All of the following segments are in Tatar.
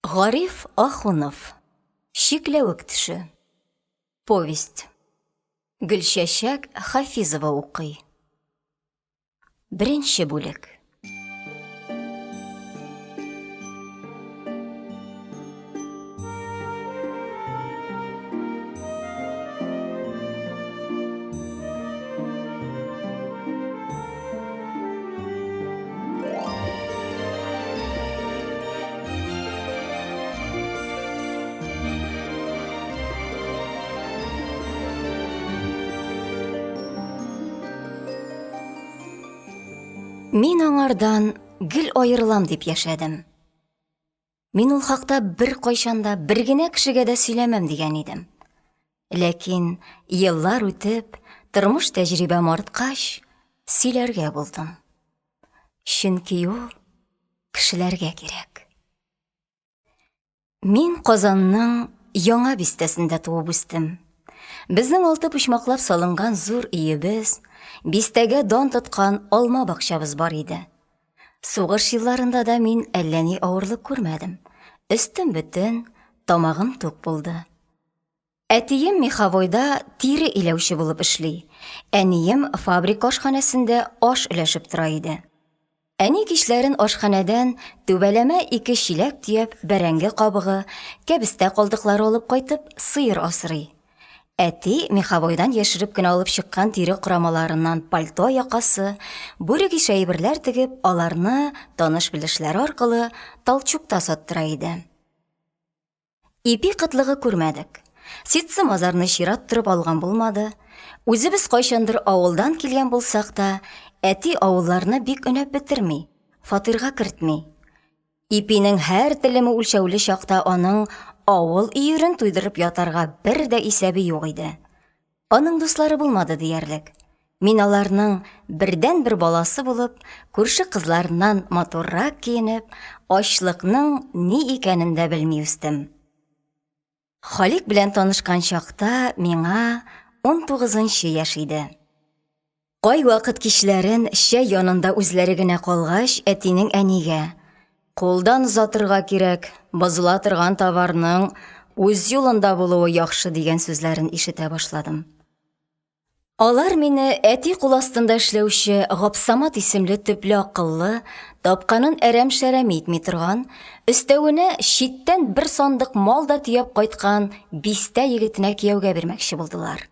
Гариф Ахунов. Чикләвек төше. Повесть. Гөлчәчәк Хафизова укый. Беренче бүлек. Мин аңардан гел аерылам дип яшәдем. Мин ул хакта беркайчан да, бер генә кешегә дә сөйләмәм дигән идем. Ләкин еллар үтеп, тормыш тәҗрибәм арткач, сөйләргә булдым. Чөнки ул кешеләргә кирәк. Мин Казанның Яңа бистәсендә туып үстем. Безнең алты почмаклап салынган зур өебез, бистәгә дан тоткан алма бакчабыз бар иде. Сугыш елларында да мин әллә ни авырлык күрмәдем. Өстем бөтен, тамагым тук булды. Әтием меховойда тире иләүче булып эшли, әнием фабрика ашханәсендә аш өләшеп тора иде. Әни кичләрен ашханәдән түбәләмә ике чиләк төяп бәрәңге кабыгы, кәбестә калдыклары алып кайтып, сыер асрый. Әти меховойдан яшереп кенә алып чыккан тире корамаларыннан пальто якасы, бүрек ише әйберләр тегеп, аларны таныш-белешләре аркылы толчукта саттыра иде. Ипи кытлыгы күрмәдек. Ситсы-мазарны чират торып алган булмады. Үзебез кайчандыр авылдан килгән булсак та, әти авылларны бик өнәп бетерми, фатирга кертми. Ипинең һәр телеме үлчәүле чакта аның авыл өерен туйдырып ятарга бер дә исәбе юк иде. Аның дуслары булмады диярлек. Мин аларның бердәнбер баласы булып, күрше кызларыннан матуррак киенеп, ачлыкның ни икәнен дә белми үстем. Халик белән танышкан чакта миңа 19 нчы яшь иде. Кайвакыт кичләрен чәй янында үзләре генә калгач, әтинең әнигә: Кулдан озатырга кирәк, бозыла торган товарның үз юлында булуы яхшы, дигән сүзләрен ишетә башладым. Алар мине әти кул астында эшләүче Гапсамат исемле төпле акыллы, тапканын әрәм-шәрәм итми торган, өстәвенә читтән бер сандык мал да төяп кайткан бистә егетенә кияүгә бирмәкче булдылар.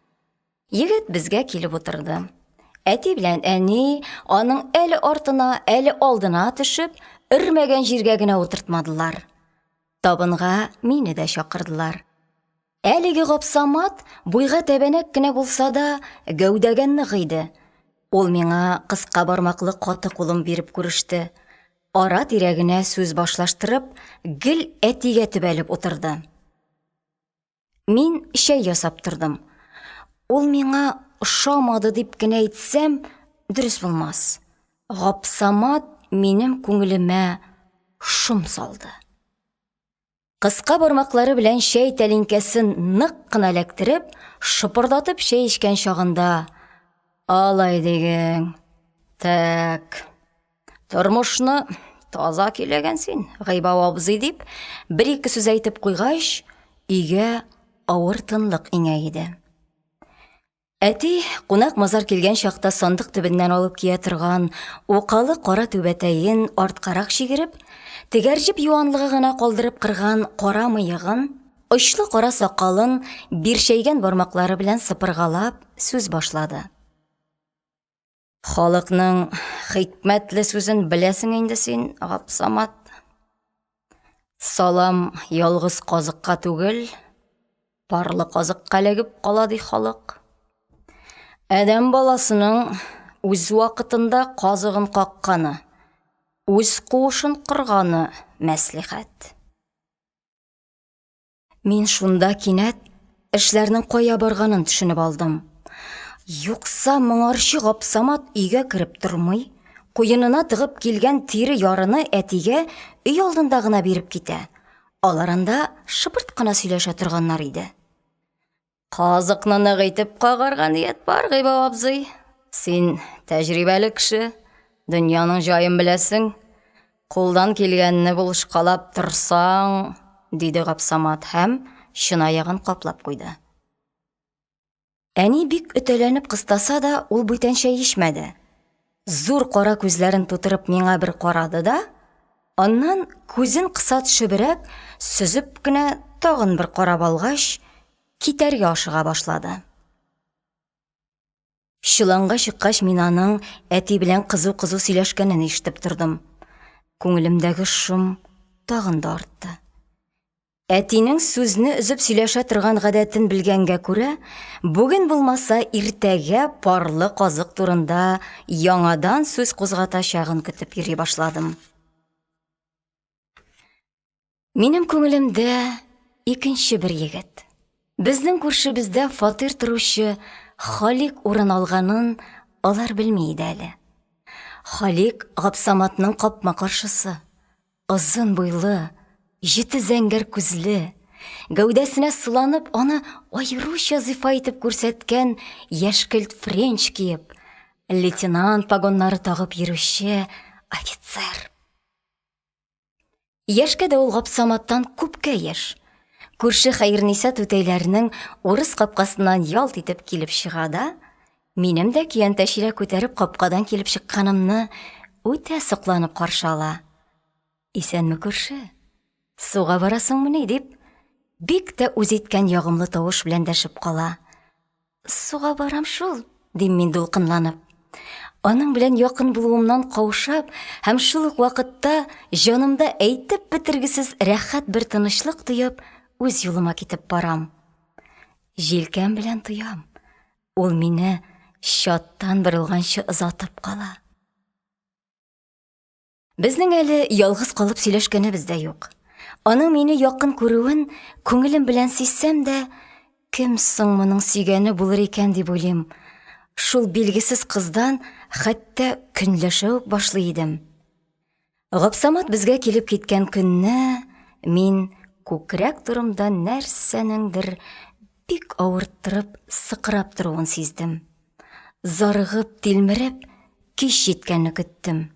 Егет безгә килеп утырды. Әти белән әни аның әле артына, әле алдына төшеп, өрмәгән җиргә генә утыртмадылар. Табынга мине дә чакырдылар. Әлеге Гапсамат буйга тәбәнәк кенә булса да, гәүдәгә нык иде. Ул миңа кыска бармаклы каты кулын биреп күреште. Ара-тирә генә сүз башлаштырып, гел әтигә төбәлеп утырды. Мин чәй ясап тордым. Ул миңа ошамады дип кенә әйтсәм, дөрес булмас. Гапсамат минем күңелемә шом салды. Кыска бармаклары белән чәй тәлинкәсен нык кына эләктереп, шопырдатып чәй эчкән чагында, Алай диген. Тәк. Тормышны таза көйләгән син, Гыйбау абзый, дип, бер-ике сүз әйтеп куйгач, өйгә авыр тынлык иңә иде. Әти, кунак-мазар килгән чакта сандык төбеннән алып кия торган укалы кара түбәтәен арткарак чигереп, тегәрҗеп юанлыгы гына калдырып кырган кара мыегын, очлы кара сакалын бирчәйгән бармаклары белән сыпыргалап сүз башлады. Халыкның хикмәтле сүзен беләсең инде син, Гапсамат. Салам ялгыз казыкка түгел, парлы казыкка эләгеп кала, ди халык. Адәм баласының үз вакытында казыгын какканы, үз куышын корганы мәслихәт. Мин шунда кинәт эшләрнең кая барганын төшенеп алдым. Юкса моңарчы Гапсамат өйгә кереп тормый, куенына тыгып килгән тире ярыны әтигә өй алдында гына биреп китә. Алар анда шыпырт кына сөйләшә торганнар иде. Казыкны нык итеп кагарга ният бар, Гыйбау абзый. Син тәҗрибәле кеше, дөньяның җаен беләсең. Кулдан килгәнне булышкалап торсаң. диде Гапсамат һәм чынаягын каплап куйды. Әни бик өтәләнеп кыстаса да, ул бүтән чәй эчмәде. Зур кара күзләрен тутырып миңа бер карады да, аннан күзен кыса төшебрәк, сөзеп кенә тагын бер карап алгач, китәргә ашыга башлады. Чоланга чыккач, мин аның әти белән кызу-кызу сөйләшкәнен ишетеп тордым. Күңелемдәге шом тагын да артты. Әтинең сүзне өзеп сөйләшә торган гадәтен белгәнгә күрә, бүген булмаса, иртәгә парлы казык турында яңадан сүз кузгатачагын көтеп йөри башладым. Минем күңелемдә икенче бер егет, безнең күршебездә фатир торучы Халик урын алганын алар белми иде әле. Халик Гапсаматның капма-каршысы. Озын буйлы, җете зәңгәр күзле, гәүдәсенә сыланып, аны аеруча зифа итеп күрсәткән яшькелт френч киеп, лейтенант погоннары тагып йөрүче офицер. Яшькә дә ул Гапсаматтан күпкә яшь. Күрше Хәерниса түтәйләренең урыс капкасыннан ялт итеп килеп чыга да, минем дә көянтә-чиләк күтәреп капкадан килеп чыкканымны үтә сокланып каршы ала. Исәнме, күрше? Суга барасыңмыни? дип, бик тә үз иткән ягымлы тавыш белән дәшеп кала. Суга барам шул, дим мин дулкынланып. Аның белән якын булуымнан каушап һәм шул ук вакытта җанымда әйтеп бетергесез рәхәт бер тынычлык тоеп, үз юлыма китеп барам. Җилкәм белән тоям, ул мине чаттан борылганчы озатып кала. Безнең әле ялгыз калып сөйләшкәнебез дә юк. Аның мине якын күрүен күңелем белән сизсәм дә, кем соң моның сөйгәне булыр икән дип уйлыйм. Шул билгесез кыздан хәтта көнләшә үк башлый идем. Гапсамат безгә килеп киткән көнне мин күкрәк турымда нәрсәнеңдер бик авырттырып, сыкрап торуын сиздем. Зарыгып, тилмереп, кич җиткәнне көттем.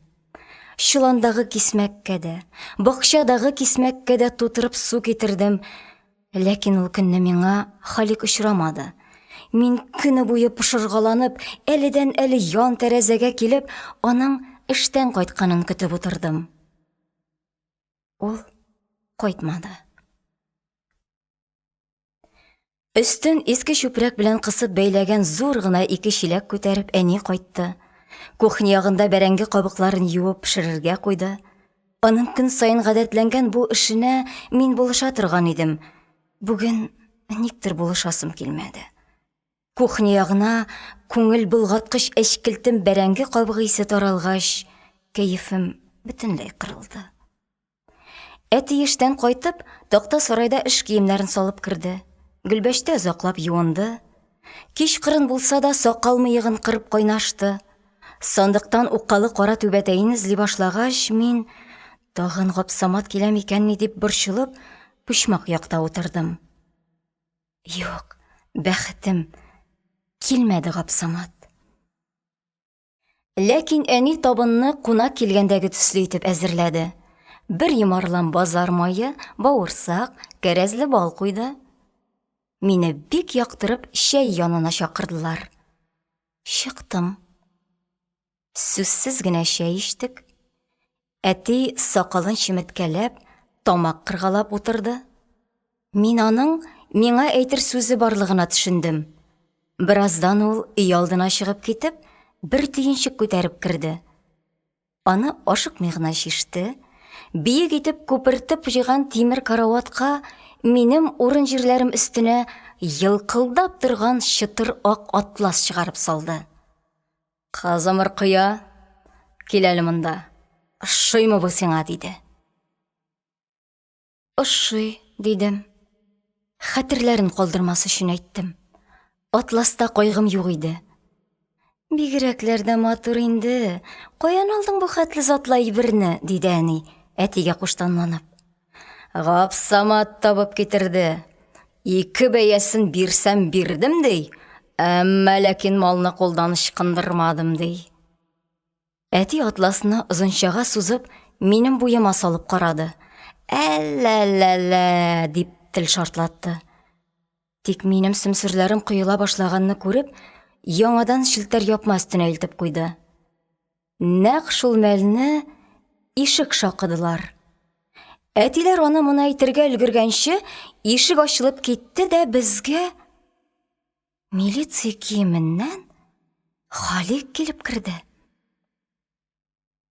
Чоландагы кисмәккә дә, бакчадагы кисмәккә дә тутырып су китердем. Ләкин ул көнне миңа Халик очрамады. Мин көне буе пошыргаланып, әледән-әле ян тәрәзәгә килеп, аның эштән кайтканын көтеп утырдым. Ул кайтмады. Өстен иске чүпрәк белән кысып бәйләгән зур гына ике чиләк күтәреп әни кайтты. Кухня ягында бәрәңге кабыкларын юып пешерергә куйды. Аның көн саен гадәтләнгән бу эшенә мин булыша торган идем. Бүген никтер булышасым килмәде. Кухня ягына күңел болгаткыч әчкелтем бәрәңге кабыгы исе таралгач, кәефем бөтенләй кырылды. Әти эштән кайтып, такта сарайда эш киемнәрен салып керде. Гөлбәчтә озаклап юынды. Кичкырын булса да сакал-мыегын кырып кайнашты. Сандыктан укалы кара түбәтәен эзли башлагач, мин, тагын Гапсамат килә микәнни дип борчылып, почмак якта утырдым. Юк, бәхетем, килмәде Гапсамат. Ләкин әни табынны кунак килгәндәге төсле итеп әзерләде. Бер йомарлам базар мае, бавырсак, кәрәзле бал куйды. Мине бик яктырып чәй янына чакырдылар. Чыктым. Сүзсез генә чәй эчтек. Әти сакалын чеметкәләп, тамак кыргалап утырды. Мин аның миңа әйтер сүзе барлыгына төшендем. Бераздан ул өйалдына чыгып китеп, бер төенчек күтәреп керде. Аны ашыкмый гына чиште, биек итеп күпертеп җыйган тимер караватка минем урын-җирләрем өстенә елкылдап торган чытыр ак атлас чыгарып салды. Кызым Ркыя, кил әле монда. Ошыймы бу сиңа, диде. Ошый, дидем. Хәтерләрен калдырмас өчен әйттем. Атласта кайгым юк иде. Бигрәкләр дә матур инде. Каян алдың бу хәтле затлы әйберне? диде әни, әтигә куштанланып. Гапсамат табып китерде. Ике бәясен бирсәм бирдем, ди, әмма ләкин малны кулдан ычкындырмадым, ди. Әти атласны озынчага сузып, минем буема салып карады. Әллә-лә-лә, дип тел шартлатты. Тик минем сөмсерләрем коела башлаганны күреп, яңадан челтәр япма өстенә илтеп куйды. Нәкъ шул мәлне ишек шакыдылар. Әтиләр аны-моны әйтергә өлгергәнче, ишек ачылып китте дә, безгә милиция киеменнән Халикъ килеп керде.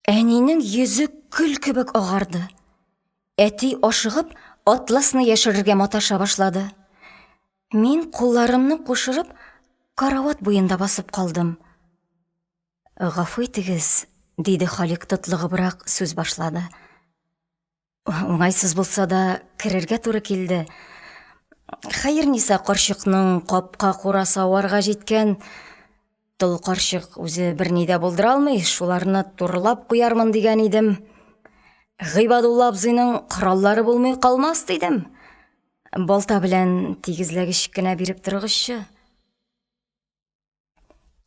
Әнинең йөзе көл кебек агарды. Әти, ашыгып, атласны яшерергә маташа башлады. Мин, кулларымны кушырып, карават буенда басып калдым. Гафу итегез, диде Халикъ тотлыгыбрак сүз башлады. Уңайсыз булса да, керергә туры килде. Хәерниса карчыкның капка курасы аварга җиткән. Тол карчык үзе берни дә булдыра алмый, шуларны турылап куярмын дигән идем. Гыйбадулла абзыйның кораллары булмый калмас дидем. Балта белән тигезләгеч кенә биреп торыгызчы.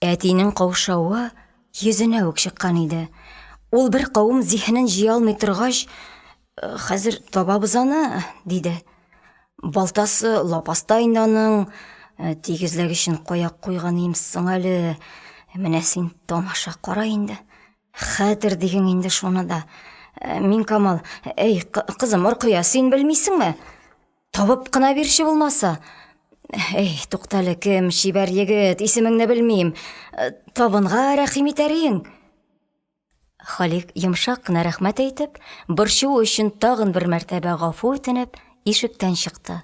Әтинең каушавы йөзенә үк чыккан иде. Ул бер кавым зиһенен җыя алмый торгач, «Хәзер табабыз аны», диде. Балтасы лапаста инде аның, тигезләгечен кая куйган ием соң әле? Менә син тамаша кара инде. Хәтер диген инде шуны да. Миңкамал, әй, кызым, Оркыя, син белмисеңме? Табып кына бирче булмаса. Әй, туктале, кем, чибәр егет, исемеңне белмим. Табынга рәхим итәр иең. Халик йомшак кына рәхмәт әйтеп, борчуы өчен тагын бер мәртәбә гафу үтенеп, ишектән чыкты.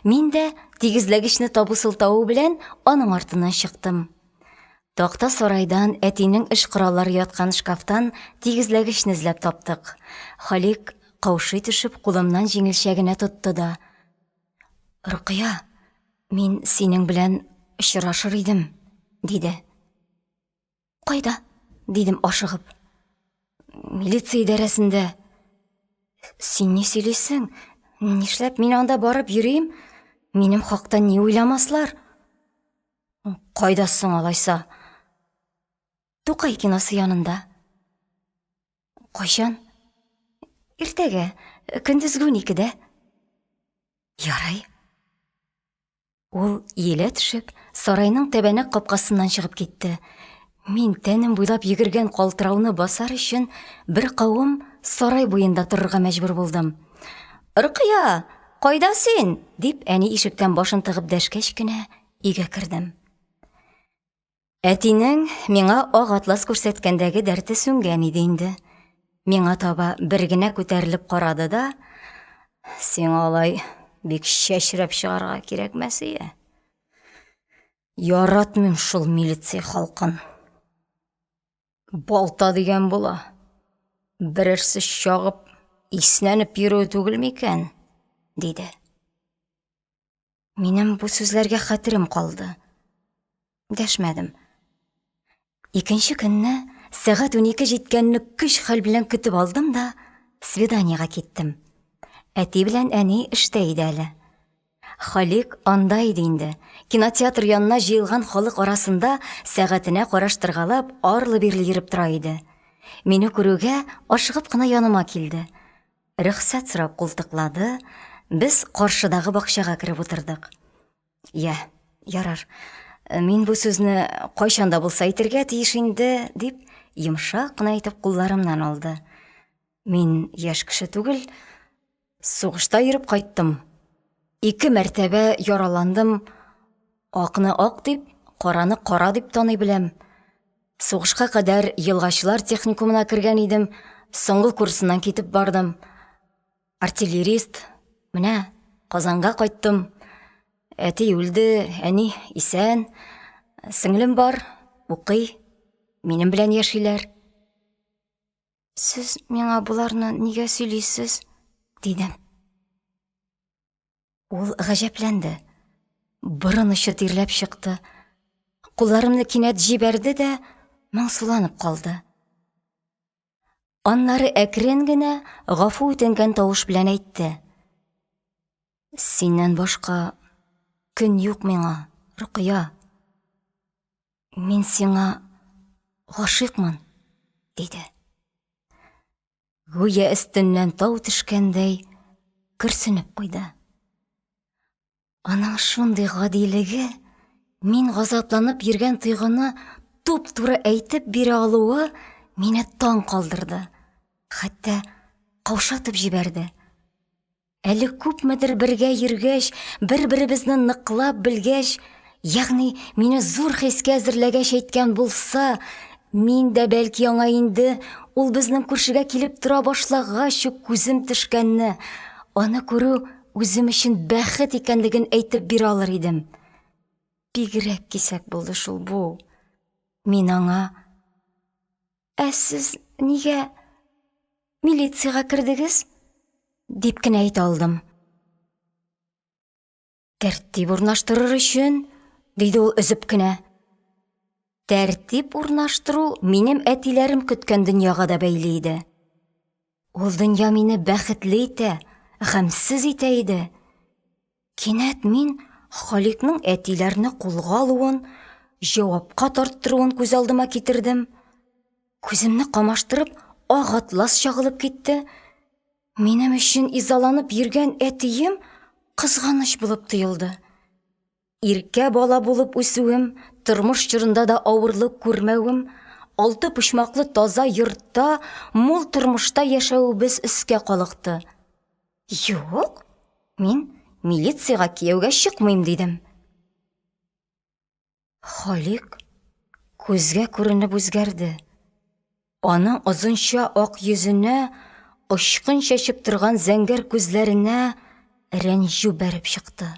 Мин дә тигезләгечне табу сылтавы белән аның артыннан чыктым. Такта сарайдан әтинең эш кораллары яткан шкафтан тигезләгечне эзләп таптык. Халик, каушый төшеп, кулымнан җиңелчә генә тотты да. Рокыя, мин синең белән очрашыр идем, диде. Кайда? дидем ашыгып. Милиция идарәсендә. Син ни сөйлисең? Нишләп мин анда барып йөрим? Минем хакта ни уйламаслар? Кайда соң алайса? Тукай киносы янында. Кайчан? Иртәгә, көндезге 12-дә. Ярай. Ул иелә төшеп, сарайның тәбәнәк капкасыннан чыгып китте. Мин тәнем буйлап йөгергән калтырауны басар өчен беркавым сарай буенда торырга мәҗбүр булдым. Рокыя, кайда син? дип, әни ишектән башын тыгып дәшкәч кенә өйгә кердем. Әтинең миңа ак атлас күрсәткәндәге дәрте сүнгән иде инде. Миңа таба бер генә күтәрелеп карады да, сиңа алай бик чәчрәп чыгарга кирәкмәс ие. Яратмыйм шул милиция халкын. Балта дигән була. Берәрсе чагып, иснәнеп йөрүе түгел микән? диде. Минем бу сүзләргә хәтерем калды. Дәшмәдем. Икенче көнне сәгать 12 җиткәнне көч-хәл белән көтеп алдым да свиданиегә киттем. Әти белән әни эштә иде әле. Халик анда иде инде. Кинотеатр янына җыелган халык арасында сәгатенә караштыргалап, арлы-бирле йөреп тора иде. Мине күрүгә, ашыгып кына яныма килде. Рөхсәт сорап култыклады, без каршыдагы бакчага кереп утырдык. Я, ярар, мин бу сүзне кайчан да булса әйтергә тиеш инде, дип, йомшак кына итеп кулларымнан алды. Мин яшь кеше түгел, сугышта йөреп кайттым. Ике мәртәбә яраландым. Акны ак дип, караны кара дип таный беләм. Сугышка кадәр елгачылар техникумына кергән идем, соңгы курсыннан китеп бардым. Артиллерист. Менә Казанга кайттым. Әти үлде, әни исән. Сеңлем бар, укый. Минем белән яшиләр. Сез миңа боларны нигә сөйлисез? дидем. Ул гаҗәпләнде. Борын очы тирләп чыкты. Кулларымны кинәт җибәрде дә моңсуланып калды. Аннары әкрен генә гафу үтенгән тавыш белән әйтте. Синнән башка көн юк миңа, Рокыя. Мин сиңа гашыйкмын, диде. Гүя өстеннән тау төшкәндәй, Көрсенеп куйды. Аның шундый гадилеге, мин газапланып йөргән тойгыны туп-туры әйтеп бирә алуы мине таң калдырды, хәтта каушатып җибәрде. Әле күпмедер бергә йөргәч, бер-беребезне ныклап белгәч, ягъни мине зур хискә әзерләгәч әйткән булса, мин дә, бәлки, аңа инде ул безнең күршегә килеп тора башлагач ук күзем төшкәнне, аны күрү үзем өчен бәхет икәнлеген әйтеп бирә алыр идем. Бигрәк кисәк булды шул бу. Мин аңа: «Ә сез нигә милициягә кердегез?» – дип кенә әйтә алдым. Тәртип урнаштырыр өчен, – диде ул өзеп кенә. Тәртип урнаштыру минем әтиләрем көткән дөньяга да бәйле иде. Ул дөнья мине бәхетле итә, гамьсез итә иде. Кинәт мин Халикъның әтиләрне кулга алуын, җавапка тарттыруын күз алдыма китердем. Күземне камаштырып, ак атлас чагылып китте. Минем өчен изаланып йөргән әтием кызганыч булып тоелды. Иркә бала булып үсүем, тормыш чорында да авырлык күрмәвем, алты почмаклы таза йортта, мул тормышта яшәвебез өскә калыкты. Юк, мин милициягә кияүгә чыкмыйм, дидем. Халикъ күзгә күренеп үзгәрде. Аның озынча ак йөзенә, очкын чәчеп торган зәңгәр күзләренә рәнҗү бәреп чыкты.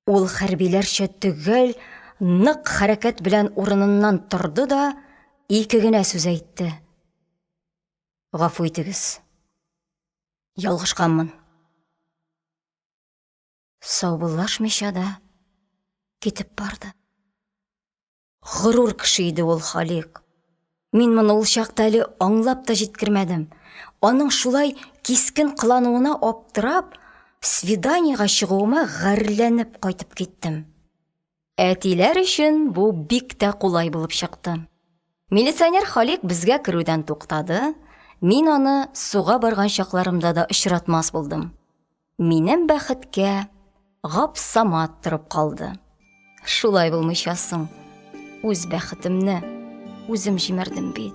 Ул хәрбиләрчә төгәл, нык хәрәкәт белән урыныннан торды да ике генә сүз әйтте. Гафу итегез. Ялгышканмын. Саубуллашмыйча да китеп барды. Горур кеше иде ул Халикъ. Мин моны ул чакта әле аңлап та җиткермәдем. Аның шулай кискен кылануына аптырап, свиданиегә чыгуыма гарьләнеп кайтып киттем. Әтиләр өчен бу бик тә кулай булып чыкты. Милиционер Халикъ безгә керүдән туктады, мин аны суга барган чакларымда да очратмас булдым. Минем бәхеткә, Гапсамат торып калды. Шулай булмыйча соң, үз бәхетемне үзем җимердем бит.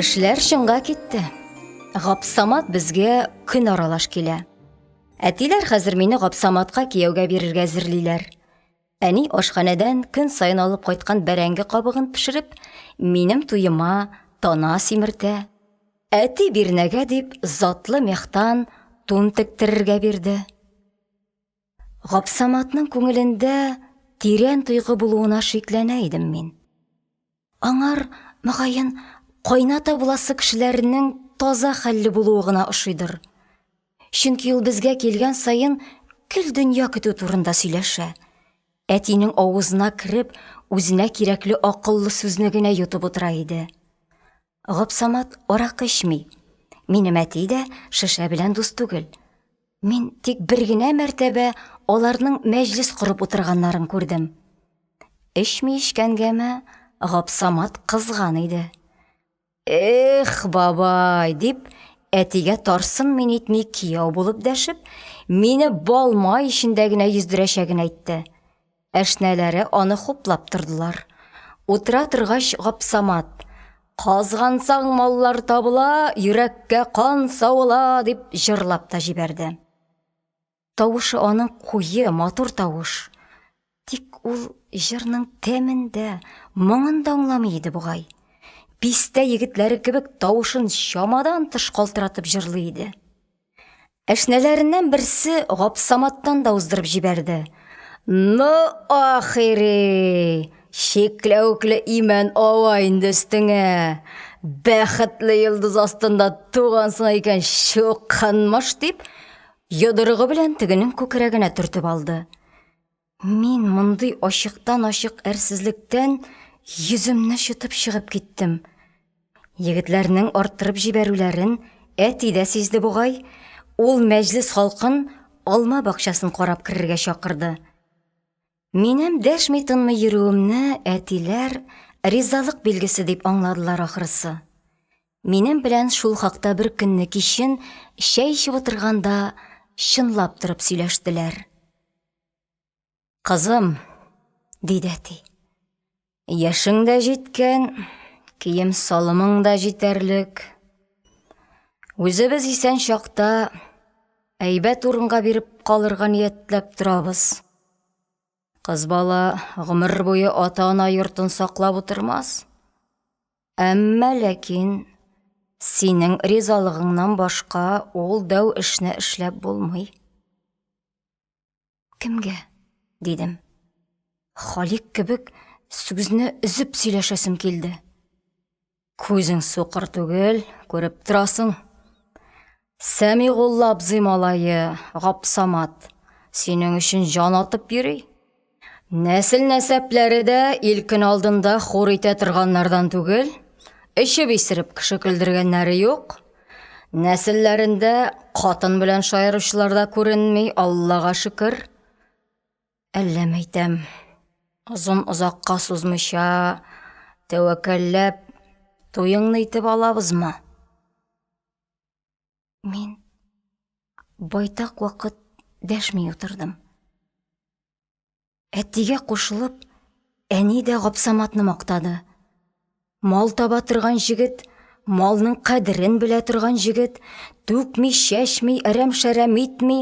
Эшләр чынга китте. Гапсамат безгә көн аралаш килә. Әтиләр хәзер мине Гапсаматка кияүгә бирергә әзерлиләр. Әни ашханәдән көн саен алып кайткан бәрәңге кабыгын пешереп, минем туема тана симертә. Әти бирнәгә дип затлы мехтан тун тектерергә бирде. Гапсаматның күңелендә тирән тойгы булуына шикләнә идем мин. Аңар, мөгаен, кайната буласы кешеләренең таза хәлле булуы гына ошыйдыр. Чөнки ул безгә килгән саен гел дөнья көтү турында сөйләшә. Әтинең авызына кереп, үзенә кирәкле акыллы сүзне генә йотып утыра иде. Гапсамат аракы эчми. Минем әти дә шешә белән дус түгел. Мин тик бер генә мәртәбә аларның мәҗлес корып утырганнарын күрдем. Эчми эчкәнгәме, Гапсамат кызган иде. Эх, бабай, дип, әтигә тарсынмый-нитми кияү булып дәшеп, мине бал-май эчендә генә йөздерәчәген әйтте. Әшнәләре аны хуплап тордылар. Утыра торгач, Гапсамат: «Казгансаң, маллар табыла, йөрәккә кан савыла», – дип җырлап та җибәрде. Тавышы аның куе, матур тавыш. Тик ул җырның тәмен дә, моңын да аңламый иде бугай, бистә егетләре кебек тавышын чамадан тыш калтыратып җырлый иде. Әшнәләреннән берсе Гапсаматтан да уздырып җибәрде: – Ну, ахири, чикләвекле имән ава инде өстеңә, бәхетле йолдыз астында тугансың икән, чукынмыш! – дип, йодрыгы белән тегенең күкрәгенә төртеп алды. Мин мондый ачыктан-ачык әрсезлектән йөземне чытып чыгып киттем. Егетләрнең арттырып җибәрүләрен әти дә сизде бугай, ул мәҗлес халкын алма бакчасын карап керергә чакырды. Минем дәшми-тынмый йөрүемне әтиләр ризалык билгесе дип аңладылар, ахрысы. Минем белән шул хакта беркөнне кичен чәй эчеп утырганда чынлап торып сөйләштеләр. «Кызым, – диде әти, – яшең дә җиткән, кием-салымың да җитәрлек. Үзебез исән чакта әйбәт урынга биреп калырга ниятләп торабыз. Кыз бала гомер буе ата-ана йортын саклап утырмас. Әмма ләкин синең ризалыгыңнан башка ул дәү эшне эшләп булмый». «Кемгә?» – дидем. Халикъ кебек сүзне өзеп сөйләшәсем килде. «Күзең сукыр түгел, күреп торасың. Сәмигулла абзый малае Гапсамат синең өчен җан атып йөри. Нәсел-нәсәпләре дә ил-көн алдында хур итә торганнардан түгел, эчеп-исереп кеше көлдергәннәре юк. Нәселләрендә катын белән шаяручылар да күренми, Аллага шөкер. Әллә, мәйтәм, озын-озакка сузмыйча, тәвәккәлләп, туеңны итеп алабызмы? Мин байтак вакыт дәшми утырдым. Әтигә кушылып, әни дә Гапсаматны мактады. Мал таба торган җегет, малның кадерен белә торган җегет, түкми-чәчми, әрәм-шәрәм итми,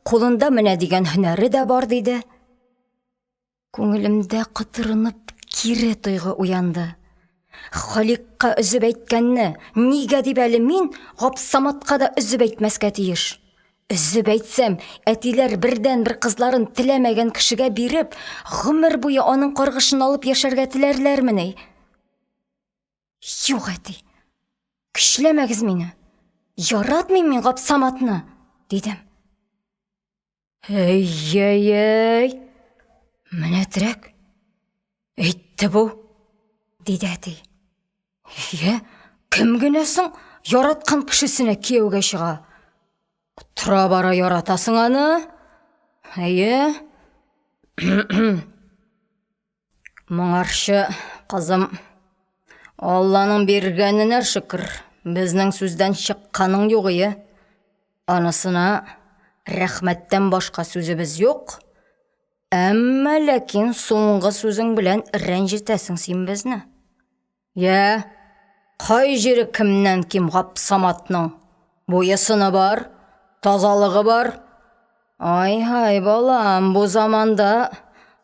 кулында менә дигән һөнәре дә бар, диде. Күңелемдә котырынып кире тойгы уянды. Халикъка өзеп әйткәнне, нигә дип әле мин Гапсаматка да өзеп әйтмәскә тиеш? Өзеп әйтсәм, әтиләр бердәнбер кызларын теләмәгән кешегә биреп, гомер буе аның каргышын алып яшәргә теләрләрмени? Юк, әти, көчләмәгез мине, яратмыйм мин Гапсаматны, дидем. Әй-әй-әй, менәтерәк, әйтте бу, диде әти. Йә, кем генә соң яраткан кешесенә кияүгә чыга? Тора-бара яратасың аны. Әйе. Моңарчы, кызым, Алланың биргәненә шөкер, безнең сүздән чыкканың юк ие. Анысына рәхмәттән башка сүзебез юк. Әмма ләкин соңгы сүзең белән рәнҗетәсең син безне. Йә, кай җире кемнән ким Гапсаматның? Буе-сыны бар, тазалыгы бар. Ай-һай, балам, бу заманда,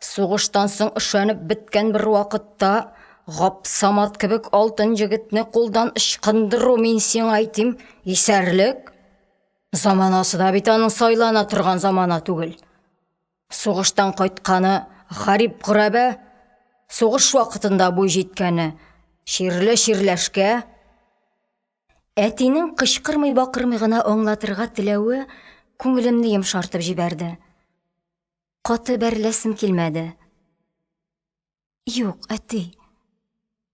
сугыштан соң өшәнеп беткән бер вакытта Гапсамат кебек алтын җегетне кулдан ычкындыру, мин сиңа әйтим, исәрлек. Заманасы да бит аның сайлана торган замана түгел. Сугыштан кайтканы гарип-гөрәбә, сугыш вакытында буй җиткәне чирле чирләшкә. Әтинең кычкырмый-бакырмый гына аңлатырга теләве күңелемне йомшартып җибәрде. Каты бәреләсем килмәде. Юк, әти,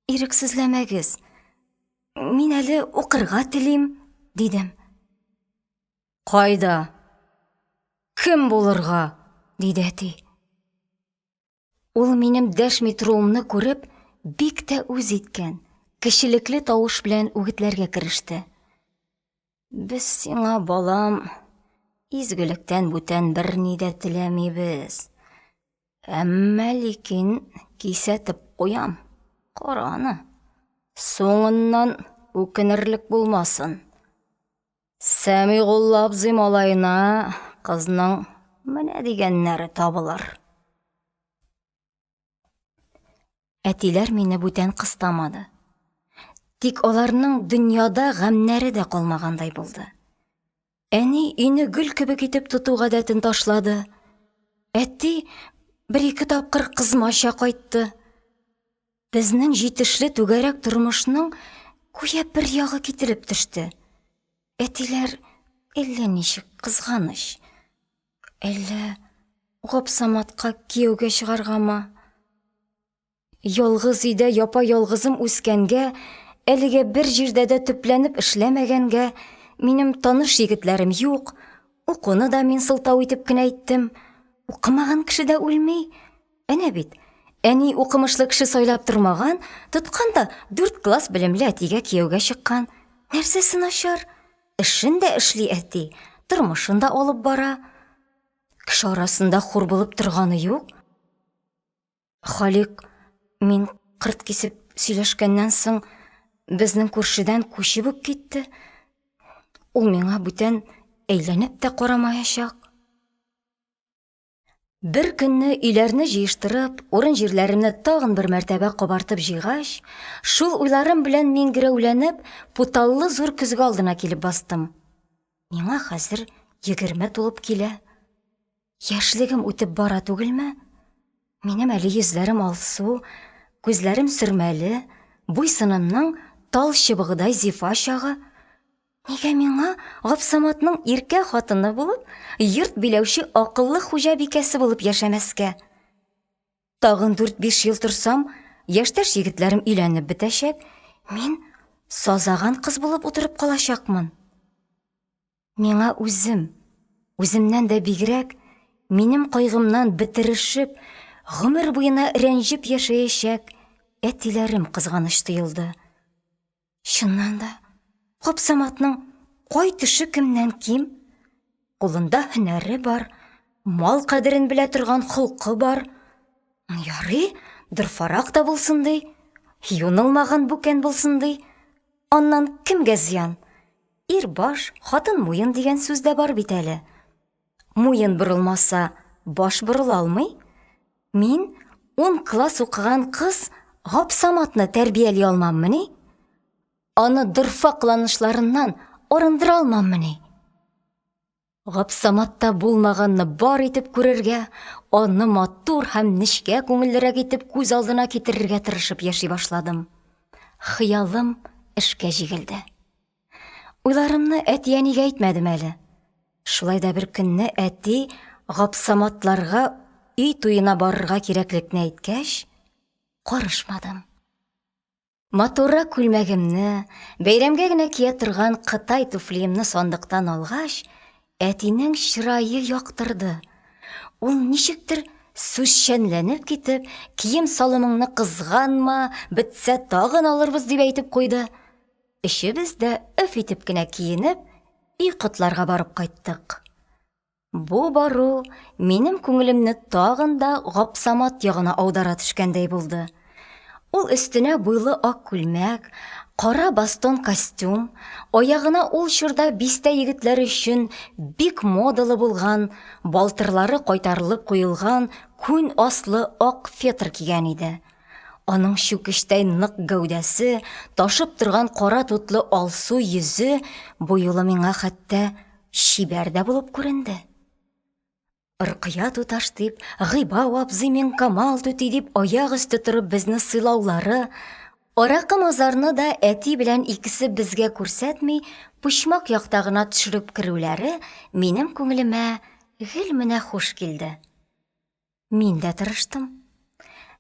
ирексезләмәгез. Мин әле укырга телим, дидем. Кайда? Кем булырга? диде әти. Ул минем дәшми торуымны күреп, бик тә үз иткән, кечелекле тавыш белән үгетләргә кереште. Без сиңа, балам, изгелектән бүтән берни дә теләмибез. Әмма ликин кисәтеп куям, кара аны, соңыннан үкенерлек булмасын. Сәмигулла абзый малаена кызның менә дигәннәре табылыр. Әтиләр мине бүтән кыстамады. Тик аларның дөньяда гамьнәре дә калмагандай булды. Әни өйне гөл кебек итеп тоту гадәтен ташлады. Әти бер-ике тапкыр кызмача кайтты. Безнең җитешле түгәрәк тормышның гүя бер ягы кителеп төште. Әтиләр әллә ничек кызганыч. Әллә Гапсаматка кияүгә чыгаргамы? Ялгыз өйдә япа-ялгызым үскәнгә, әлегә бер җирдә дә төпләнеп эшләмәгәнгә, минем таныш егетләрем юк, укуны да мин сылтау итеп кенә әйттем. Укымаган кеше дә үлми. Әнә бит, әни укымышлы кеше сайлап тормаган, тоткан да дүрт класс белемле әтигә кияүгә чыккан. Нәрсәсе начар? Эшен дә эшли әти, тормышын да алып бара. Кеше арасында хур булып торганы юк. Халикъ, мин кырт кисеп сөйләшкәннән соң, безнең күршедән күчеп үк китте. Ул миңа бүтән әйләнеп тә карамаячак. Бер көнне өйләрне җыештырып, урын-җирләремне тагын бер мәртәбә кабартып җыйгач, шул уйларым белән миңгерәүләнеп, путаллы зур көзге алдына килеп бастым. Миңа хәзер 20 тулып килә. Яшьлегем үтеп бара түгелме? Минем әле йөзләрем алсу, күзләрем сөрмәле, буй-сынымның тал чыбыгыдай зифа чагы. Нигә миңа Гапсаматның иркә хатыны булып, йорт биләүче акыллы хуҗабикәсе булып яшәмәскә? Тагын дүрт-биш ел торсам, яшьтәш егетләрем өйләнеп бетәчәк, мин сазаган кыз булып утырып калачакмын. Миңа үзем, үземнән дә бигрәк, минем кайгымнан бетерешеп, гомер буена рәнҗеп яшәячәк әтиләрем кызганыч тоелды. Чыннан да, Гапсаматның кай төше кемнән ким? Кулында һөнәре бар, мал кадерен белә торган холкы бар. Ярый, дорфарак та булсын ди, юнылмаган бүкән булсын ди. Аннан кемгә зыян? Ир баш, хатын муен дигән сүз дә бар бит әле. Муен борылмаса, баш борыла алмый. Мин, ун класс укыган кыз, Гапсаматны тәрбияли алмаммыни? Аны дорфа кыланышларыннан арындыра алмаммыни? Гапсаматта булмаганны бар итеп күрергә, аны матур һәм нечкә күңеллерәк итеп күз алдына китерергә тырышып яши башладым. Хыялым эшкә җигелде. Уйларымны әти-әнигә әйтмәдем әле. Шулай да бер көнне әти Гапсаматларга өй туена барырга кирәклекне әйткәч, карышмадым. Матуррак күлмәгемне, бәйрәмгә генә кия торган кытай туфлиемне сандыктан алгач, әтинең чырае яктырды. Ул ничектер сүзчәнләнеп китеп, кием-салымыңны кызганма, бетсә тагын алырбыз дип әйтеп куйды. Өчебез дә өф итеп кенә киенеп, өй котларга барып кайттык. Бу бару минем күңелемне тагын да Гапсамат ягына аудара төшкәндәй булды. Ул өстенә буйлы ак күлмәк, кара бастон костюм, аягына ул чорда бистә егетләре өчен бик модалы булган, балтырлары кайтарылып куелган күн аслы ак фетр кигән иде. Аның чүкечтәй нык гәүдәсе, ташып торган кара тутлы алсу йөзе бу юлы миңа хәтта чибәр дә булып күренде. Ркыя туташ дип, Гыйбау абзый Миңкамал түти дип аяк өсте торып безне сыйлаулары, аракы-мазарны да әти белән икесе безгә күрсәтми, почмак якта гына төшереп керүләре минем күңелемә гел менә хуш килде. Мин дә тырыштым.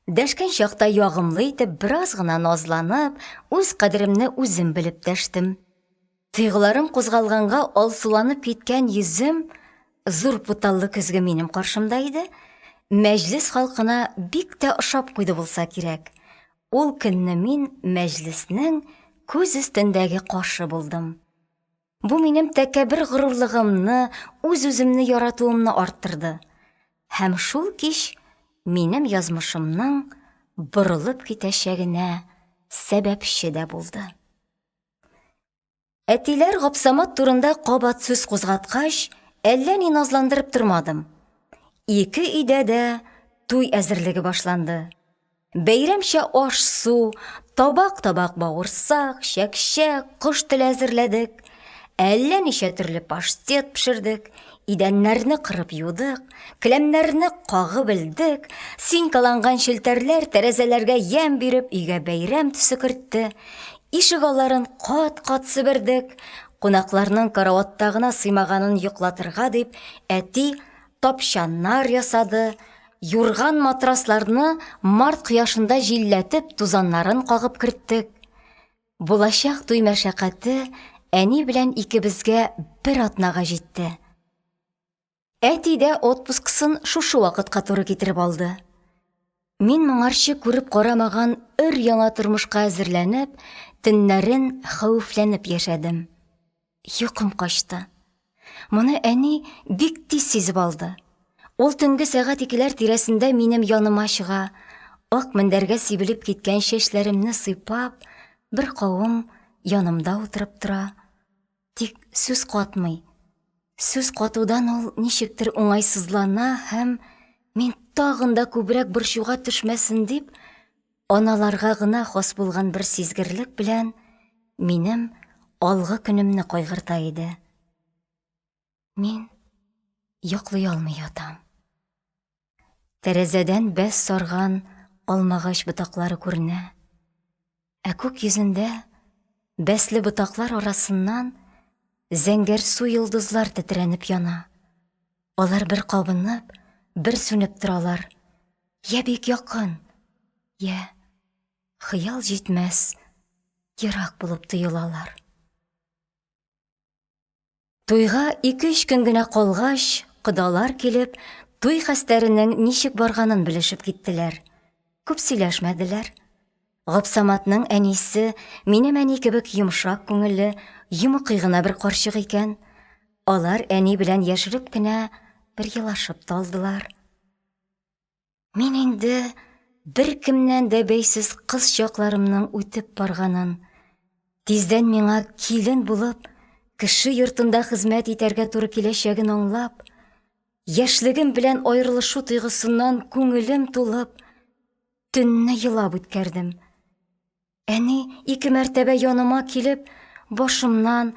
Дәшкән чакта ягымлы итеп, бераз гына назланып, үз кадеремне үзем белеп дәштем. Тойгыларым кузгалганга алсуланып киткән йөзем, зур путаллы көзге минем каршымда иде, мәҗлес халкына бик тә ошап куйды булса кирәк. Ул көнне мин мәҗлеснең күз өстендәге кашы булдым. Бу минем тәкәббер горурлыгымны, үз-үземне яратуымны арттырды. Һәм шул кич минем язмышымның борылып китәчәгенә сәбәпче дә булды. Әтиләр Гапсамат турында кабат сүз кузгаткач, әллә ни назландырып тормадым. Ике өйдә дә туй әзерлеге башланды. Бәйрәмчә аш-су, табак-табак бавырсак, чәкчәк, кош теле әзерләдек, әллә ничә төрле паштет пешердек, идәннәрне кырып юдык, келәмнәрне кагып элдек, синькаланган челтәрләр, тәрәзәләргә ямь биреп, өйгә бәйрәм төсе кертте, ишегалларын кат-кат себердек, кунакларның караватта гына сыймаганын йоклатырга дип, әти тапчаннар ясады, юрган-матрасларны март кояшында җилләтеп, тузаннарын кагып керттек. Булачак туй мәшәкате әни белән икебезгә бер атнага җитте. Әти дә отпускысын шушы вакытка туры китереп алды. Мин моңарчы күреп карамаган өр-яңа тормышка әзерләнеп, төннәрен хәвефләнеп яшәдем. Йокым качты. Моны әни бик тиз сизеп алды. Ул төнге сәгать икеләр тирәсендә минем яныма чыга, ак мендәргә сибелеп киткән чәчләремне сыйпап, бер кавым янымда утырып тора. Тик сүз катмый. Сүз катудан ул ничектер уңайсызлана һәм, мин тагын да күбрәк борчуга төшмәсен дип, аналарга гына хас булган бер сизгерлек белән минем алгы көнемне кайгырта иде. Мин йоклый алмый ятам. Тәрәзәдән бәс сарган алмагач ботаклары күренә. Ә күк йөзендә бәсле ботаклар арасыннан зәңгәрсу йолдызлар тетрәнеп яна. Алар бер кабынып, бер сүнеп торалар. Йә бик якын, йә хыял җитмәс ерак булып тоелалар. Туйга ике-өч көн генә калгач, кодалар килеп, туй хәстәренең ничек барганын белешеп киттеләр. Күп сөйләшмәделәр. Гапсаматның әнисе минем әни кебек йомшак күңелле, йомыкый гына бер карчык икән. Алар әни белән яшереп кенә бер елашып та алдылар. Мин инде беркемнән дә бәйсез кыз чакларымның үтеп барганын, тиздән миңа килен булып, кеше йортында хезмәт итәргә туры киләчәген аңлап, яшьлегем белән аерылышу тойгысыннан күңелем тулып, Төнне елап үткәрдем. Әни ике мәртәбә яныма килеп, башымнан,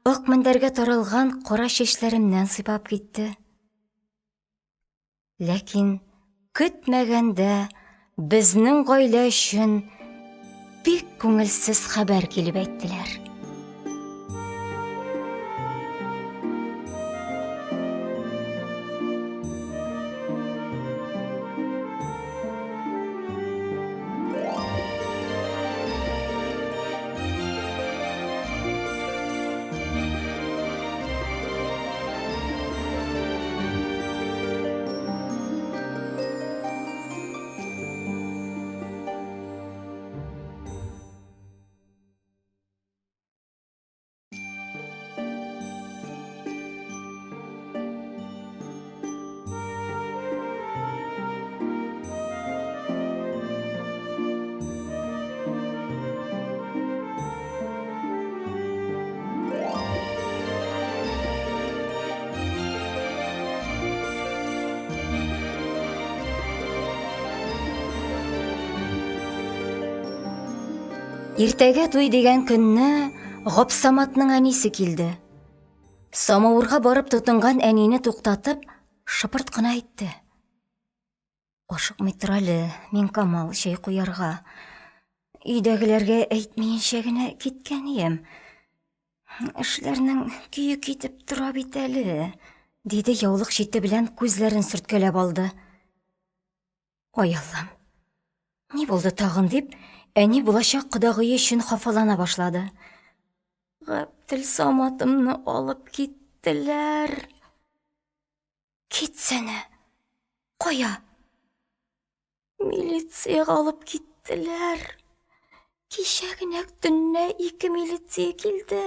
ак мендәргә таралган кара чәчләремнән сыйпап китте. Ләкин көтмәгәндә безнең гаилә өчен бик күңелсез хәбәр килеп әйттеләр. Иртәгә туй дигән көнне Гапсаматның әнисе килде. Самавырга барып тотынган әнине туктатып, шыпырт кына әйтте. Ашыкмый тор әле, Миңкамал, чәй куярга. Өйдәгеләргә әйтмиенчә генә киткән ием. Эшләрнең көе китеп тора бит әле, диде яулык чите белән күзләрен сөрткәләп алды. Ай Аллам, ни булды тагын дип, әни булачак кодагые өчен хафалана башлады. Габделсаматымны алып киттеләр. Китсәнә. Кая? Милициягә алып киттеләр. Кичә генә төнлә ике милиция килде.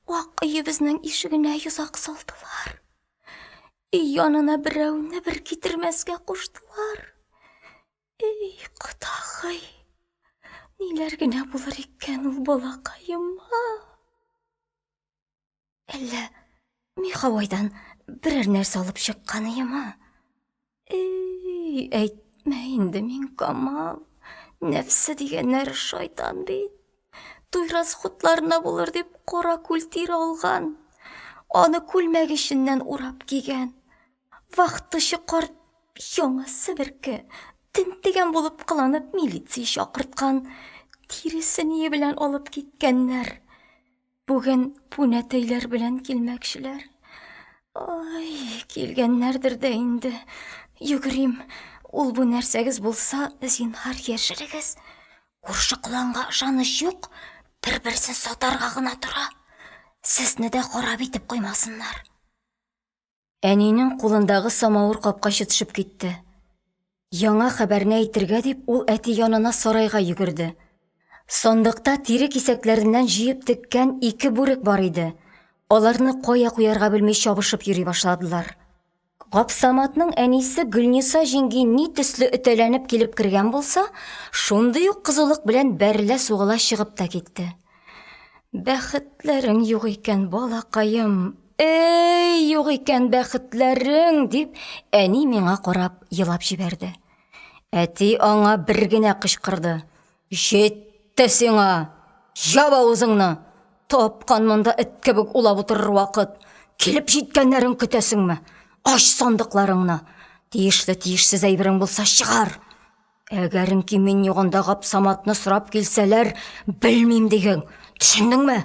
Ак өебезнең ишегенә йозак салдылар. Өй янына берәүне бер китермәскә куштылар. Эй, кодагый, ниләр генә булыр икән ул балакаема? Әллә Михавайдан берәр нәрсә алып чыкканыемы? Эй, әйттем. Әйтмә инде, Миңкамал, нәфсе дигәннәре шайтан бит, туй расхутларына булыр дип, каракүл тире алган, аны күлмәк эченнән урап кигән, вахтачы карт яңа себерке, тентегән булып кыланып, милиция чакырткан, тиресе-ние белән алып киткәннәр. Бүген пүнәтәйләр белән килмәкчеләр. Ай, килгәннәрдер дә инде. Йөгерим, ул-бу нәрсәгез булса, зинһар, яшерегез. Күрше-коланга ышаныч юк, бер-берсен сатарга гына тора. Сезне дә харап итеп куймасыннар. Әнинең кулындагы самавыр капкачы төшеп китте. Яңа хәбәрне әйтергә дип, ул әти янына сарайга йөгерде. Сандыкта тире кисәкләреннән җыеп теккән ике бүрек бар иде. Аларны кая куярга белми чабышып йөри башладылар. Гапсаматның әнисе Гөлниса җиңги ни төсле өтәләнеп килеп кергән булса, шундый ук кызулык белән бәрелә-сугыла чыгып та китте. Бәхетләрең юк икән, балакаем, әй, юк икән бәхетләрең, дип, әни миңа карап елап җибәрде. Әти аңа бер генә кычкырды. Җитте сиңа! Яп авызыңны! Тапкан монда эт кебек улап утырыр вакыт. Килеп җиткәннәрен көтәсеңме? Ач сандыкларыңны! Тиешле-тиешсез әйберең булса, чыгар! Әгәренки мин югында Гапсаматны сорап килсәләр, белмим диген. Төшендеңме?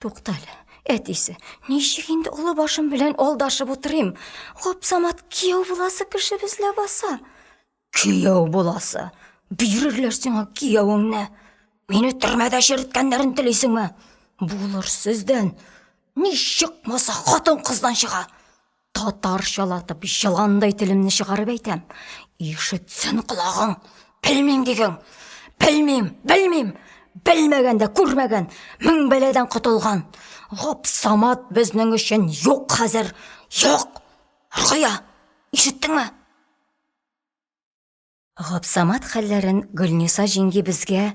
Туктале, әтисе, ничек инде олы башым белән алдашып утырыйм? Гапсамат кияү буласы кешебез ләбаса. Кияү буласы. Бирерләр сиңа киявеңне. Мине төрмәдә череткәннәрен телисеңме? Булыр сездән. Ни чыкмаса хатын-кыздан чыга. Татарчалатып, җыландай телемне чыгарып әйтәм. Ишетсен колагың. Белмим диген. Белмим, белмим. Белмәгән дә күрмәгән, мең бәладән котылган. Гапсамат безнең өчен юк хәзер. Юк. Рокыя, ишеттеңме? Гапсамат хәлләрен Гөлниса җиңги безгә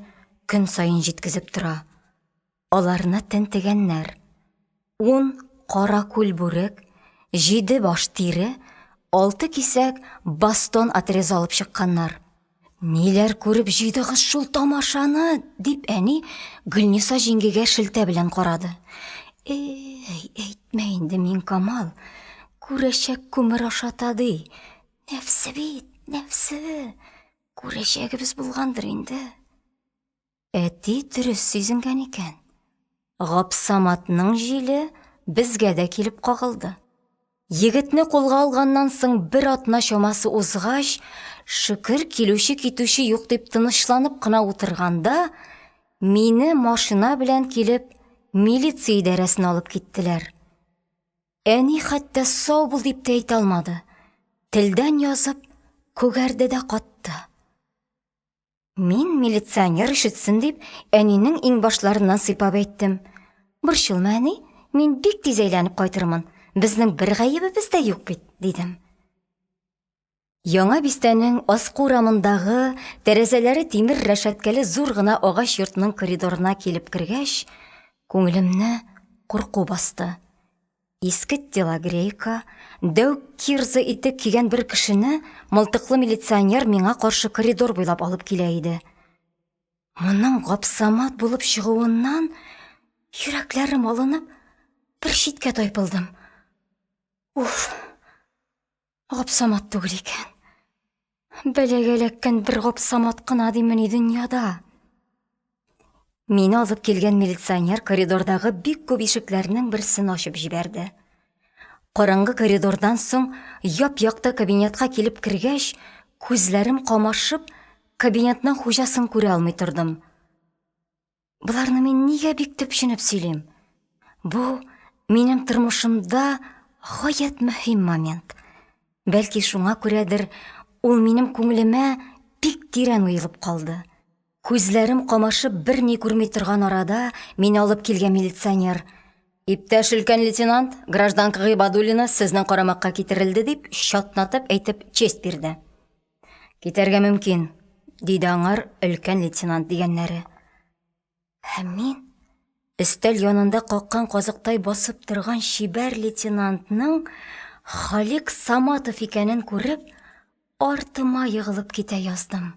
көн саен җиткезеп тора. Аларны тентегәннәр. Ун каракүл бүрек, җиде баш тире, алты кисәк бастон отрезы алып чыкканнар. Ниләр күреп җыйдыгыз шул тамашаны? дип әни Гөлниса җиңгигә шелтә белән карады. Эй, әйтмә инде, Миңкамал, күрәчәк күмер ашата ди. Нәфсе бит, нәфсе. Күрәчәгебез булгандыр инде. Әти дөрес сизенгән икән. Гапсаматның җиле безгә дә килеп кагылды. Егетне кулга алганнан соң бер атна чамасы узгач, шөкер, килүче-китүче юк дип тынычланып кына утырганда, мине машина белән килеп милиция идарәсенә алып киттеләр. Әни хәтта сау бул дип тә әйтә алмады. Телдән язып, күгәрде дә катты. Мин, милиционер ишетсен дип, әнинең иңбашларыннан сыйпап әйттем. Борчылма, әни, мин бик тиз әйләнеп кайтырмын. Безнең бер гаебебез дә юк бит, дидем. Яңа бистәнең аскы урамындагы тәрәзәләре тимер рәшәткәле зур гына агач йортның коридорына килеп кергәч, күңелемне курку басты. Иске телогрейка, дәү кирза итек кигән бер кешене мылтыклы милиционер миңа каршы коридор буйлап алып килә иде. Моның Гапсамат булып чыгуыннан йөрәкләрем алынып, бер читкә тайпылдым. Уф! Гапсамат түгел икән. Бәлагә эләккән бер Гапсамат кына димени дөньяда. Мине алып килгән милиционер коридордагы бик күп ишекләрнең берсен ачып җибәрде. Караңгы коридордан соң яп-якты кабинетка килеп кергәч, күзләрем камашып, кабинетның хуҗасын күрә алмый тордым. Боларны мин нигә бик төпченеп сөйлим? Бу минем тормышымда гаять мөһим момент. Бәлки шуңа күрәдер, ул минем күңелемә бик тирән уелып калды. Күзләрем камашып берни күрми торган арада мине алып килгән милиционер: "Иптәш өлкән лейтенант, гражданка Гыйбадуллина сезнең карамакка китерелде", дип чатнатып әйтеп честь бирде. Китәргә мөмкин, диде аңар өлкән лейтенант дигәннәре. Һәм мин өстәл янында каккан казыктай басып торган чибәр лейтенантның Халик Саматов икәнен күреп, Артыма егылып китә яздым.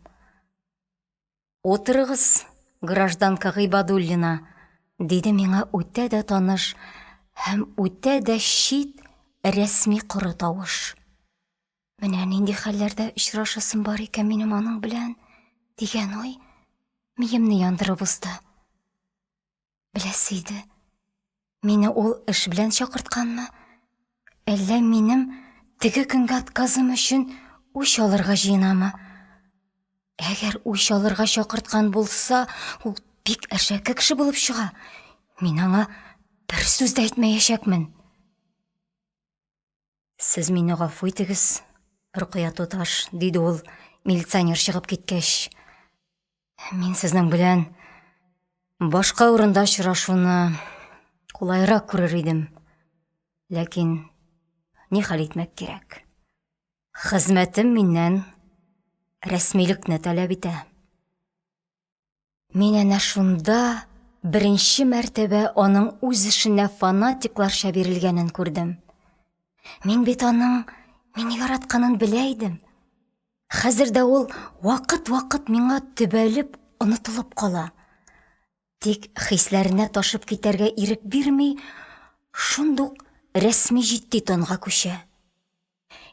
«Утырыгыз, гражданка Гыйбадуллина», – диде миңа үтә дә таныш һәм үтә дә чит рәсми коры тавыш. Менә нинди хәлләрдә очрашасым бар икән минем аның белән, дигән уй миемне яндырып узды. Беләсе иде, мине ул эш белән чакыртканмы, әллә минем теге көнге отказым өчен үч алырга җыенамы? Әгәр үч алырга чакырткан булса, ул бик әшәке кеше булып чыга. Мин аңа бер сүз дә әйтмәячәкмен. Сез мине гафу итегез, Рокыя туташ, диде ул, милиционер чыгып киткәч. Мин сезнең белән башка урында очрашуны кулайрак күрер идем. Ләкин ни хәл итмәк кирәк. Хезмәтем миннән рәсмилекне таләп итә. Мин әнә шунда беренче мәртәбә аның үз эшенә фанатикларча бирелгәнен күрдем. Мин бит аның мине яратканын белә идем. Хәзер дә ул вакыт-вакыт миңа төбәлеп, онытылып кала. Тик хисләренә ташып китәргә ирек бирми, шундук рәсми җитди тонга күчә.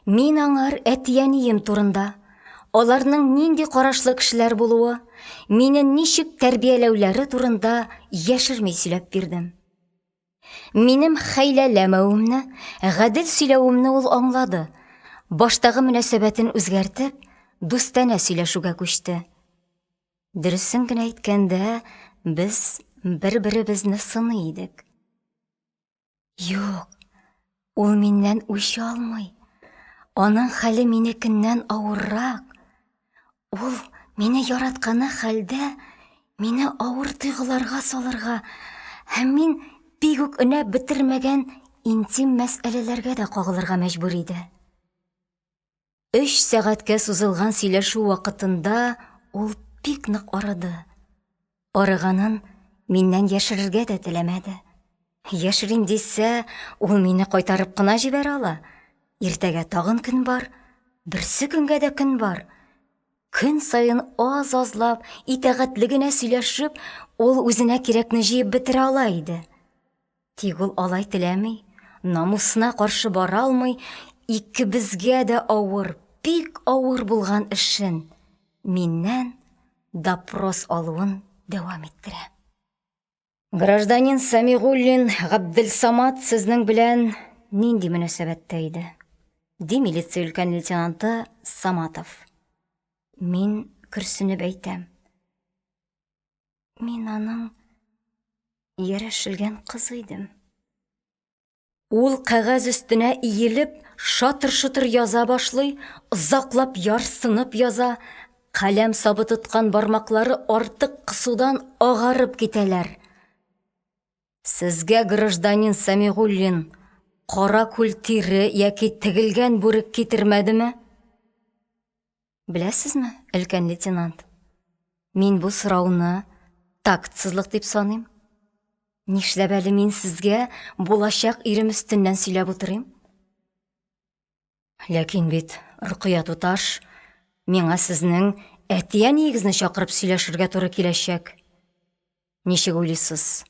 Мин аңар әти-әнием турында, аларның нинди карашлы кешеләр булуы, мине ничек тәрбияләүләре турында яшерми сөйләп бирдем. Минем хәйләләмәвемне, гадел сөйләвемне ул аңлады, баштагы мөнәсәбәтен үзгәртеп, дустанә сөйләшүгә күчте. Дөресен генә әйткәндә, без бер-беребезне сыный идек. Юк, ул миннән үч алмый. Аның хәле минекеннән авыррак. Ул мине яратканы хәлдә мине авыр тойгыларга салырга һәм мин бик үк өнәп бетермәгән интим мәсьәләләргә дә кагылырга мәҗбүр иде. Өч сәгатькә сузылган сөйләшү вакытында ул бик нык арыды. Арыганын миннән яшерергә дә теләмәде. Яшерим дисә, ул мине кайтарып кына җибәрә ала. Иртәгә тагын көн бар, берсе көнгә дә көн бар. Көн саен аз-азлап, итагатьле генә сөйләшеп, ул үзенә кирәкне җыеп бетерә ала иде. Тик ул алай теләми, намусына каршы бара алмый, икебезгә дә авыр, бик авыр булган эшен, миннән допрос алуын дәвам иттерә. Гражданин Сәмигуллин Габделсамат сезнең белән нинди мөнәсәбәттә иде? ди милиция өлкән лейтенанты Саматов. Мин көрсенеп әйтәм. Мин аның ярәшелгән кызы идем. Ул кәгазь өстенә иелеп, шатыр-шотыр яза башлый, озаклап ярсынып яза, каләм сабы тоткан бармаклары артык кысудан агарып китәләр. Сезгә, гражданин Сәмигуллин, каракүл тире яки тегелгән бүрек китермәдеме? Беләсезме, өлкән лейтенант, мин бу сорауны тактсызлык дип саныйм. Нишләп әле мин сезгә булачак ирем өстеннән сөйләп утырыйм? Ләкин бит, Рокыя туташ, миңа сезнең әти-әниегезне чакырып сөйләшергә туры киләчәк. Ничек уйлыйсыз?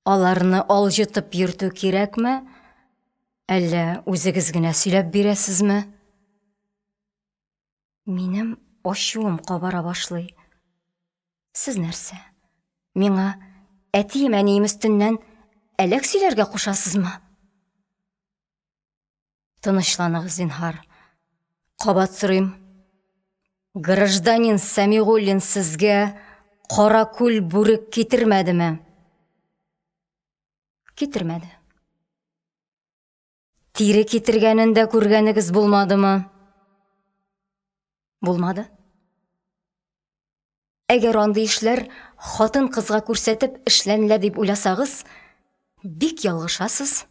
Аларны алҗытып йөртү кирәкме, әллә үзегез генә сөйләп бирәсезме? Минем ачуым кабара башлый. Сез нәрсә, миңа әтием-әнием өстеннән әләк сөйләргә кушасызмы? Тынычланыгыз, зинһар. Кабат сорыйм. Гражданин Сәмигуллин сезгә каракүл бүрек китермәдеме? Китермәде. Тире китергәнен дә күргәнегез булмадымы? Булмады. Әгәр андый эшләр хатын-кызга күрсәтеп эшләнелә дип уйласагыз, бик ялгышасыз.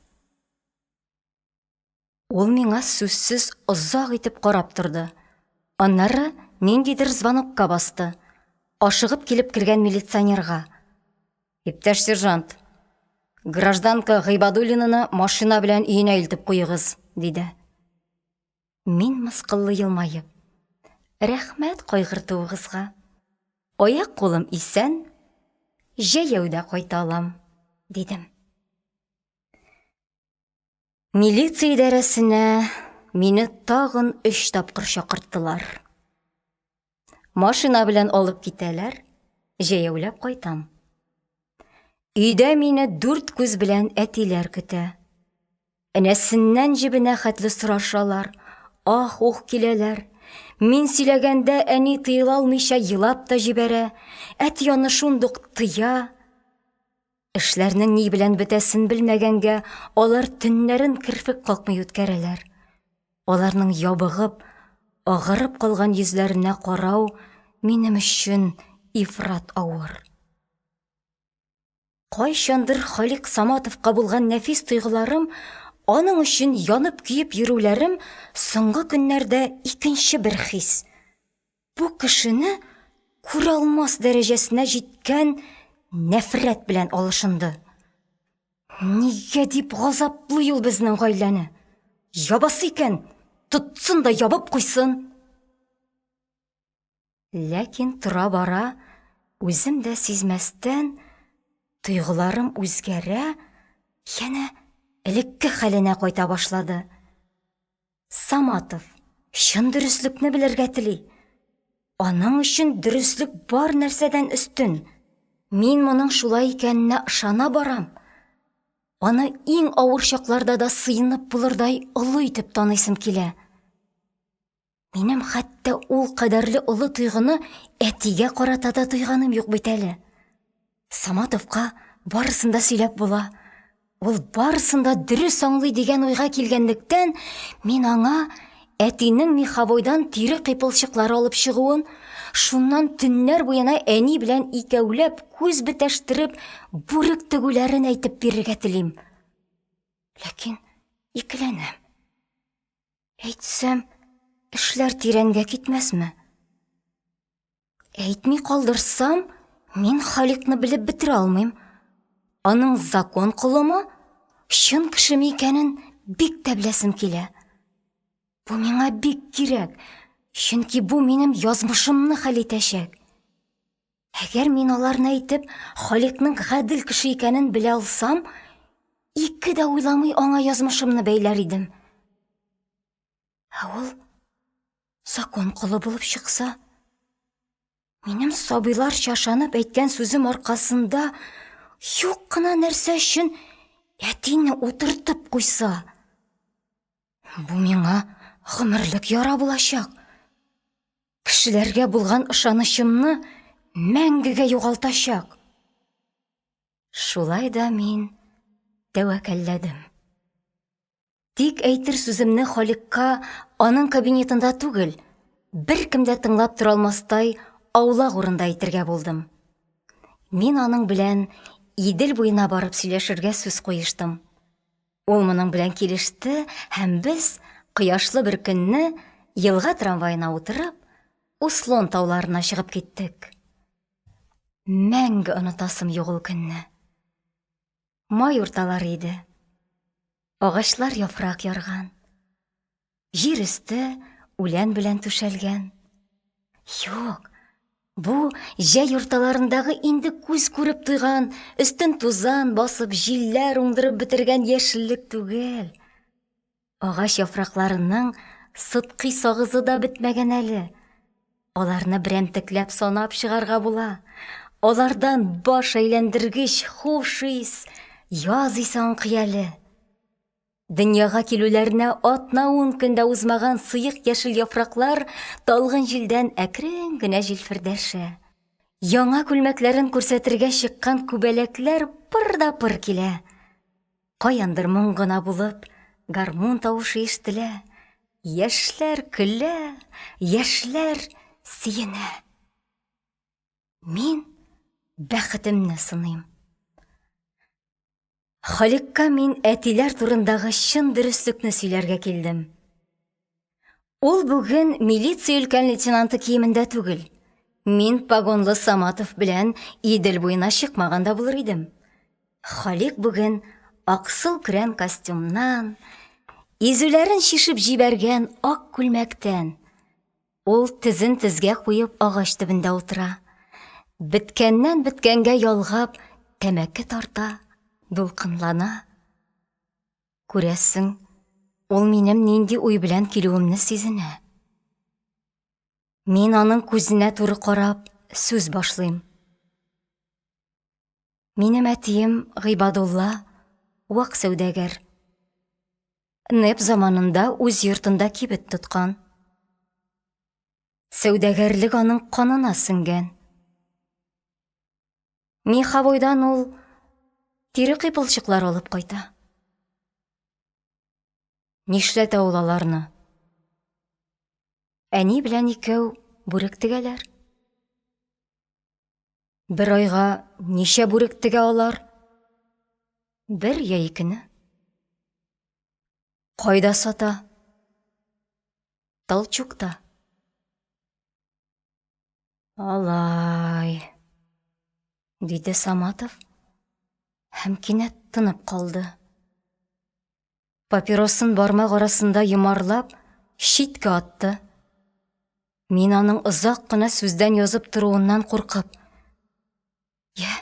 Ул миңа сүзсез озак итеп карап торды. Аннары ниндидер звонокка басты. Ашыгып килеп кергән милиционерга. Иптәш сержант, гражданка Гыйбадуллинаны машина белән өенә илтеп куегыз, диде. Мин мыскыллы елмаеп: – Рәхмәт кайгыртуыгызга. Аяк-кулым исән, җәяү дә кайта алам, – дидем. Милиция идарәсенә мине тагын өч тапкыр чакырттылар. Машина белән алып китәләр, җәяүләп кайтам. Өйдә мине дүрт күз белән әтиләр көтә. Энәсеннән җебенә хәтле сорашалар, ах-ух киләләр. Мин сөйләгәндә, әни тыела алмыйча елап та җибәрә, әти аны шундук тыя. Эшләрнең ни белән бетәсен белмәгәнгә, алар төннәрен керфек какмый үткәрәләр. Аларның ябыгып, агарып калган йөзләренә карау минем өчен ифрат авыр. Кайчандыр Халикъ Саматовка булган нәфис тойгыларым, аның өчен янып-көеп йөрүләрем соңгы көннәрдә икенче бер хис, бу кешене күралмас дәрәҗәсенә җиткән нәфрәт белән алышынды. Нигә дип газаплый ул безнең гаиләне? Ябасы икән, тотсын да ябып куйсын. Ләкин тора-бара, үзем дә сизмәстән, тойгыларым үзгәрә, янә элекке хәленә кайта башлады. Саматов чын дөреслекне белергә тели. Аның өчен дөреслек бар нәрсәдән өстен. Мин моның шулай икәненә ышана барам. Аны иң авыр чакларда да сыенып булырдай олы итеп таныйсым килә. Минем хәтта ул кадәрле олы тойгыны әтигә карата да тойганым юк бит әле. Саматовка барысын да сөйләп була. Ул барысын да дөрес аңлый дигән уйга килгәнлектән, мин аңа әтинең меховойдан тире кыйпылчыклары алып чыгуын, шуннан төннәр буена әни белән икәүләп күз бетәштереп бүрек тегүләрен әйтеп бирергә телим. Ләкин икеләнәм. Әйтсәм, эшләр тирәнгә китмәсме? Әйтми калдырсам, мин Халикъны белеп бетерә алмыйм. Аның закон колымы, чын кешеме икәнен бик тә беләсем килә. Бу миңа бик кирәк, чөнки бу минем язмышымны хәл итәчәк. Әгәр мин аларны әйтеп, Халикъның гадел кеше икәнен белә алсам, ике дә уйламый аңа язмышымны бәйләр идем. Ә ул закон колы булып чыкса, минем сабыйларча ышанып әйткән сүзем аркасында юк кына нәрсә өчен әтине утыртып куйса, бу миңа гомерлек яра булачак. Кешеләргә булган ышанычымны мәңгегә югалтачак. Шулай да мин тәвәккәлләдем. Тик әйтер сүземне Халикъка аның кабинетында түгел, беркем дә тыңлап тора алмастай аулак урында әйтергә булдым. Мин аның белән Идел буена барып сөйләшергә сүз куештым. Ул моның белән килеште һәм без, кояшлы бер көнне, елга трамваена утырып, Услон тауларына чыгып киттек. Мәңге онытасым юк ул көнне. Май урталары иде. Агачлар яфрак ярган. Җир өсте үлән белән түшәлгән. Юк, бу җәй урталарындагы инде күз күреп туйган, өстен тузан басып, җилләр уңдырып бетергән яшеллек түгел. Агач яфракларының сыткый сагызы да бетмәгән әле. Аларны берәмтекләп санап чыгарга була. Алардан баш әйләндергеч хуш ис, яз исе аңкый әле. Дөньяга килүләренә атна-ун көн дә узмаган сыек яшел яфраклар талгын җилдән әкрен генә җилфердәшә. Яңа күлмәкләрен күрсәтергә чыккан күбәләкләр пыр да пыр килә. Каяндыр моң гына булып, гармун тавышы ишетелә. Яшьләр көлә, яшьләр сөенә. Мин бәхетемне сыныйм. Халикъка мин әтиләр турындагы чын дөреслекне сөйләргә килдем. Ул бүген милиция өлкән лейтенанты киемендә түгел. Мин погонлы Саматов белән Идел буена чыкмаган да булыр идем. Халикъ бүген аксыл көрән костюмнан, Изүләрен чишеп җибәргән ак күлмәктән. Ул тезен тезгә куеп агач төбендә утыра. Беткәннән беткәнгә ялгап тәмәке тарта, дулкынлана. Күрәсең, ул минем нинди уй белән килүемне сизенә. Мин аның күзенә туры карап сүз башлыйм. Минем әтием Гыйбадулла вак сәүдәгәр. НЭП заманында үз йортында кибет тоткан. Сәүдәгәрлек аның канына сеңгән. Меховойдан ул тире кыйпылчыклар алып кайта. Нишләтә ул аларны? Әни белән икәү бүрек тегәләр. Бер айга ничә бүрек тегә алар? Бер я икене. Кайда сата? Толчукта. Алай, диде Саматов һәм кинәт тынып калды. Папиросын бармак арасында йомарлап, читкә атты. Мин аның озак кына сүздән язып торуыннан куркып, «Йә,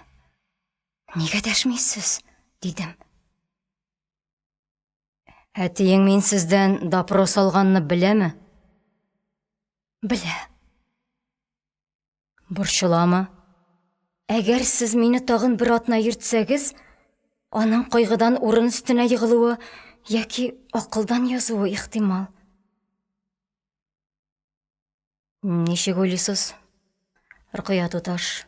нигә дәшмисез?» дидем. Әтиең мин сездән допрос алганны беләме? Белә. Борчыламы? Әгәр сез мине тагын бер атна йөртсәгез, аның кайгыдан урын өстенә егылуы яки акылдан язуы ихтимал. Ничек уйлыйсыз, Ркыя туташ?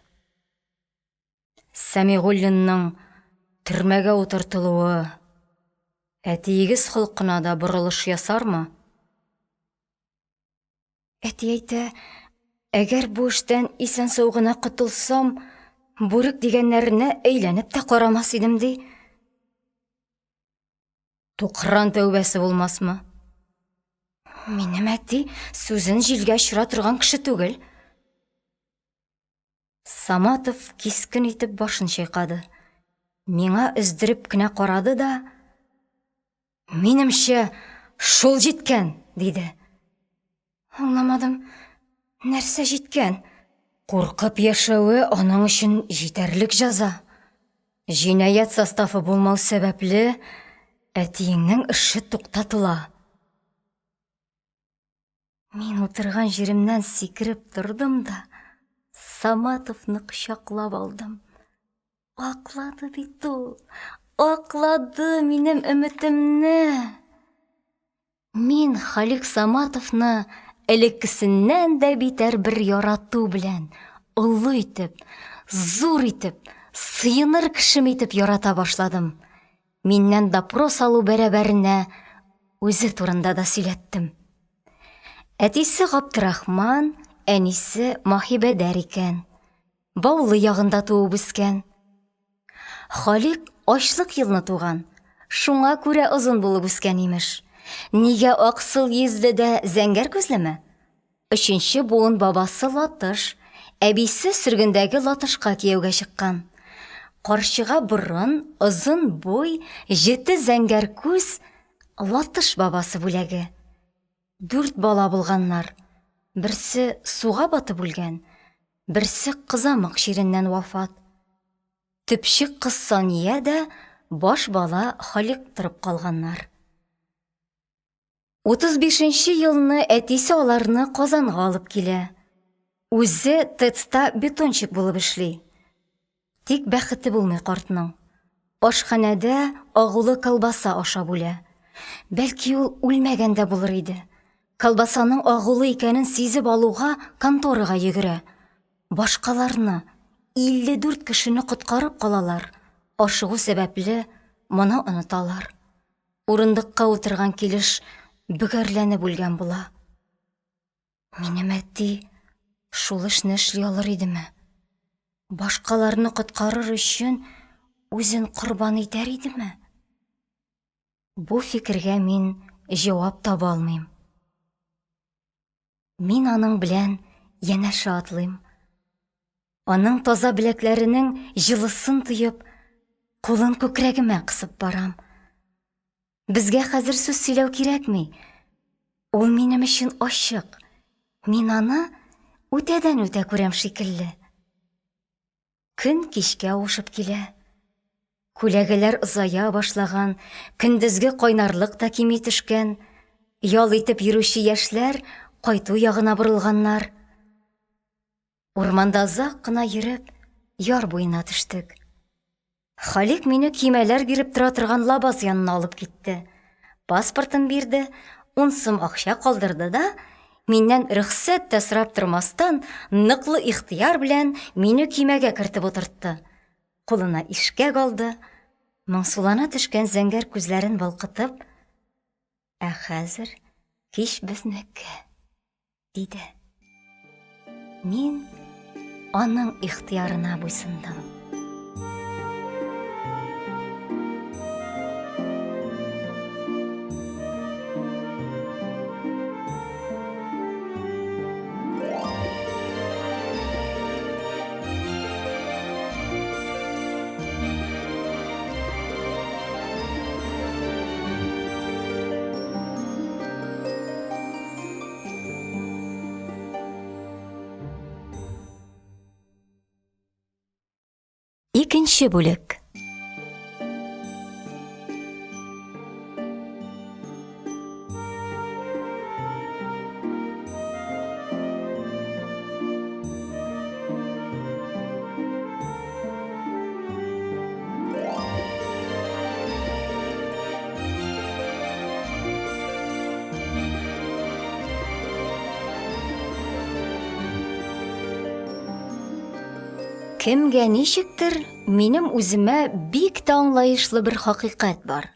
Сәмигуллинның төрмәгә утыртылуы әтиегез холкына да борылыш ясармы? Әти әйтә, әгәр бу эштән исән-сау гына котылсам, бүрек дигәннәренә әйләнеп тә карамас идем, ди. Тукран тәүбәсе булмасмы? Минем әти сүзен җилгә очыра торган кеше түгел. Саматов кискен итеп башын чайкады. Миңа өздереп кенә карады да, Минемчә, шул җиткән, диде. Аңламадым, нәрсә җиткән? Куркып яшәве аның өчен җитәрлек җәза. Җинаять составы булмау сәбәпле, әтиеңнең эше туктатыла. Мин утырган җиремнән сикереп тордым да Саматовны кочаклап алдым. Аклады бит ул, аклады минем өметемне. Мин Халик Саматовны элеккесеннән дә битәр бер ярату белән, олы итеп, зур итеп, сыеныр кешем итеп ярата башладым. Миннән допрос алу бәрабәренә үзе турында да сөйләттем. Әтисе Габдрахман, әнисе Маһибәдәр икән. Баулы ягында туып үскән. Халик ачлык елны туган, шуңа күрә озын булып үскән, имеш. Нигә аксыл йөзле дә зәңгәр күзлеме? Өченче буын бабасы латыш, әбисе сөргендәге латышка кияүгә чыккан. Карчыга борын, озын буй, җете зәңгәр күз, латыш бабасы бүләге. Дүрт бала булганнар. Берсе суга батып үлгән, берсе кызамык чиреннән вафат. Төпчек кыз Сания дә, баш бала Халикъ торып калганнар. 35 нче елны әтисе аларны Казанга алып килә. Үзе ТЭЦта бетонщик булып эшли. Тик бәхете булмый картның. Ашханәдә агулы колбаса ашап үлә. Бәлки ул үлмәгән дә булыр иде. Колбасаның агулы икәнен сизеп алуга конторага йөгерә. Башкаларны, 54 кешене коткарып калалар, ашыгу сәбәпле моны оныталар. Урындыкка утырган килеш бөгәрләнеп үлгән була. Минем әти шул эшне эшли алыр идеме? Башкаларны коткарыр өчен үзен корбан итәр идеме? Бу фикергә мин җавап таба алмыйм. Мин аның белән янәшә атлыйм. Аның таза беләкләренең җылысын тоеп, кулын күкрәгемә кысып барам. Безгә хәзер сүз сөйләү кирәкми. Ул минем өчен ачык. Мин аны үтәдән-үтә күрәм шикелле. Көн кичкә авышып килә. Күләгәләр озая башлаган, көндезге кайнарлык та кими төшкән. Ял итеп йөрүче яшьләр кайту ягына борылганнар. Урманда озак кына йөреп, яр буена төштек. Халикъ мине көймәләр биреп тора торган лабаз янына алып китте. Паспортын бирде, ун сум акча калдырды да, миннән рөхсәт тә сорап тормастан, ныклы ихтыяр белән мине көймәгә кертеп утыртты. Кулына ишкәк алды, моңсулана төшкән зәңгәр күзләрен балкытып, Ә хәзер кич безнеке. Диде. Мин аның ихтыярына буйсындым. Икенче бүлек. Кемгә ничектер, минем үземә бик тә аңлаешлы бер хакыйкать бар.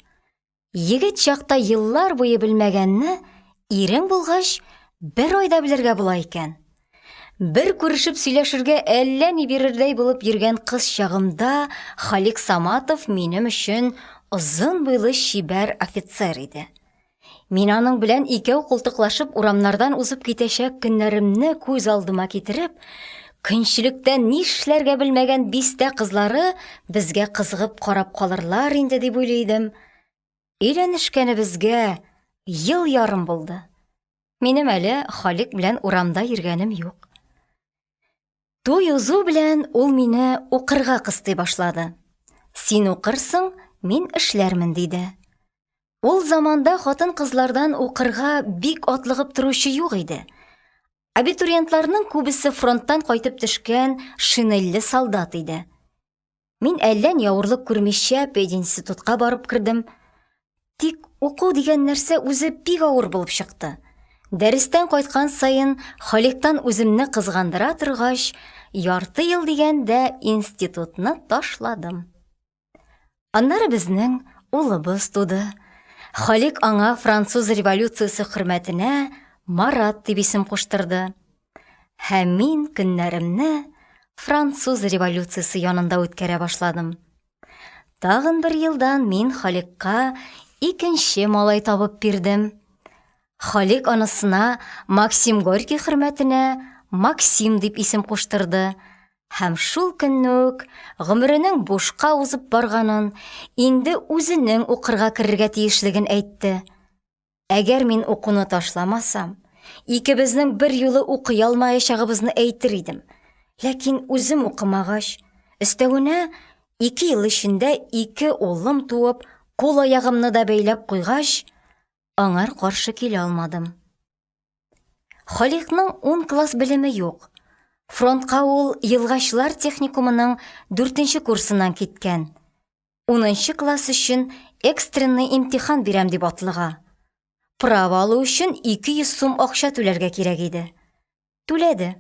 Егет чакта еллар буе белмәгәнне, ирең булгач, бер айда белергә була икән. Бер күрешеп сөйләшергә әллә ни бирердәй булып йөргән кыз чагымда Халик Саматов минем өчен озын буйлы чибәр офицер иде. Мин аның белән икәү култыклашып урамнардан узып китәчәк көннәремне күз алдыма китереп, көнчелектән нишләргә белмәгән бистә кызлары безгә кызыгып карап калырлар инде дип уйлый идем. Өйләнешкәнебезгә ел ярым булды. Минем әле Халик белән урамда йөргәнем юк. Туй узу белән ул мине укырга кыстый башлады. Син укырсың, мин эшләрмен, диде. Ул заманда хатын-кызлардан укырга бик атлыгып торучы юк иде. Абитуриентларның күбесе фронттан кайтып төшкән шинельле солдат иде. Мин әллә ни авырлык күрмичә пединститутка барып кердем. Тик уку дигән нәрсә үзе бик авыр булып чыкты. Дәрестән кайткан саен Халиктан үземне кызгандыра торгач, ярты ел дигәндә институтны ташладым. Аннары безнең улыбыз туды. Халик аңа француз революциясе хөрмәтенә Марат дип исем куштырды. Һәм мин көннәремне француз революциясе янында үткәрә башладым. Тагын бер елдан мин Халикка икенче малай табып бирдем. Халик анысына Максим Горький хөрмәтенә Максим дип исем куштырды һәм шул көнне үк гомеренең бушка узып барганын, инде үзенең укырга керергә тиешлеген әйтте. Әгәр мин укуны ташламасам, икебезнең берьюлы укый алмаячагыбызны әйтер идем. Ләкин үзем укымагач, өстәвенә, ике ел эчендә ике улым туып, кул-аягымны да бәйләп куйгач, аңар каршы килә алмадым. Халикъның ун класс белеме юк. Фронтка ул елгачылар техникумының дүртенче курсыннан киткән. Унынчы класс өчен экстренный имтихан бирәм дип атлыга. Право алу өчен 200 сум акча түләргә кирәк иде. Түләде.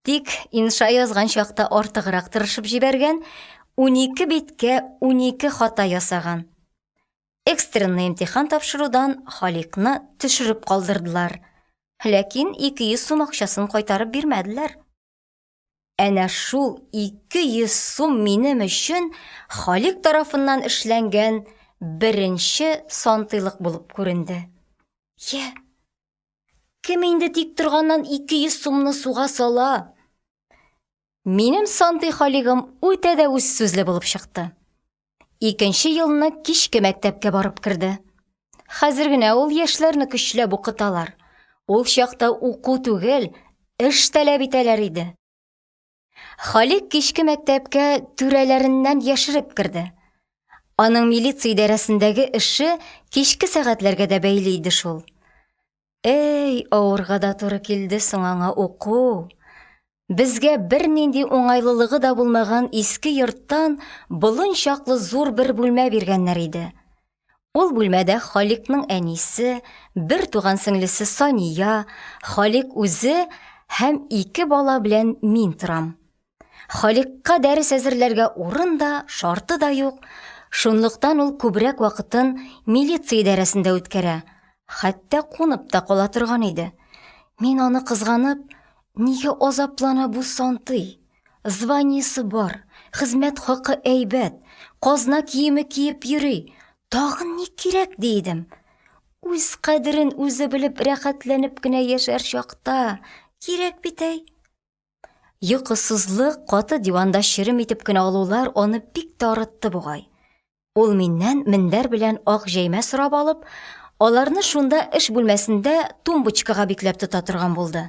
Тик инша язган чакта артыграк тырышып җибәргән, 12 биткә 12 хата ясаган. Экстренный имтихан тапшырудан Халикъны төшереп калдырдылар. Ләкин 200 сум акчасын кайтарып бирмәделәр. Әнә шул 200 сум минем өчен Халик тарафыннан эшләнгән беренче сантыйлык булып күренде. Йә, кем инде тик торганнан 200 сумны суга сала? Минем сантый Халигым үтә дә үз сүзле булып чыкты. Икенче елны кичке мәктәпкә барып керде. Хәзер генә ул яшьләрне көчләп укыталар. Ул чакта уку түгел, эш таләп итәләр иде. Халикъ кичке мәктәпкә түрәләреннән яшереп керде. Аның милиция идарәсендәге эше кичке сәгатьләргә дә бәйле иде шул. Әй, авырга да туры килде соң аңа уку. Безгә бернинди уңайлылыгы да булмаган иске йорттан болын чаклы зур бер бүлмә биргәннәр иде. Ул бүлмәдә Халикъның әнисе, бертуган сеңлесе Сания, Халикъ үзе һәм ике бала белән мин торам. Халикъка дәрес әзерләргә урын да, шарты да юк, шунлыктан ул күбрәк вакытын милиция идарәсендә үткәрә, хәтта кунып та кала торган иде. Мин аны кызганып, нигә азаплана бу сантый? Званиесе бар, хезмәт хакы әйбәт, казна киеме киеп йөри, тагын ни кирәк, ди идем. Үз кадерен үзе белеп, рәхәтләнеп кенә яшәр чакта, кирәк бит әй. Йокысызлык, каты диванда черем итеп кенә алулар аны бик тә арытты бугай. Ул миннән мендәр белән ак җәймә сорап алып, аларны шунда эш бүлмәсендә тумбочкага бикләп тота торган булды.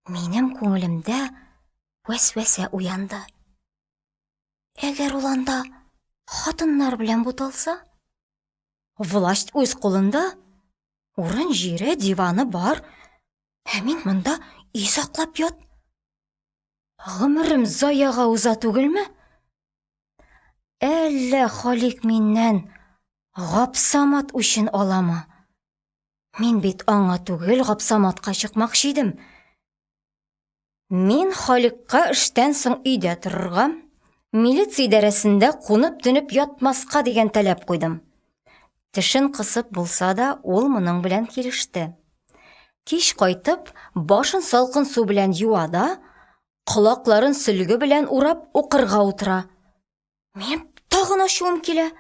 Минем күңелемдә вәсвәсә уянды. Әгәр ул анда хатыннар белән буталса? Власть үз кулында, урын-җире, диваны бар. Ә мин монда өй саклап ят. Гомерем заяга уза түгелме? Әллә Халик миннән Гапсамат үчен аламы? Мин бит аңа түгел, Гапсаматка чыкмакчы идем. Мин Халикъка эштән соң өйдә торырга, милиция идарәсендә кунып-төнеп ятмаска дигән таләп куйдым. Тешен кысып булса да, ул моның белән килеште. Кич кайтып, башын салкын су белән юа да, колакларын сөлге белән урап укырга утыра. Минем тагын ачуым килә.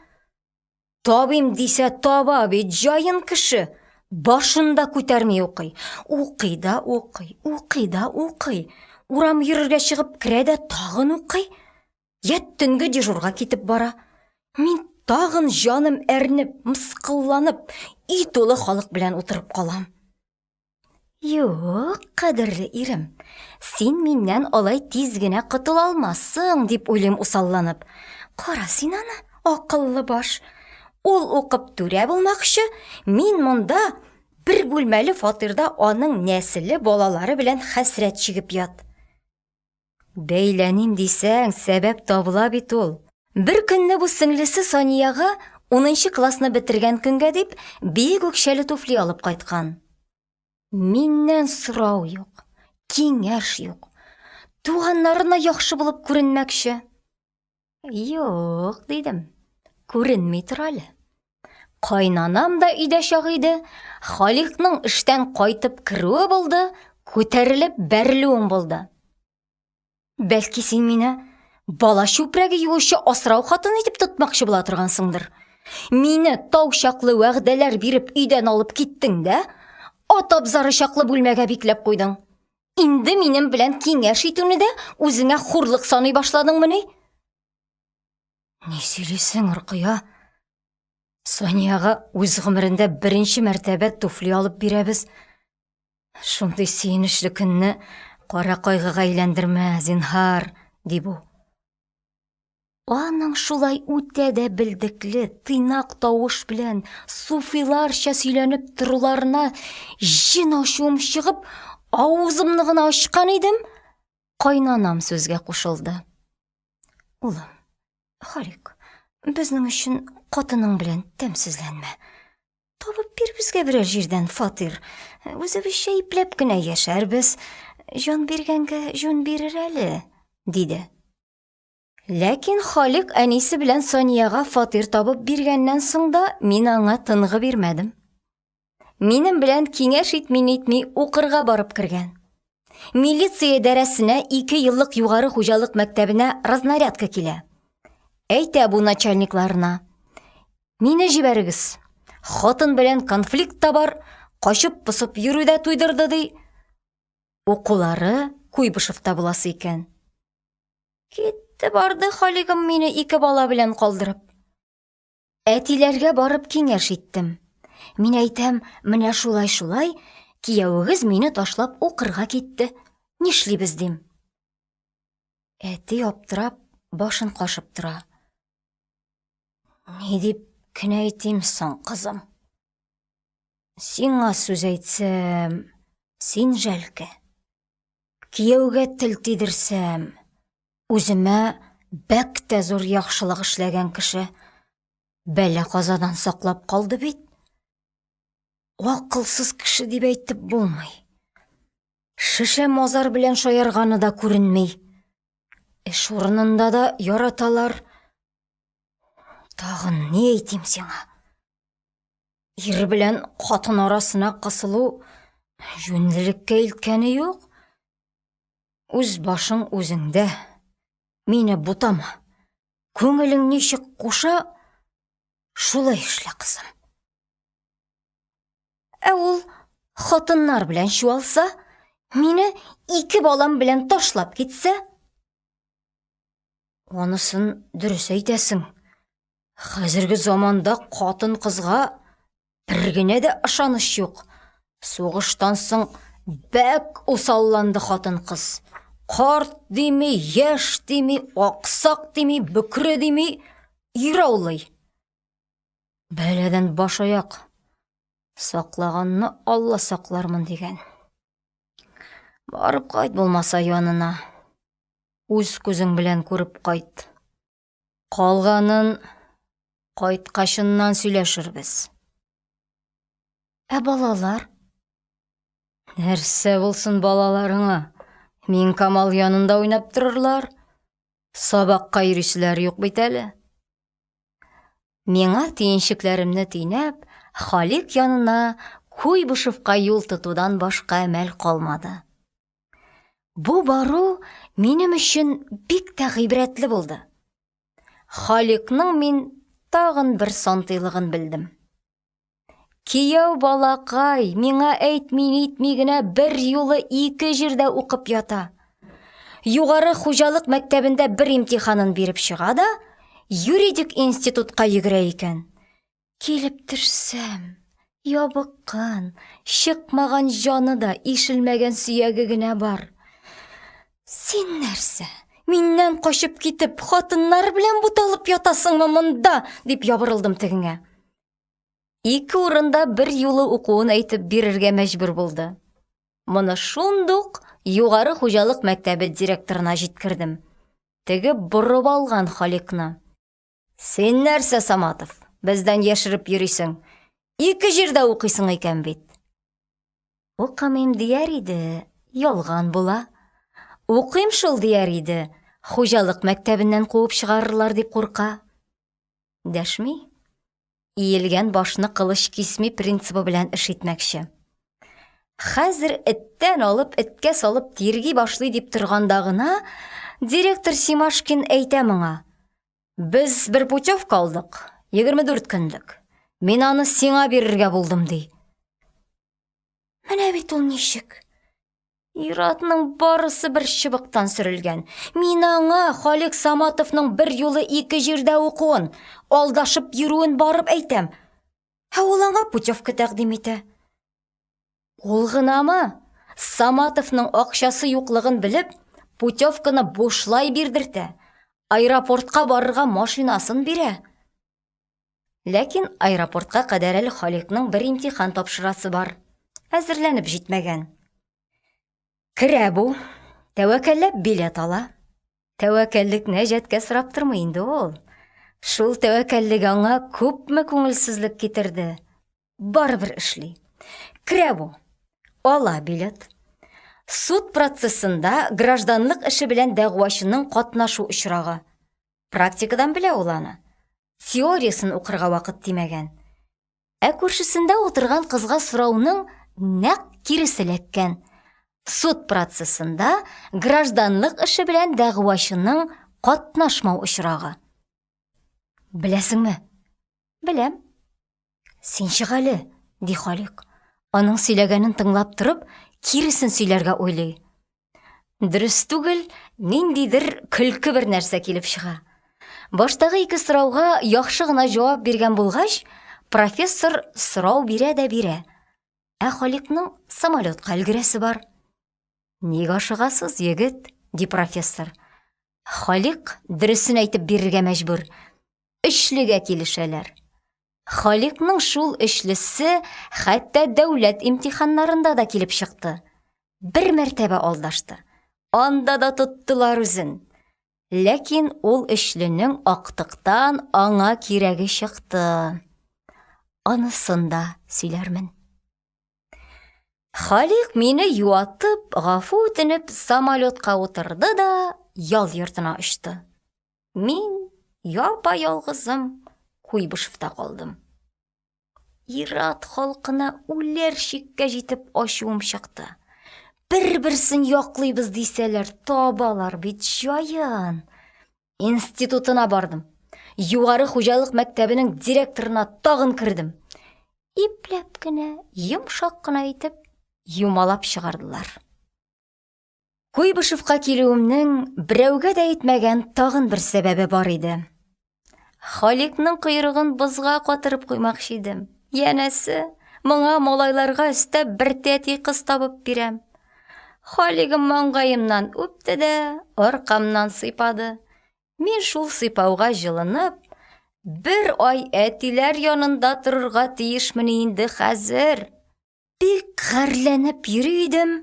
Табыйм дисә таба бит җаен кеше. Башын да күтәрми укый. Укый да укый, укый да укый. Урам йөрергә чыгып керә дә тагын укый. Йә төнге дежурга китеп бара. Мин тагын җаным әрнеп, мыскылланып, өй тулы халык белән утырып калам. Юк, кадерле ирем, син миннән алай тиз генә котыла алмассың, дип уйлыйм усалланып. Кара син аны, акыллы баш. Ул укып түрә булмакчы, мин монда бер бүлмәле фатирда аның нәселе, балалары белән хәсрәт чигеп ят. Бәйләним дисәң, сәбәп табыла бит ул. Бер көнне бу сеңлесе Саниягә унынчы классны бетергән көнгә дип, биек үкчәле туфли алып кайткан. Миннән сорау юк, киңәш юк. Туганнарына яхшы булып күренмәкче. Юк, дидем, күренми тор әле. Кайнанам да өйдә чак иде, Халикъның эштән кайтып керүе булды, күтәрелеп бәрелүем булды. Бәлки, син мине бала чүпрәге юучы асрау хатын итеп тотмакчы була торгансыңдыр. Мине тау чаклы вәгъдәләр биреп өйдән алып киттең дә, ат абзары чаклы бүлмәгә бикләп куйдың. Инде минем белән киңәш итүне дә үзеңә хурлык саный башладыңмыни? Ни сөйлисең, Рокыя? Саниягә үз гомерендә беренче мәртәбә туфли алып бирәбез. Шундый сөенечле көнне кара кайгыга әйләндермә, зинһар, ди бу. Аның шулай үтә дә белдекле, тыйнак тавыш белән суфиларча сөйләнеп торуларына җен ачуым чыгып, авызымны гына ачкан идем, кайнанам сүзгә кушылды. Улым, Халик, безнең өчен катының белән тәмсезләнмә. Табып бир безгә берәр җирдән фатир. Үзебезчә ипләп кенә яшәрбез. Җан биргәнгә җүн бирер әле, диде. Ләкин Халик әнисе белән Саниягә фатир табып биргәннән соң да мин аңа тынгы бирмәдем. Минем белән киңәш итми-нитми укырга барып кергән. Милиция идарәсенә ике еллык югары хуҗалык мәктәбенә разнарядка килә. Әйтә бу начальникларына. Мине җибәрегез. Хатын белән конфликт та бар, качып-посып йөрү дә туйдырды, ди. Укулары Куйбышевта буласы икән. Китте барды Халигым мине ике бала белән калдырып. Әтиләргә барып киңәш иттем. Мин әйтәм, менә шулай-шулай, киявегез мине ташлап укырга китте, нишлибез, дим. Әти аптырап, башын кашып тора. Ни дип кенә әйтим соң, кызым? Сиңа сүз әйтсәм, син жәлке. Кияүгә тел тидерсәм, үземә бәк тә зур яхшылык эшләгән кеше. Бәла-казадан саклап калды бит. Акылсыз кеше дип әйтеп булмый. Шешә-мазар белән шаярганы да күренми. Эш урынында да яраталар. Тагын ни әйтим сиңа? Ир белән хатын арасына кысылу җүнлелеккә илткәне юк. Үз башың үзеңдә. Мине бутама. Күңелең ничек куша, шулай эшлә, кызым. Ә ул хатыннар белән чуалса, мине ике балам белән ташлап китсә? Анысын дөрес әйтәсең. Хәзерге заманда катын-кызга бер генә дә ышаныч юк. Сугыштан соң бәк усалланды хатын-кыз. Карт дими, яшь дими, аксак дими, бөкре дими, ир аулый. Бәладән баш-аяк. Саклаганны Алла саклармын дигән. Барып кайт булмаса янына. Үз күзең белән күреп кайт. Калганын кайткачыннан сөйләшербез. Ә балалар? Нәрсә булсын балаларыңа? Миңкамал янында уйнап торырлар. Сабакка йөриселәре юк бит әле. Миңа төенчекләремне төйнәп, Халикъ янына Куйбышевка юл тотудан башка әмәл калмады. Бу бару минем өчен бик тә гыйбрәтле булды. Халикъның мин тагын бер сантыйлыгын белдем. Кияү балакай миңа әйтми-нитми генә берьюлы ике җирдә укып ята. Югары хуҗалык мәктәбендә бер имтиханын биреп чыга да, юридик институтка йөгерә икән. Килеп төшсәм, ябыккан, чыкмаган җаны да, ишелмәгән сөяге генә бар. Син нәрсә, миннән качып китеп, хатыннар белән буталып ятасыңмы монда? дип ябырылдым тегеңә. Ике урында бер юлы укуын әйтеп бирергә мәҗбүр булды. Моны шундук Югары хуҗалык мәктәбе директорына җиткердем. Теге борып алган Халикъны. Син нәрсә, Саматов, бездән яшереп йөрисең? Ике җирдә укыйсың икән бит. Укымыйм дияр иде, ялган була. Укыйм шул дияр иде, хуҗалык мәктәбеннән куып чыгарырлар дип курка. Дәшми. Иелгән башны кылыч кисми принцибы белән эш итмәкче. Хәзер эттән алып, эткә салып тирги башлый дип торганда гына, директор Симашкин әйтә моңа: "Без бер путевка алдык, 24 көнлек. Мин аны сиңа бирергә булдым", ди. Менә бит ул ничек. Ир-атның барысы бер чыбыктан сөрелгән. Мин аңа Халик Саматовның бер юлы ике җирдә укуын, алдашып йөрүен барып әйтәм. Ә ул аңа путевка тәкъдим итә. Ул гынамы? Саматовның акчасы юклыгын белеп, путевканы бушлай бирдертә, аэропортка барырга машинасын бирә. Ләкин аэропортка кадәр әле Халикъның бер имтихан тапшырасы бар. Әзерләнеп җитмәгән. Керә бу, тәвәккәлләп билет ала. Тәвәккәллекне әҗәткә сорап тормый инде ул. Шул тәвәккәллек аңа күпме күңелсезлек китерде. Барыбер эшли. Керә бу. Ала билет. Суд процессында гражданлык эше белән дәгъвачының катнашу очрагы. Практикадан белә ул аны. Теориясен укырга вакыт тимәгән. Ә күршесендә утырган кызга сорауның нәкъ киресе эләккән. Суд процессында гражданлык эше белән дәгъвачының катнашмау очрагы. Беләсеңме? Беләм. Син чык әле, ди Халикъ. Аның сөйләгәнен тыңлап торып, киресен сөйләргә уйлый. Дөрес түгел, ниндидер көлке бер нәрсә килеп чыга. Баштагы ике сорауга яхшы гына җавап биргән булгач, профессор сорау бирә дә бирә. Ә Халикъның самолётка өлгерәсе бар. «Ник ашыгасыз, егет?» – ди профессор. Халикъ дөресен әйтеп бирергә мәҗбүр. Өчлегә килешәләр. Халикъның шул өчлесе хәтта дәүләт имтиханнарында да килеп чыкты. Бер мәртәбә алдашты. Анда да тоттылар үзен. Ләкин ул өчленең актыктан аңа кирәге чыкты. Анысын да сөйләрмен. Халикъ мине юатып, гафу үтенеп, самолётка утырды да ял йортына очты. Мин япа-ялгызым Куйбышевта калдым. Ир-ат халкына үләр чиккә җитеп ачуым чыкты. Бер-берсен яклыйбыз дисәләр, табалар бит җаен. Институтына бардым. Югары хуҗалык мәктәбенең директорына тагын кердем. Ипләп кенә, йомшак кына итеп юмалап чыгардылар. Куйбышевка килүемнең берәүгә дә әйтмәгән тагын бер сәбәбе бар иде. Халикъның койрыгын бозга катырып куймакчы идем. Янәсе, моңа малайларга өстәп бер тәти кыз табып бирәм. Халигым маңгаемнан үпте дә аркамнан сыйпады. Мин шул сыйпауга җылынып, бер ай әтиләр янында торырга тиешмени инде хәзер? Бик гарьләнеп йөри идем,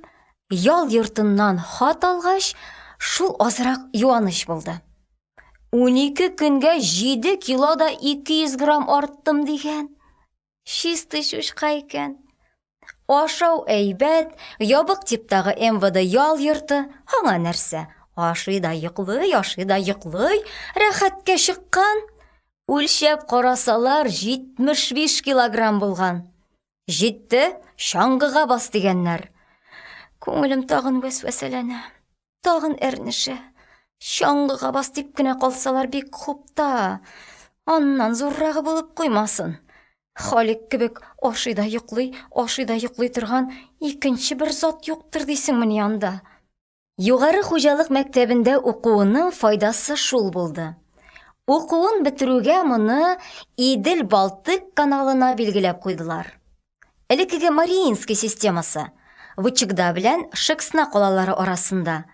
ял йортыннан хат алгач, шул азрак юаныч булды. 12 көнгә 7 кило да 200 грамм арттым дигән. Чистый чучка икән. Ашау әйбәт, ябык типтагы МВД ял йорты, аңа нәрсә? Ашый да йоклый, ашый да йоклый, рәхәткә чыккан. Үлчәп карасалар, 75 килограмм булган. Җитте, чаңгыга бас дигәннәр. Күңелем тагын вәсвәсәләнә. Тагын әрнешә. Чаңгыга бас дип кенә калсалар бик хуп та. Аннан зуррагы булып куймасын. Халикъ кебек ашый да йоклый, ашый да йоклый торган икенче бер зат юктыр дисеңмени анда? Югары хуҗалык мәктәбендә укуының файдасы шул булды. Укуын бетерүгә моны Идел-Балтыйк каналына билгеләп куйдылар. Элеккеге Мариинский системасы, Вычегда белән Шексна калалары арасында,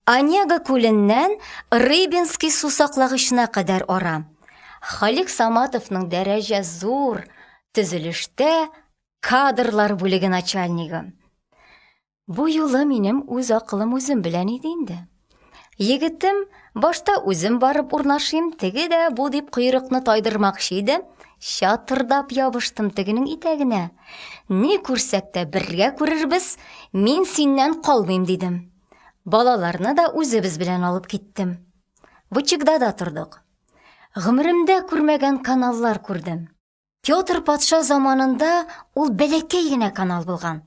Онега күленнән Рыбинский сусаклагычына кадәр ара. Халик Саматовның дәрәҗә зур, төзелештә кадрлар бүлеге начальнигы. Бу юлы минем үз акылым үзем белән иде инде. Егетем, башта үзем барып урнашыйм, теге дә бу дип койрыкны тайдырмакчы иде, чатырдап ябыштым тегенең итәгенә. Ни күрсәк тә бергә күрербез, мин синнән калмыйм, дидем. Балаларны да үзебез белән алып киттем. Вычегдада тордык. Гомеремдә күрмәгән каналлар күрдем. Петр патша заманында ул бәләкәй генә канал булган.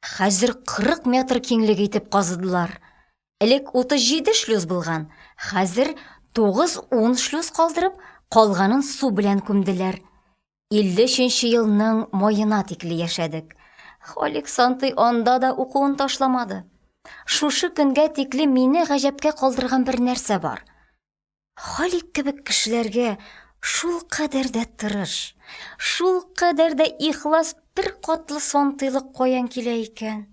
Хәзер 40 метр киңлеге итеп казыдылар. Элек 37 шлюз булган, хәзер 9-10 шлюз калдырып, калганын су белән күмделәр. 53 нче елның маена тикле яшәдек. Халик Сантый анда да укуын ташламады. Шушы көнгә тикле мине гаҗәпкә калдырган бер нәрсә бар. Халик кебек кешеләргә шулкадәр дә тырыш, шулкадәр дә ихлас беркатлы сантыйлык каян килә икән?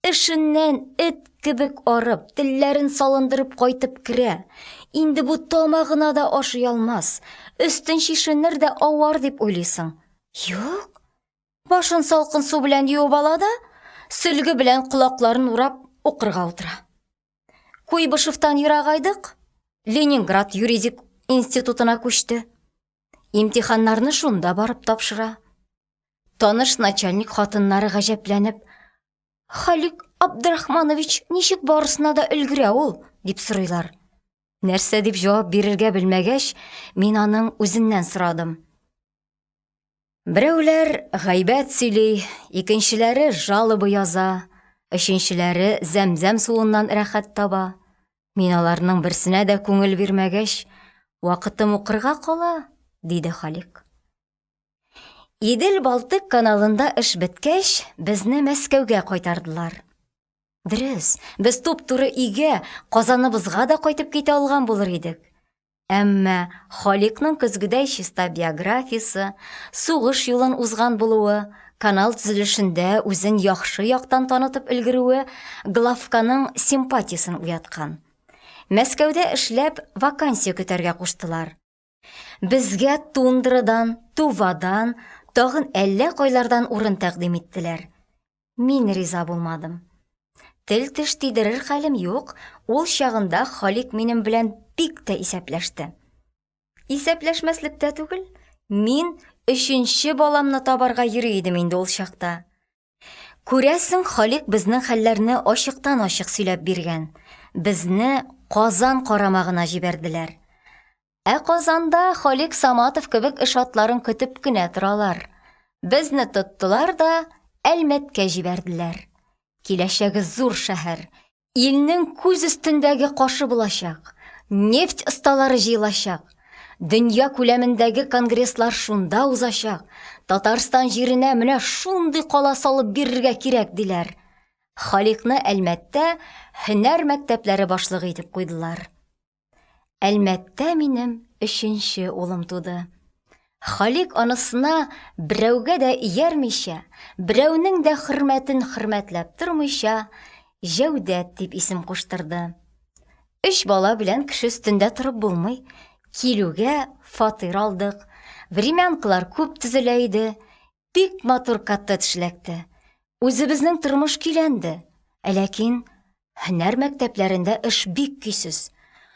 Эшеннән эт кебек арып, телләрен салындырып кайтып керә. Инде бу тамагына да ашый алмас, өстен чишенер дә авар дип уйлыйсың. Юк, башын салкын су белән юып ала да, сөлге белән колакларын урап укырга утыра. Куйбышевтан ерагайдык, Ленинград юридик институтына күчте. Имтиханнарны шунда барып тапшыра. Таныш начальник хатыннары гаҗәпләнеп, «Халик Абдрахманович ничек барысына да өлгерә ул?» дип сорыйлар. Нәрсә дип җавап бирергә белмәгәч, мин аның үзеннән сорадым. Берәүләр гайбәт сөйли, икенчеләре жалоба яза, өченчеләре зәмзәм суыннан рәхәт таба. Мин аларның берсенә дә күңел бирмәгәч, вакытым укырга кала, диде Халик. Идел-Балтыйк каналында эш беткәч, безне Мәскәүгә кайтардылар. Дөрес, без туп-туры өйгә, Казаныбызга да кайтып китә алган булыр идек. Әмма Халикъның көзгедәй чиста биографиясе, сугыш юлын узган булуы, канал төзелешендә үзен яхшы яктан танытып өлгерүе Главканың симпатиясен уяткан. Мәскәүдә эшләп, вакансия көтәргә куштылар. Безгә Тундрадан, Тувадан, тагын әллә кайлардан урын тәкъдим иттеләр. Мин риза булмадым. Тел-теш тидерер хәлем юк, ул чагында Халикъ минем белән бик тә исәпләште. Исәпләшмәслек тә түгел, мин өченче баламны табарга йөри идем инде ул чакта. Күрәсең, Халикъ безнең хәлләрне ачыктан-ачык сөйләп биргән. Безне Казан карамагына җибәрделәр. Ә Казанда Халикъ Саматов кебек эш атларын көтеп кенә торалар. Безне тоттылар да Әлмәткә җибәрделәр. Киләчәге зур шәһәр, илнең күз өстендәге кашы булачак, нефть осталары җыелачак, дөнья күләмендәге конгресслар шунда узачак, Татарстан җиренә менә шундый кала салып бирергә кирәк, диләр. Халикъны Әлмәттә һөнәр мәктәпләре башлыгы итеп куйдылар. Әлмәттә минем өченче улым туды. Халик анысына берәүгә дә иярмичә, берәүнең дә хөрмәтен хөрмәтләп тормыйча, Җәүдәт дип исем куштырды. Өч бала белән кеше өстендә торып булмый. Килүгә фатир алдык. Времянкалар күп төзелә иде. Бик матур коттедж эләкте. Үзебезнең тормыш көйләнде. Ләкин һөнәр мәктәпләрендә эш бик көйсез.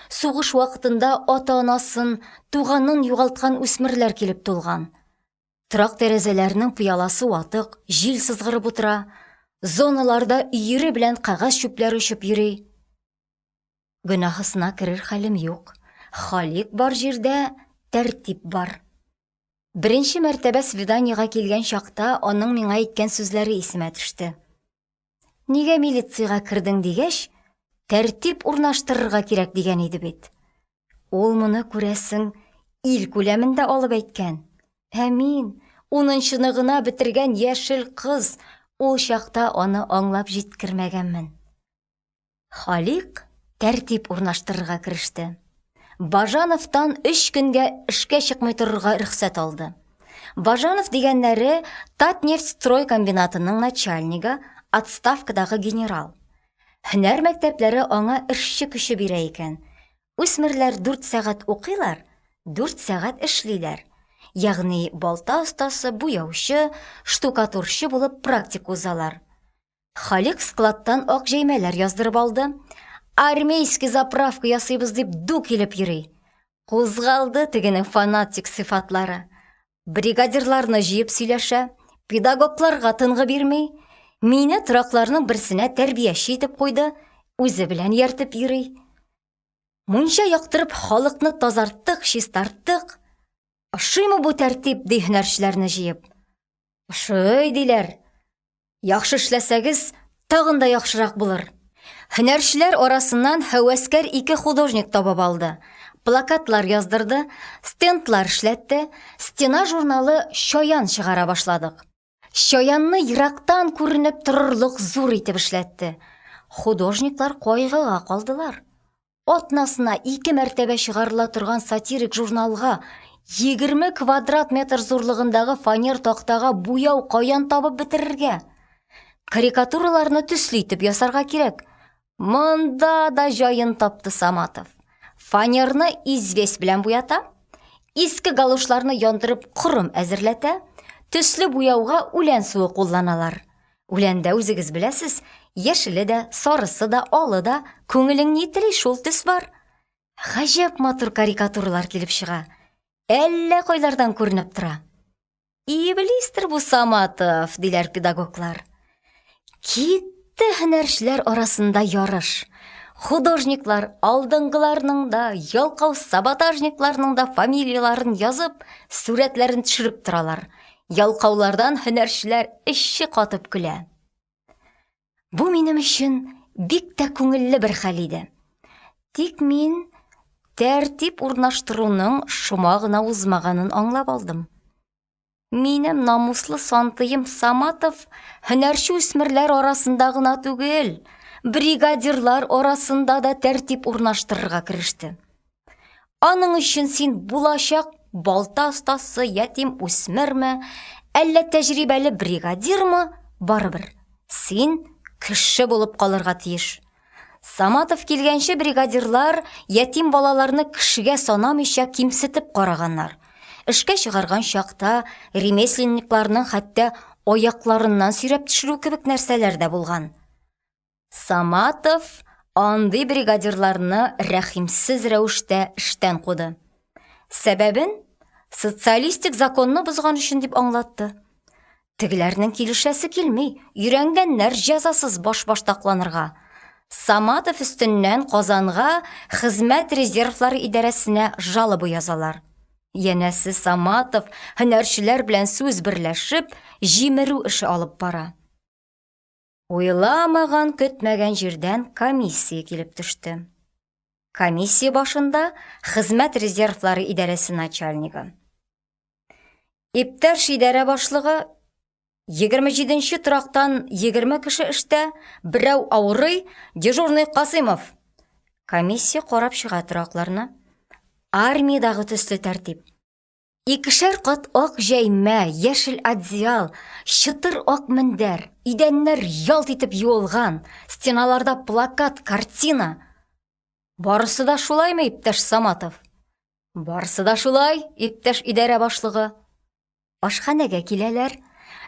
Сугыш вакытында ата-анасын, туганын югалткан үсмерләр килеп тулган. Торак тәрәзәләренең пыяласы ватык, җил сызгырып утыра. Зоналарда өере белән кәгазь чүпләре очып йөри. Гөнаһысына керер хәлем юк. Халик бар җирдә тәртип бар. Беренче мәртәбә свиданиегә килгән чакта аның миңа әйткән сүзләре исемә төште. Нигә милициягә кердең дигәч, тәртип урнаштырырга кирәк дигән иде бит. Ул моны, күрәсең, ил күләмендә алып әйткән. Ә мин, унынчыны гына бетергән яшел кыз, ул чакта аны аңлап җиткермәгәнмен. Халикъ тәртип урнаштырырга кереште. Бажановтан өч көнгә эшкә чыкмый торырга рөхсәт алды. Бажанов дигәннәре Татнефтьстрой комбинатының начальнигы, отставкадагы генерал. Һөнәр мәктәпләре аңа эшче көче бирә икән. Үсмерләр дүрт сәгать укыйлар, дүрт сәгать эшлиләр. Ягъни балта остасы, буяучы, штукатурчы булып практика узалар. Халикъ складтан ак җәймәләр яздырып алды. Армейский заправка ясыйбыз дип ду килеп йөри. Кузгалды тегенең фанатик сыйфатлары. Бригадирларны җыеп сөйләшә, педагогларга тынгы бирми. Мине торакларның берсенә тәрбияче итеп куйды, үзе белән ияртеп йөри. Мунча яктырып, халыкны тазарттык, чистарттык. Ошыймы бу тәртип, ди һөнәрчеләрне җыеп. Ошый, диләр. Яхшы эшләсәгез, тагын да яхшырак булыр. Һөнәрчеләр арасыннан һәвәскәр ике художник табып алды. Плакатлар яздырды, стендлар эшләтте, стена журналы Чаян чыгара башладык. Чаянны ерактан күренеп торырлык зур итеп эшләтте. Художниклар кайгыга калдылар. Атнасына ике мәртәбә чыгарыла торган сатирик журналга 20 квадрат метр зурлыгындагы фанер тактага буяу каян табып бетерергә? Карикатураларны төсле итеп ясарга кирәк. Монда да җаен тапты Саматов. Фанерны известь белән буята, иске галошларны яндырып корым әзерләтә, төсле буяуга үлән суы кулланалар. Үләндә үзегез беләсез, яшеле дә, сарысы да, алы да, күңелең ни тели, шул төс бар. Гаҗәп матур карикатуралар килеп чыга. Әллә кайлардан күренеп тора. Иблистер бу Саматов, диләр педагоглар. Китте һөнәрчеләр арасында ярыш. Художниклар алдынгыларның да, ялкау саботажникларның да фамилияләрен язып, сурәтләрен төшереп торалар. Ялкаулардан һөнәрчеләр эче катып көлә. Бу минем өчен бик тә күңелле бер хәл иде. Тик мин тәртип урнаштыруның шома гына узмаганын аңлап алдым. Минем намуслы сантыем Саматов һөнәрче үсмерләр арасында гына түгел, бригадирлар арасында да тәртип урнаштырырга кереште. Аның өчен син булачак балта остасы, ятим үсмерме, әллә тәҗрибәле бригадирмы – барыбер, син кеше булып калырга тиеш. Саматов килгәнче, бригадирлар ятим балаларны кешегә санамыйча кимсетеп караганнар, эшкә чыгарган чакта ремесленникларның хәтта аякларыннан сөйрәп төшерү кебек нәрсәләр дә булган. Саматов андый бригадирларны рәхимсез рәвештә эштән куды. Сәбәбен социалистик законны бозган өчен дип аңлатты. Тегеләрнең килешәсе килми, өйрәнгәннәр җәзасыз башбаштакланырга. Саматов өстеннән Казанга хезмәт резервлары идарәсенә жалоба язалар. Янәсе, Саматов һөнәрчеләр белән сүз берләшеп, җимерү эше алып бара. Уйламаган-көтмәгән җирдән комиссия килеп төште. Комиссия башында хезмәт резервлары идарәсе начальнигы. Иптәш идарә башлыгы, 27 нче торактан 20 кеше эштә, берәү авырый, дежурный Касыймов. Комиссия карап чыга торакларны. Армиядәге төсле тәртип. Икешәр кат ак җәймә, яшел одеял, чытыр ак мендәр, идәннәр ялт итеп юылган, стеналарда плакат, картина. Барысы да шулаймы, иптәш Саматов? Барысы да шулай, иптәш идарә башлыгы. Ашханәгә киләләр.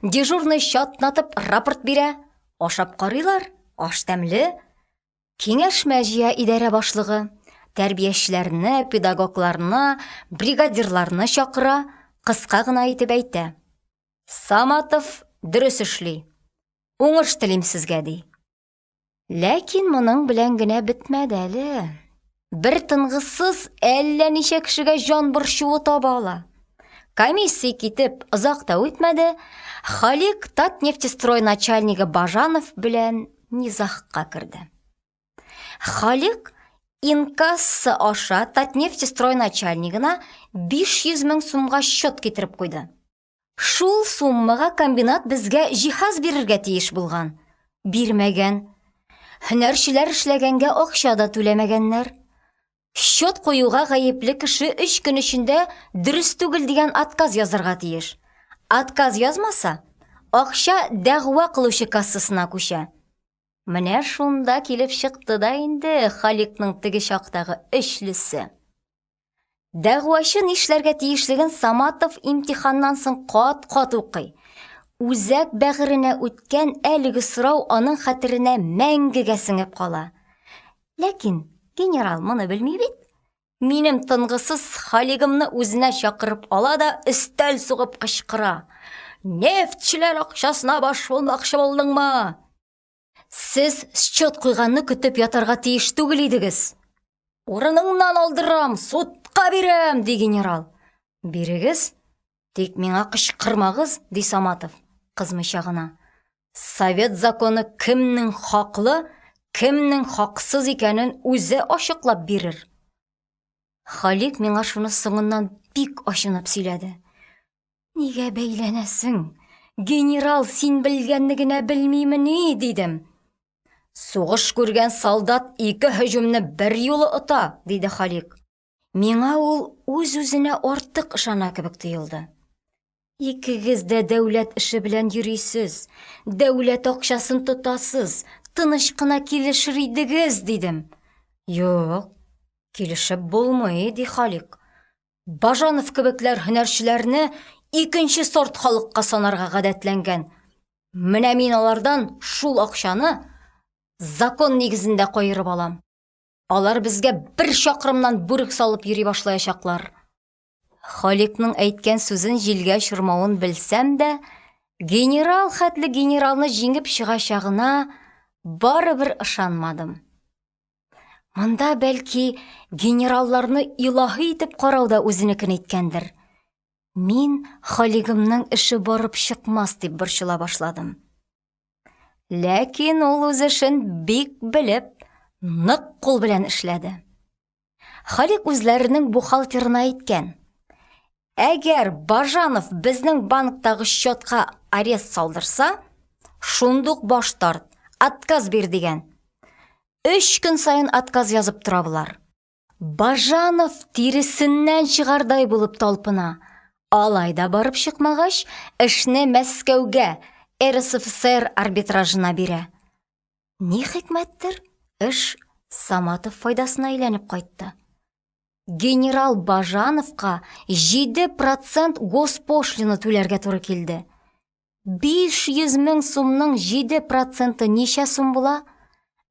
Дежурный чатнатып рапорт бирә. Ашап карыйлар, аш тәмле. Киңәшмә җыя идарә башлыгы, тәрбиячеләрне, педагогларны, бригадирларны чакыра, кыска гына итеп әйтә: Саматов дөрес эшли, уңыш телим сезгә, ди. Ләкин моның белән генә бетмәде әле. Бер тынгысыз әллә ничә кешегә җан борчуы таба ала. Комиссия китеп, озак та үтмәде, Халикъ Татнефтьстрой начальнигы Бажанов белән низагка керде. Халикъ инкасса аша Татнефтьстрой начальнигына 500 мең сумга счет китереп куйды. Шул суммага комбинат безгә җиһаз бирергә тиеш булган. Бирмәгән. Һөнәрчеләр эшләгәнгә акча да түләмәгәннәр. Счет куюга гаепле кеше өч көн эчендә дөрес түгел дигән отказ язарга тиеш. Отказ язмаса, акча дәгъва кылучы кассасына күчә. Менә шунда килеп чыкты да инде Халикъның теге чактагы өчлесе. Дәгъвачы нишләргә тиешлеген Саматов имтиханнан соң кат-кат укый. Үзәк бәгыренә үткән әлеге сорау аның хәтеренә мәңгегә сеңеп кала. Ләкин генерал моны белми бит. Минем тынгысыз Халигымны үзенә чакырып ала да өстәл сугып кычкыра. Нефтьчеләр акчасына баш булмакчы булдыңмы? Сез счет куйганны көтеп ятарга тиеш түгел идегез. Урыныңнан алдырам, судка бирәм, ди генерал. Бирегез, тик миңа кычкырмагыз, ди Саматов, кызмыйча гына. Совет законы кемнең хаклы, кемнең хаксыз икәнен үзе ачыклап бирер. Халик миңа шуны соңыннан бик ачынып сөйләде. Нигә бәйләнәсең? Генерал син белгәнне генә белмимени? дидем. Сугыш күргән солдат ике һөҗүмне берьюлы ота, диде Халик. Миңа ул үз-үзенә артык ышана кебек тоелды. Икегез дә дәүләт эше белән йөрисез, дәүләт акчасын тотасыз, тыныч кына килешер идегез, дидем. Юк, килешеп булмый, ди Халик. Бажанов кебекләр һөнәрчеләрне икенче сорт халыкка санарга гадәтләнгән. Менә мин алардан шул акчаны закон нигезендә каерып алам. Алар безгә бер чакрымнан бүрек салып йөри башлаячаклар. Халикъның әйткән сүзен җилгә очырмавын белсәм дә, генерал хәтле генералны җиңеп чыгачагына барыбер ышанмадым. Монда, бәлки, генералларны илаһи итеп карау да үзенекен иткәндер. Мин Халигымның эше барып чыкмас дип борчыла башладым. Ләкин ул үз эшен бик белеп, нык кул белән эшләде. Халик үзләренең бухгалтерына әйткән. Әгәр Бажанов безнең банктагы счетка арест салдырса, шундук баш тарт, отказ бир дигән. Өч көн саен отказ язып тора болар. Бажанов тиресеннән чыгардай булып талпына, алай да барып чыкмагач, эшне Мәскәүгә, РСФСР арбитражына бирә. Ни хикмәттер, эш Саматов файдасына әйләнеп кайтты. Генерал Бажановка 7% госпошлина түләргә туры килде. 500 мең сумның 7 проценты ничә сум була?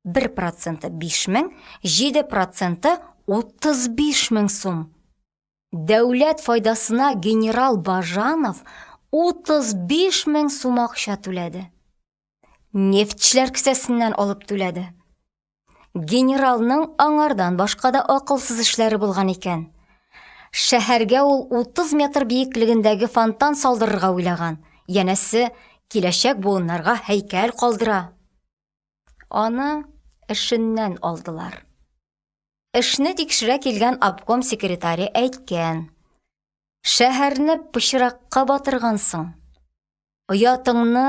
1 проценты – 5 мең, 7 проценты – 35 мең сум. Дәүләт файдасына генерал Бажанов 35 мең сум акча түләде. Нефтьчеләр кесәсеннән алып түләде. Генералның аңардан башка да акылсыз эшләре булган икән. Шәһәргә ул 30 метр биеклегендәге фонтан салдырырга уйлаган, янәсе, киләчәк буыннарга һәйкәл калдыра. Аны эшеннән алдылар. Эшне тикшерә килгән обком секретаре әйткән: «Шәһәрне пычракка батыргансың, оятыңны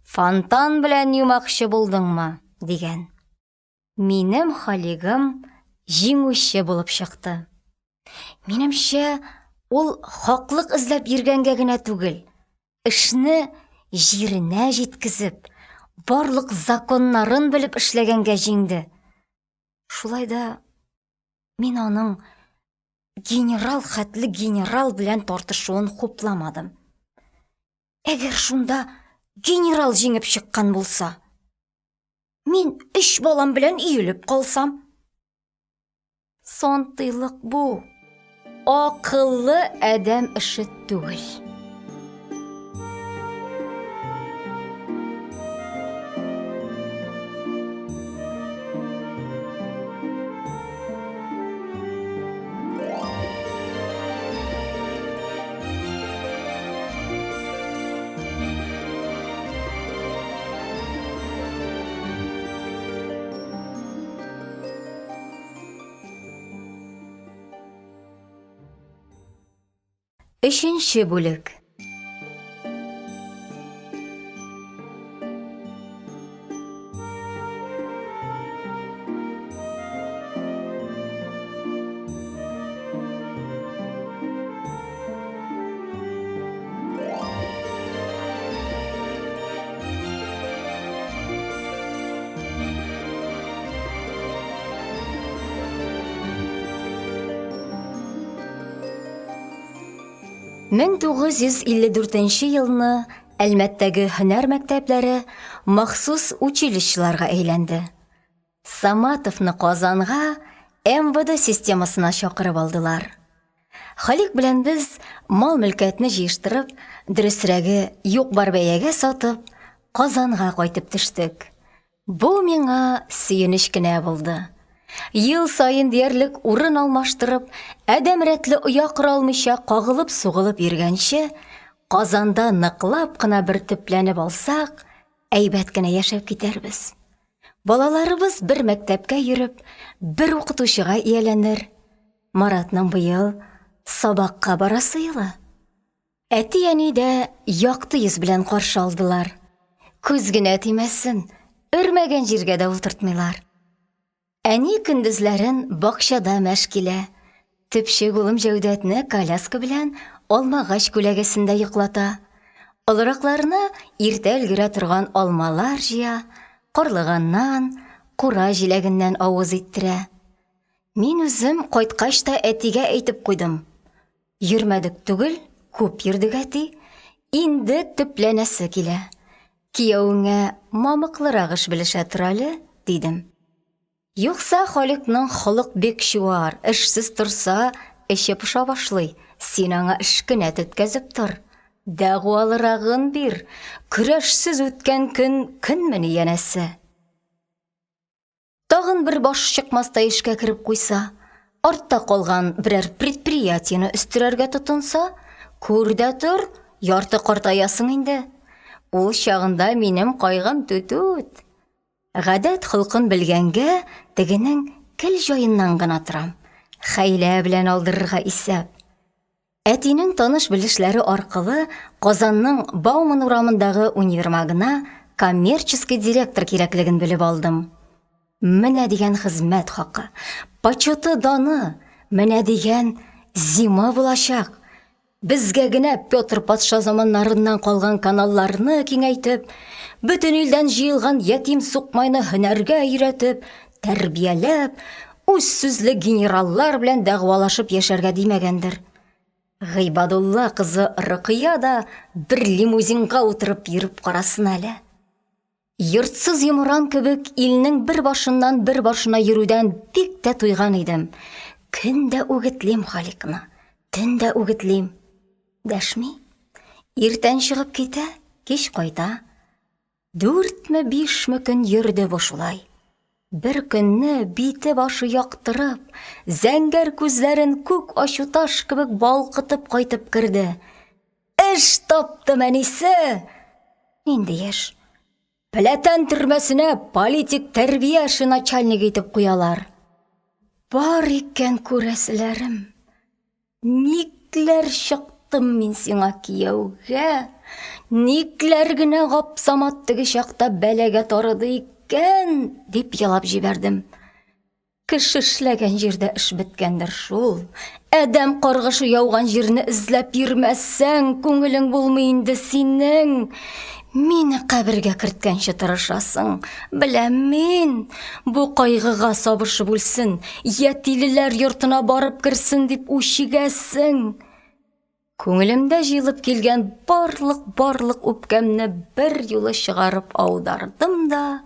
фонтан белән юмакчы булдыңмы?» – дигән. Минем Халигым җиңүче булып чыкты. Минемчә, ул хаклык эзләп йөргәнгә генә түгел, эшне җиренә җиткезеп, барлык законнарын белеп эшләгәнгә җиңде. Шулай да мин аның генерал хәтле генерал белән тартышуын хупламадым. Әгәр шунда генерал җиңеп чыккан булса, мин өч балам белән өелеп калсам? Сантыйлык бу. Акыллы адәм эше түгел. Өченче бүлек. 1954 елны Әлмәттәге һөнәр мәктәпләре махсус училищеларга әйләнде. Саматовны Казанга МВД системасына чакырып алдылар. Халикъ белән без, мал-мөлкәтне җыештырып, дөресрәге, юк-бар бәягә сатып, Казанга кайтып төштек. Бу миңа сөенеч кенә булды. Ел саен диярлек урын алмаштырып, адәм рәтле оя кора алмыйча кагылып-сугылып йөргәнче, Казанда ныклап кына бер төпләнеп алсак, әйбәт кенә яшәп китәрбез. Балаларыбыз бер мәктәпкә йөреп, бер укытучыга ияләнер. Маратның быел сабакка барасы елы. Әти-әни дә якты йөз белән каршы алдылар. Күз генә тимәсен, өрмәгән җиргә дә утыртмыйлар. Әни көндезләрен бакчада мәш килә. Төпчек улым Җәүдәтне коляска белән алмагач күләгәсендә йоклата. Олыракларына иртә өлгерә торган алмалар җыя, карлыганнан, кура җиләгеннән авыз иттерә. Мин үзем кайткач та әтигә әйтеп куйдым. Йөрмәдек түгел, күп йөрдек, әти. Инде төпләнәсе килә. Киявеңә мамыклырак эш белешә тор әле, дидем. Юкса Халикъның холык бик чуар, эшсез торса, эче поша башлый, син аңа эш кенә төткәзеп тор. Дәгъвалырагын бир, көрәшсез үткән көн көнмени, янәсе. Тагын бер баш чыкмастай эшкә кереп куйса, артта калган берәр предприятиене өстерәргә тотынса, күр дә тор, ярты картаясың инде. Ул чагында минем кайгым түтүт. Гадәт-холкын белгәнгә, тегенең кел җаеннан гына торам. Хәйлә белән алдырырга исәп. Әтинең таныш-белешләре аркылы Казанның Бауман урамындагы универмагына коммерческий директор кирәклеген белеп алдым. Менә дигән хезмәт хакы, почёты-даны, менә дигән «Зима» булачак. Безгә генә Пётр патша заманнарыннан калган каналларны киңәйтеп, бөтен илдән җыелган ятим сукбайны һөнәргә өйрәтеп, тәрбияләп, үзсүзле генераллар белән дәгъвалашып яшәргә димәгәндер. Гыйбадулла кызы Рокыя да бер лимузинга утырып йөреп карасын әле. Йортсыз йомран кебек илнең бер башыннан бер башына йөрүдән бик тә туйган идем. Көн дә үгетлим Халикъны, төн дә үгетлим. Дәшми. Иртән чыгып китә, кич кайта. Дүртме, бишме көн йөрде бу шулай. Бер көнне бите-башы яктырып, зәңгәр күзләрен күк ачуташ кебек балкытып кайтып керде. Эш таптым, әнисе! Нинди эш? Пләтән төрмәсенә политик тәрбия эше начальнигы итеп куялар. Бар икән күрәселәрем. Никләр чыктым мин сиңа кияүгә? Никләр генә Гапсамат теге чакта бәлагә тарыды икән, дип елап җибәрдем. Кеше эшләгән җирдә эш беткәндер шул. Адәм каргышы яуган җирне эзләп йөрмәсәң, күңелең булмый инде синең. Мине кабергә керткәнче тырышасың. Беләм мин, бу кайгыга сабышып үлсен, йә тилеләр йортына барып керсен дип үчегәсең. Күңелемдә җыелып килгән барлык-барлык үпкәмне берьюлы чыгарып аудардым да,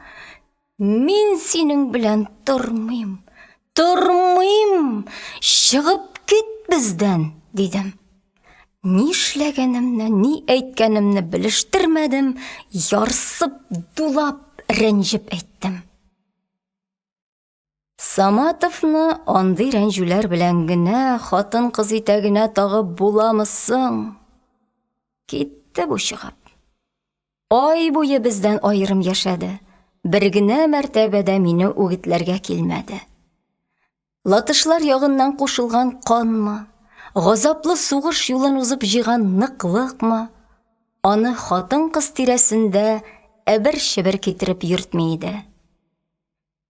Мин синең белән тормыйм, тормыйм, чыгып кит бездән, дидем. Нишләгәнемне, ни әйткәнемне белештермәдем, ярсып, дулап, рәнҗеп әйттем. Саматовны андый рәнҗүләр белән генә хатын-кыз итәгенә тагып буламы соң? Китте бу чыгып. Ай буе бездән аерым яшәде, бер генә мәртәбә дә мине үгетләргә килмәде. Латышлар ягыннан кушылган канмы, газаплы сугыш юлын узып җыйган ныклыкмы, аны хатын-кыз тирәсендә әбер-чебер китереп йөртми иде.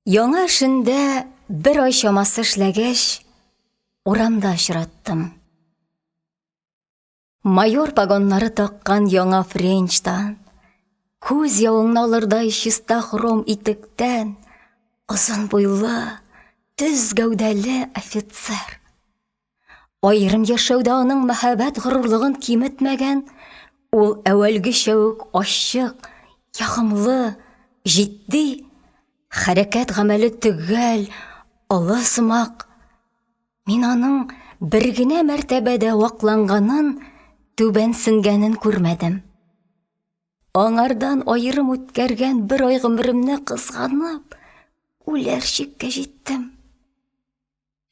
Яңа эшендә бер ай чамасы эшләгәч, урамда очраттым. Майор погоннары таккан яңа френчтан, күз явыңны алырдай чиста хром итектән, озын буйлы, төз гәүдәле офицер. Аерым яшәү дә аның мәһабәт горурлыгын киметмәгән, ул әүвәлгечә үк ачык, ягымлы, җитди, хәрәкәт-гамәле төгәл, олы сымак. Мин аның бер генә мәртәбә дә вакланганын, түбәнсенгәнен күрмәдем. Аңардан аерым үткәргән бер ай гомеремне кызганып, үләр чиккә җиттем.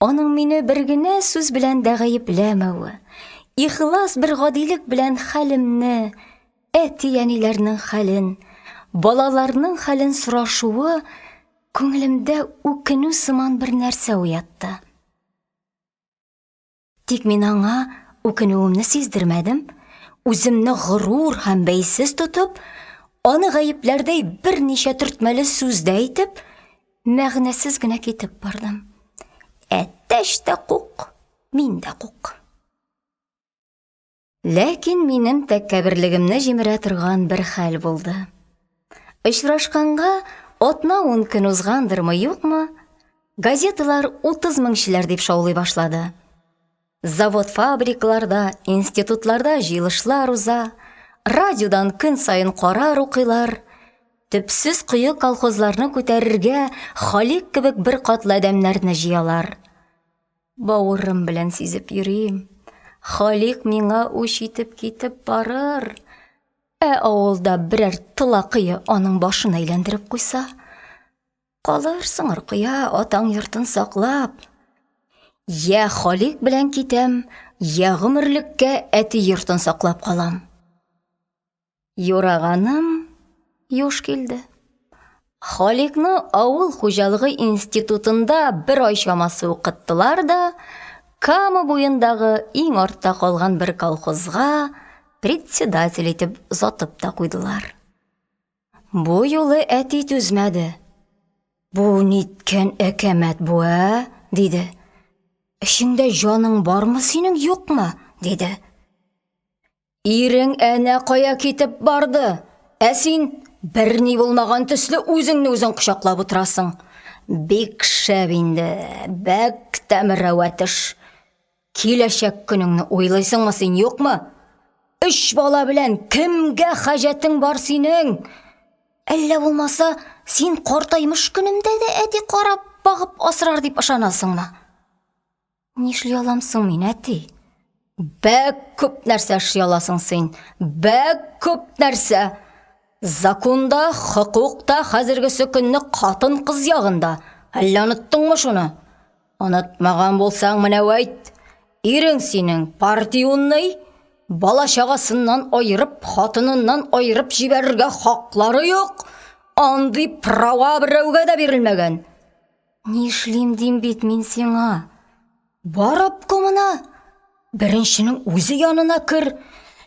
Аның мине бер генә сүз белән дә гаепләмәве, ихлас бер гадилек белән хәлемне, әти-әниләрнең хәлен, балаларның хәлен сорашуы күңелемдә үкенү сыман бер нәрсә уятты. Тик мин аңа үкенүемне сиздермәдем, үземне горур һәм бәйсез тотып, аны гаепләрдәй берничә төртмәле сүз дә әйтеп, мәгънәсез генә китеп бардым. Әтәч тә кук, мин дә кук. Ләкин минем тәкәбберлегемне җимерә торган бер хәл булды. Очрашканга атна-ун көн узгандырмы, юкмы, газеталар 30 меңчеләр дип шаулый башлады. Завод-фабрикаларда, институтларда җыелышлар уза, радиодан көн саен карар укыйлар. Төпсез кое колхозларны күтәрергә Халикъ кебек беркатлы адәмнәрне җыялар. Бавырым белән сизеп йөрим, Халикъ миңа үч итеп китеп барыр. Ә авылда берәр тылакые аның башын әйләндереп куйса? Калырсың, Рокыя, атаң йортын саклап. Йә Халикъ белән китәм, йә гомерлеккә әти йортын саклап калам. Юраганым юш килде. Халикъны авыл хуҗалыгы институтында бер ай чамасы укыттылар да, Кама буендагы иң артта калган бер колхозга председатель итеп озатып та куйдылар. Бу юлы әти түзмәде. Бу ниткән әкәмәт бу, ә? – диде. Эчеңдә җаның бармы синең, юкмы? – диде. Ирең әнә кая китеп барды, ә син берни булмаган төсле үзеңне үзең кочаклап утырасың. Бик шәп инде, бәк тә мөрәвәт эш. Киләчәк көнеңне уйлыйсыңмы син, юкмы? Өч бала белән кемгә хаҗәтең бар синең? Әллә булмаса, син картаймыш көнемдә дә әти карап багып асрар дип ышанасыңмы? Нишли алам соң мин, әти? Бәк күп нәрсә эшли аласың син, бәк күп нәрсә. Законда, хокукта хәзергесе көнне катын-кыз ягында. Әллә оныттыңмы шуны? Онытмаган булсаң, менә әйт. Ирең синең партиунный, бала-чагасыннан аерып, хатыныннан аерып җибәрергә хаклары юк. Андый права берәүгә дә бирелмәгән. Нишлим дим бит мин сиңа? Бар обкомына, беренченең үзе янына кер,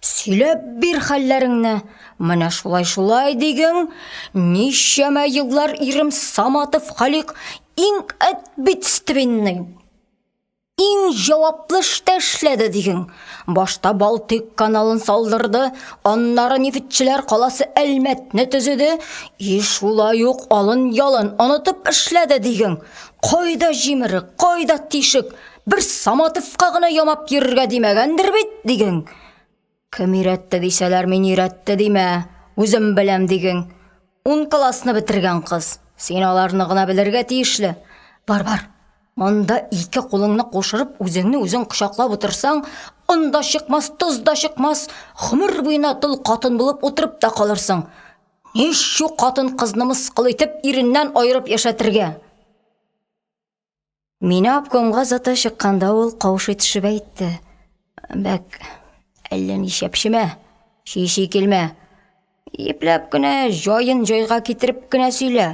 сөйләп бир хәлләреңне. Менә шулай-шулай диген, ничәмә еллар ирем Саматов Халик иң ответственный, иң җаваплы эштә эшләде, диген. Башта Балтыйк каналын салдырды, аннары нефтьчеләр каласы Әлмәтне төзеде, и шулай ук алын-ялын онытып эшләде, диген. Кайда җимерек, кайда тишек, бер Саматовка гына ямап йөрергә димәгәндер бит, диген. Кем өйрәтте дисәләр, мин өйрәтте димә, үзем беләм, диген. Ун классны бетергән кыз, син аларны гына белергә тиешле. Бар, бар, монда ике кулыңны кушырып, үзеңне үзең кочаклап утырсаң, он да чыкмас, тоз да чыкмас, гомер буена тол катын булып утырып та калырсың. Ничу катын-кызны мыскыл итеп, иреннән аерып яшәтергә? Мине обкомга озата чыкканда ул каушый төшеп әйтте. Бәк, әллә ни чәпчемә, чи-чи килмә. Ипләп кенә, җаен җайга китереп кенә сөйлә.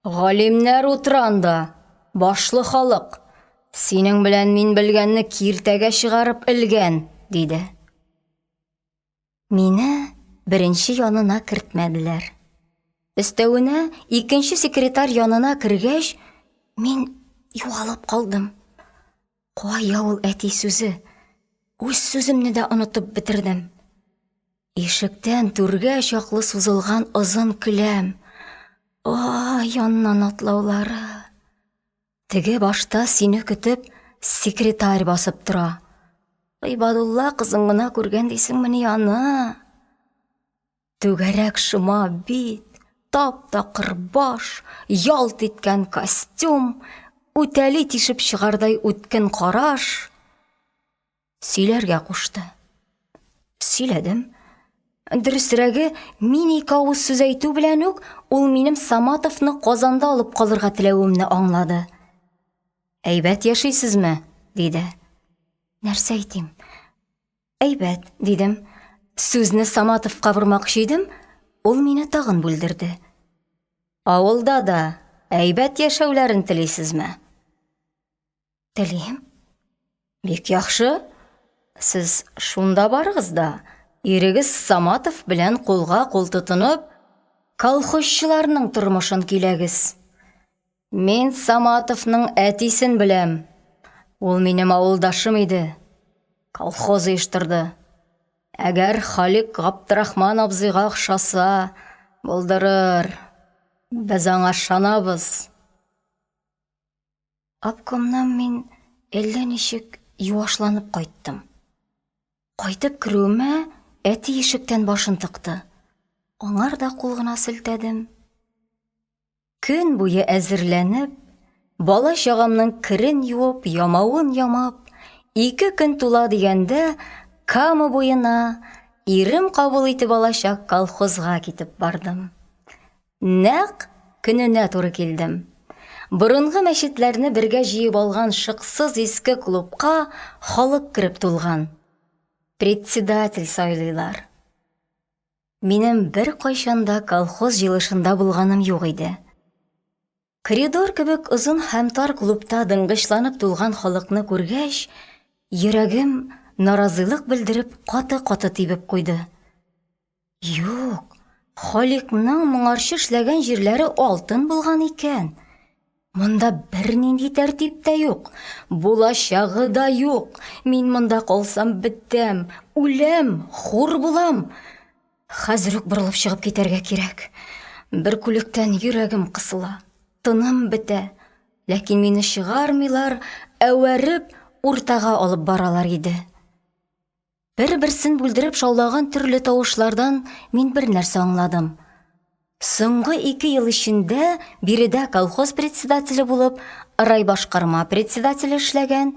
Галимнәр утыра анда, башлы халык. Синең белән мин белгәнне киртәгә чыгарып элгән, диде. Мине беренче янына кертмәделәр. Өстәвенә, икенче секретарь янына кергәч, мин югалып калдым. Кая ул әти сүзе? Үз сүземне дә онытып бетердем. Ишектән түргә чаклы сузылган озын келәм. Ай, аннан атлаулары. Теге башта сине көтеп секретарь басып тора. Гыйбадулла кызын гына күргән дисеңмени аны? Түгәрәк шома бит, тап-такыр баш, ялт иткән костюм, үтәли тишеп чыгардай үткен караш. Сөйләргә кушты. Сөйләдем. Дөресрәге, мин ике авыз сүз әйтү белән үк ул минем Саматовны Казанда алып калырга теләвемне аңлады. Әйбәт яшисезме? диде. Нәрсә әйтим? Әйбәт, дидем. Сүзне Саматовка бормакчы идем, ул мине тагын бүлдерде. Авылда да әйбәт яшәүләрен телисезме? Телим. Бик яхшы. Сез шунда барыгыз да, ирегез Саматов белән кулга-кул тотынып, колхозчыларның тормышын көйләгез. Мин Саматовның әтисен беләм. Ул минем авылдашым иде. Колхоз оештырды. Әгәр Халик Габдрахман абзыйга охшаса, булдырыр. Без аңа ышанабыз. Обкомнан мин әллә ничек юашланып кайттым. Кайтып керүемә әти ишектән башын тыкты. Аңар да кул гына селтәдем. Көн буе әзерләнеп, бала-чагамның керен юып, ямавын ямап, ике көн тула дигәндә, Кама буена ирем кабул итеп алачак колхозга китеп бардым. Нәкъ көненә туры килдем. Борынгы мәчетләрне бергә җыеп алган шыксыз иске клубка халык кереп тулган. Председатель сайлыйлар. Минем беркайчан да колхоз җыелышында булганым юк иде. Коридор кебек озын һәм тар клубта дыңгычланып тулган халыкны күргәч, йөрәгем наразыйлык белдереп каты-каты тибеп куйды. Юк, Халикъның моңарчы эшләгән җирләре алтын булган икән. Монда бернинди тәртип тә юк, булачагы да юк, мин монда калсам бетәм, үләм, хур булам. Хәзер үк борылып чыгып китәргә кирәк. Бөркүлектән йөрәгем кысыла, тыным бетә, ләкин мине чыгармыйлар, әвәреп, уртага алып баралар иде. Бер-берсен бүлдереп шаулаган төрле тавышлардан мин бер нәрсә аңладым: соңгы 2 ел эчендә биредә колхоз председателе булып райбашкарма председателе эшләгән,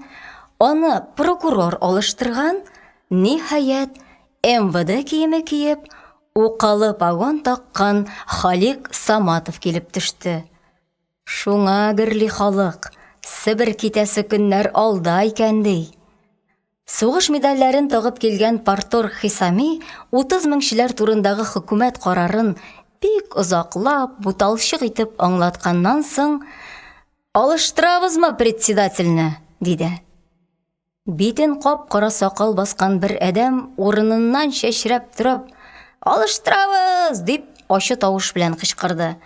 аны прокурор алыштырган, ниһаять, МВД киеме киеп, укалы погон таккан Халикъ Саматов килеп төште. Шуңа гөрли халык, Себер китәсе көннәр алда икән, ди. Сугыш медальләрен тагып килгән парторг Хисами 30 меңчеләр турындагы хөкүмәт карарын бик озаклап, буталчык итеп аңлатканнан соң, «Алыштырабызмы председательне?» диде. Битен кап-кара сакал баскан бер адәм урыныннан чәчрәп торып, «Алыштырабыз!» дип, ачы тавыш белән кычкырды.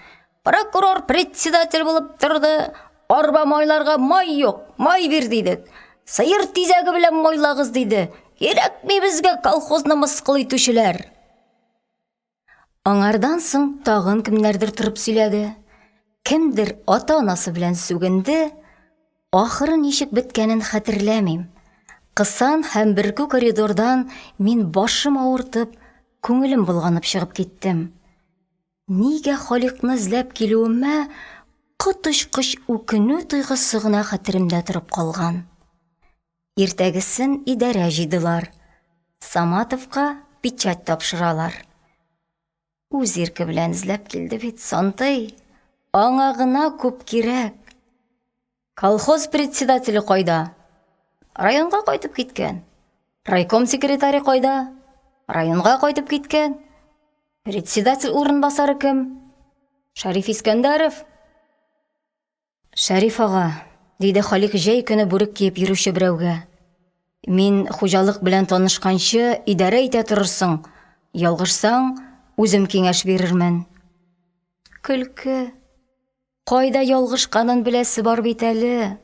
«Прокурор председатель булып торды, арба майларга май юк, май бир, дидек. Сыер тизәге белән майлагыз, диде. Кирәкми безгә колхозны мыскыл итүчеләр!» Аңардан соң тагын кемнәрдер торып сөйләде. Кемдер ата-анасы белән сүгенде. Ахыры ничек беткәнен хәтерләмим. Кысан һәм бөркү коридордан мин башым авыртып, күңелем болганып чыгып киттем. Нигә Халикъны эзләп килүемә коточкыч үкенү тойгысы гына хәтеремдә торып калган. Иртәгесен идарә җыйдылар. Саматовка печать тапшыралар. Үз ирке белән эзләп килде бит сантый. Аңа гына күп кирәк. Колхоз председателе кайда? Районга кайтып киткән. Райком секретаре кайда? Районга кайтып киткән. Председатель урынбасары кем? Шәриф Искәндәров. Шәриф ага, диде Халик җәй көне бүрек киеп йөрүче берәүгә. Мин хуҗалык белән танышканчы идарә итә торырсың. Ялгышсаң, үзем киңәш бирермен. Көлке. Кайда ялгышканын беләсе бар бит әле.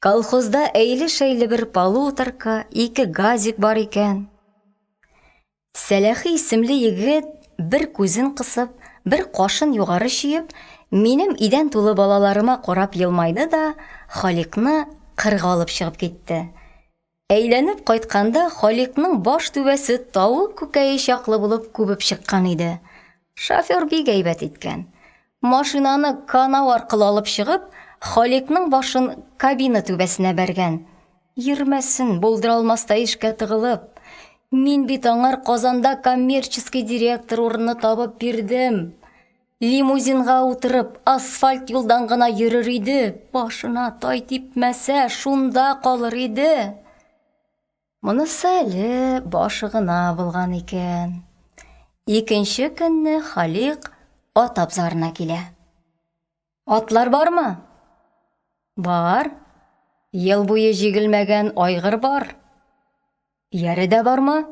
Колхозда әйле-шәйле бер полуторка, ике газик бар икән. Сәләхи исемле егет бер күзен кысып, бер кашын югары чөеп, минем идән тулы балаларыма карап елмайды да Халикъны кырга алып чыгып китте. Әйләнеп кайтканда Халикъның баш түбәсе тавык күкәе чаклы булып күбеп чыккан иде. Шофер бик әйбәт иткән. Машинаны канау аркылы алып чыгып, Халикъның башын кабина түбәсенә бәргән. Йөрмәсен, булдыра алмастай эшкә тыгылып. Мин бит аңар Казанда коммерческий директор урыны табып бирдем. Лимузинга утырып, асфальт юлдан гына йөрер иде, башына тай типмәсә, шунда калыр иде. Монысы әле башы гына булган икән. Икенче көнне Халикъ ат абзарына килә. Атлар бармы? Бар. Ел буе җигелмәгән айгыр бар. Ияре дә бармы?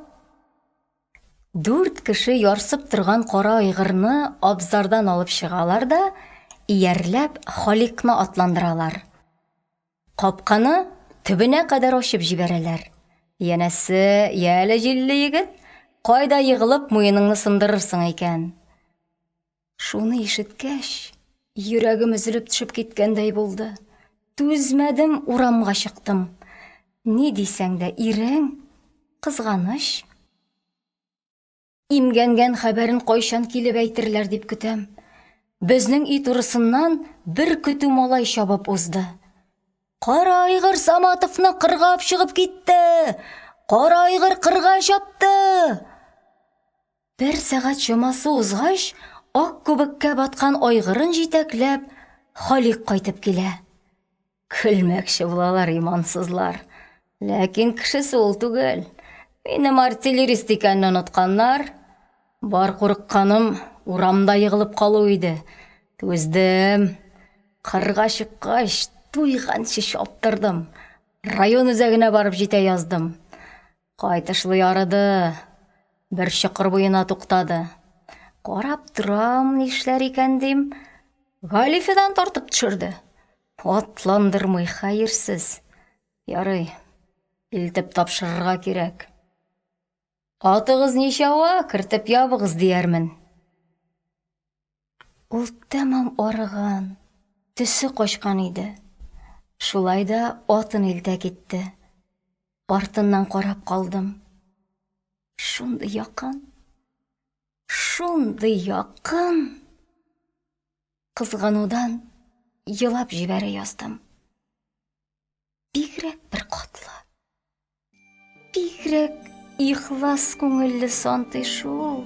Дүрт кеше ярсып торган кара айгырны абзардан алып чыгалар да, иярләп, Халикъны атландыралар. Капканы төбенә кадәр ачып җибәрәләр. Янәсе, яле, җилле егет, кайда егылып муеныңны сындырырсың икән? Шуны ишеткәч, йөрәгем өзелеп төшеп киткәндәй булды. Түзмәдем, урамга чыктым. Ни дисәң дә, ирең кызганыч. Имгәнгән хәбәрен кайчан килеп әйтерләр дип көтәм. Безнең өй турысыннан бер көтү малай чабып узды. Кара айгыр Саматовны кырга алып чыгып китте! Кара айгыр кырга чапты! Бер сәгать чамасы узгач, ак күбеккә баткан айгырын җитәкләп, Халикъ кайтып килә. Көлмәкче булалар имансызлар. Ләкин кешесе ул түгел. Минем артиллерист икәнне онытканнар. Бар курыкканым урамда егылып калу иде. Түздем. Кырга чыккач, туйганчы чаптырдым. Район үзәгенә барып җитә яздым. Кайтышлый арыды. Бер чокыр буена туктады. Карап торам, нишләр икән дим, галифедан тартып төшерде. Атландырмый, хәерсез. Ярый, илтеп тапшырырга кирәк. Атыгыз ничава, кертеп ябыгыз, диярмен. Ул тәмам арыган, төсе качкан иде. Шулай да атын илтә китте. Артыннан карап калдым. Шундый якын, шундый якын. Кызганудан елап җибәрә яздым. Бигрәк беркатлы, бигрәк ихлас күңелле сантый шул.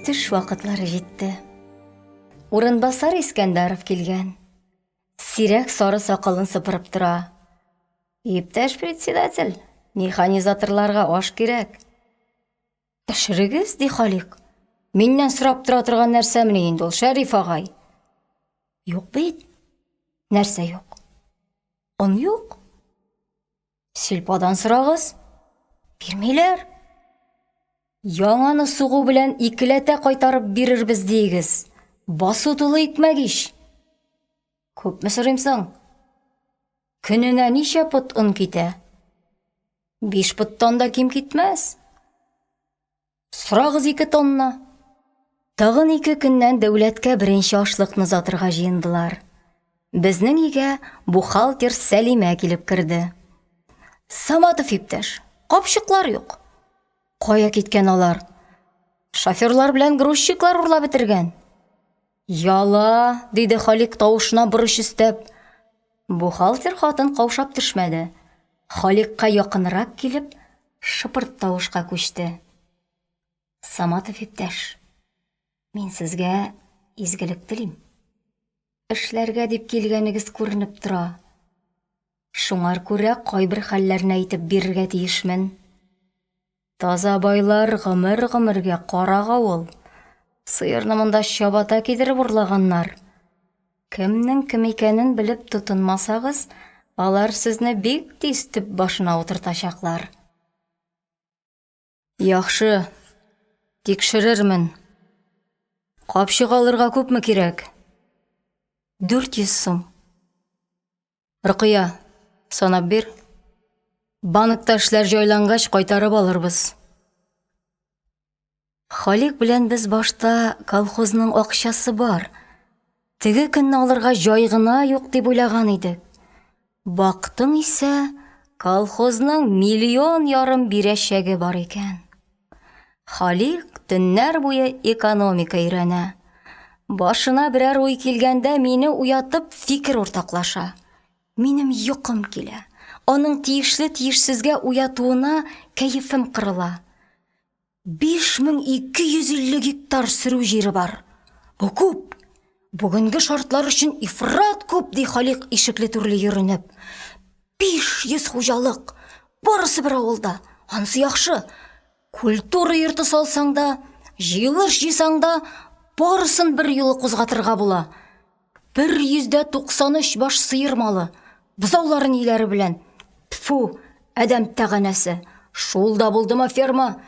Төш вакытлары җитте. Урынбасар Искәндәров килгән. Сирәк сары сакалын сыпырып тора. Иптәш председатель, механизаторларга аш кирәк. Пешерегез, ди Халикъ. Миннән сорап тора торган нәрсәмени инде ул, Шәриф агай? Юк бит. Нәрсә юк? Он юк. Сельподан сорагыз. Бирмиләр. Яңаны сугу белән икеләтә кайтарып бирербез диегез. Басу тулы икмәк ич. Күпме сорыйм соң? Көненә ничә пот он китә? Биш поттан да ким китмәс. Сорагыз 2 тонна. Тагын 2 көннән дәүләткә беренче ашлыкны озатырга җыендылар. Безнең өйгә бухгалтер Сәлимә килеп керде. Саматов иптәш, капчыклар юк. Кая киткән алар? Шоферлар белән грузчиклар урлап бетергән. Яла, диде Халик тавышына борыч өстәп. Бухгалтер хатын каушап төшмәде. Халикка якынрак килеп, шыпырт тавышка күчте. Саматов иптәш, мин сезгә изгелек телим. Эшләргә дип килгәнегез күренеп тора. Шуңар күрә кайбер хәлләрне әйтеп бирергә тиешмен. Таза байлар гомер-гомергә карак авыл. Сыерны монда чабата кидереп урлаганнар. Кемнең кем икәнен белеп тотынмасагыз, алар сезне бик тиз төп башына утыртачаклар. Яхшы, тикшерермен. Капчык алырга күпме кирәк? 400 сум. Рокыя, санап бир. Банкта эшләр җайлангач, кайтарып алырбыз. Халик белән без башта колхозның акчасы бар, теге көнне алырга җай гына юк дип уйлаган идек. Бактың исә, колхозның миллион ярым бирәчәге бар икән. Халик төннәр буе экономика өйрәнә. Башына берәр уй килгәндә мине уятып фикер уртаклаша. Минем йокым килә. Аның тиешле-тиешсезгә уятуына кәефем кырыла. 5250 гектар сөрү җире бар. Бу күп. Бүгенге шартлар өчен ифрат күп, ди Халик ишекле-түрле йөренеп. 500 хуҗалык, барысы бер авылда. Анысы яхшы. Культура йорты салсаң да, җыелыш җыйсаң да, барысын бер юлы кузгатырга була. 193 баш сыер малы, бозаулары ниләре белән. Тфу, адәм тәганәсе. Шул да булдымы ферма?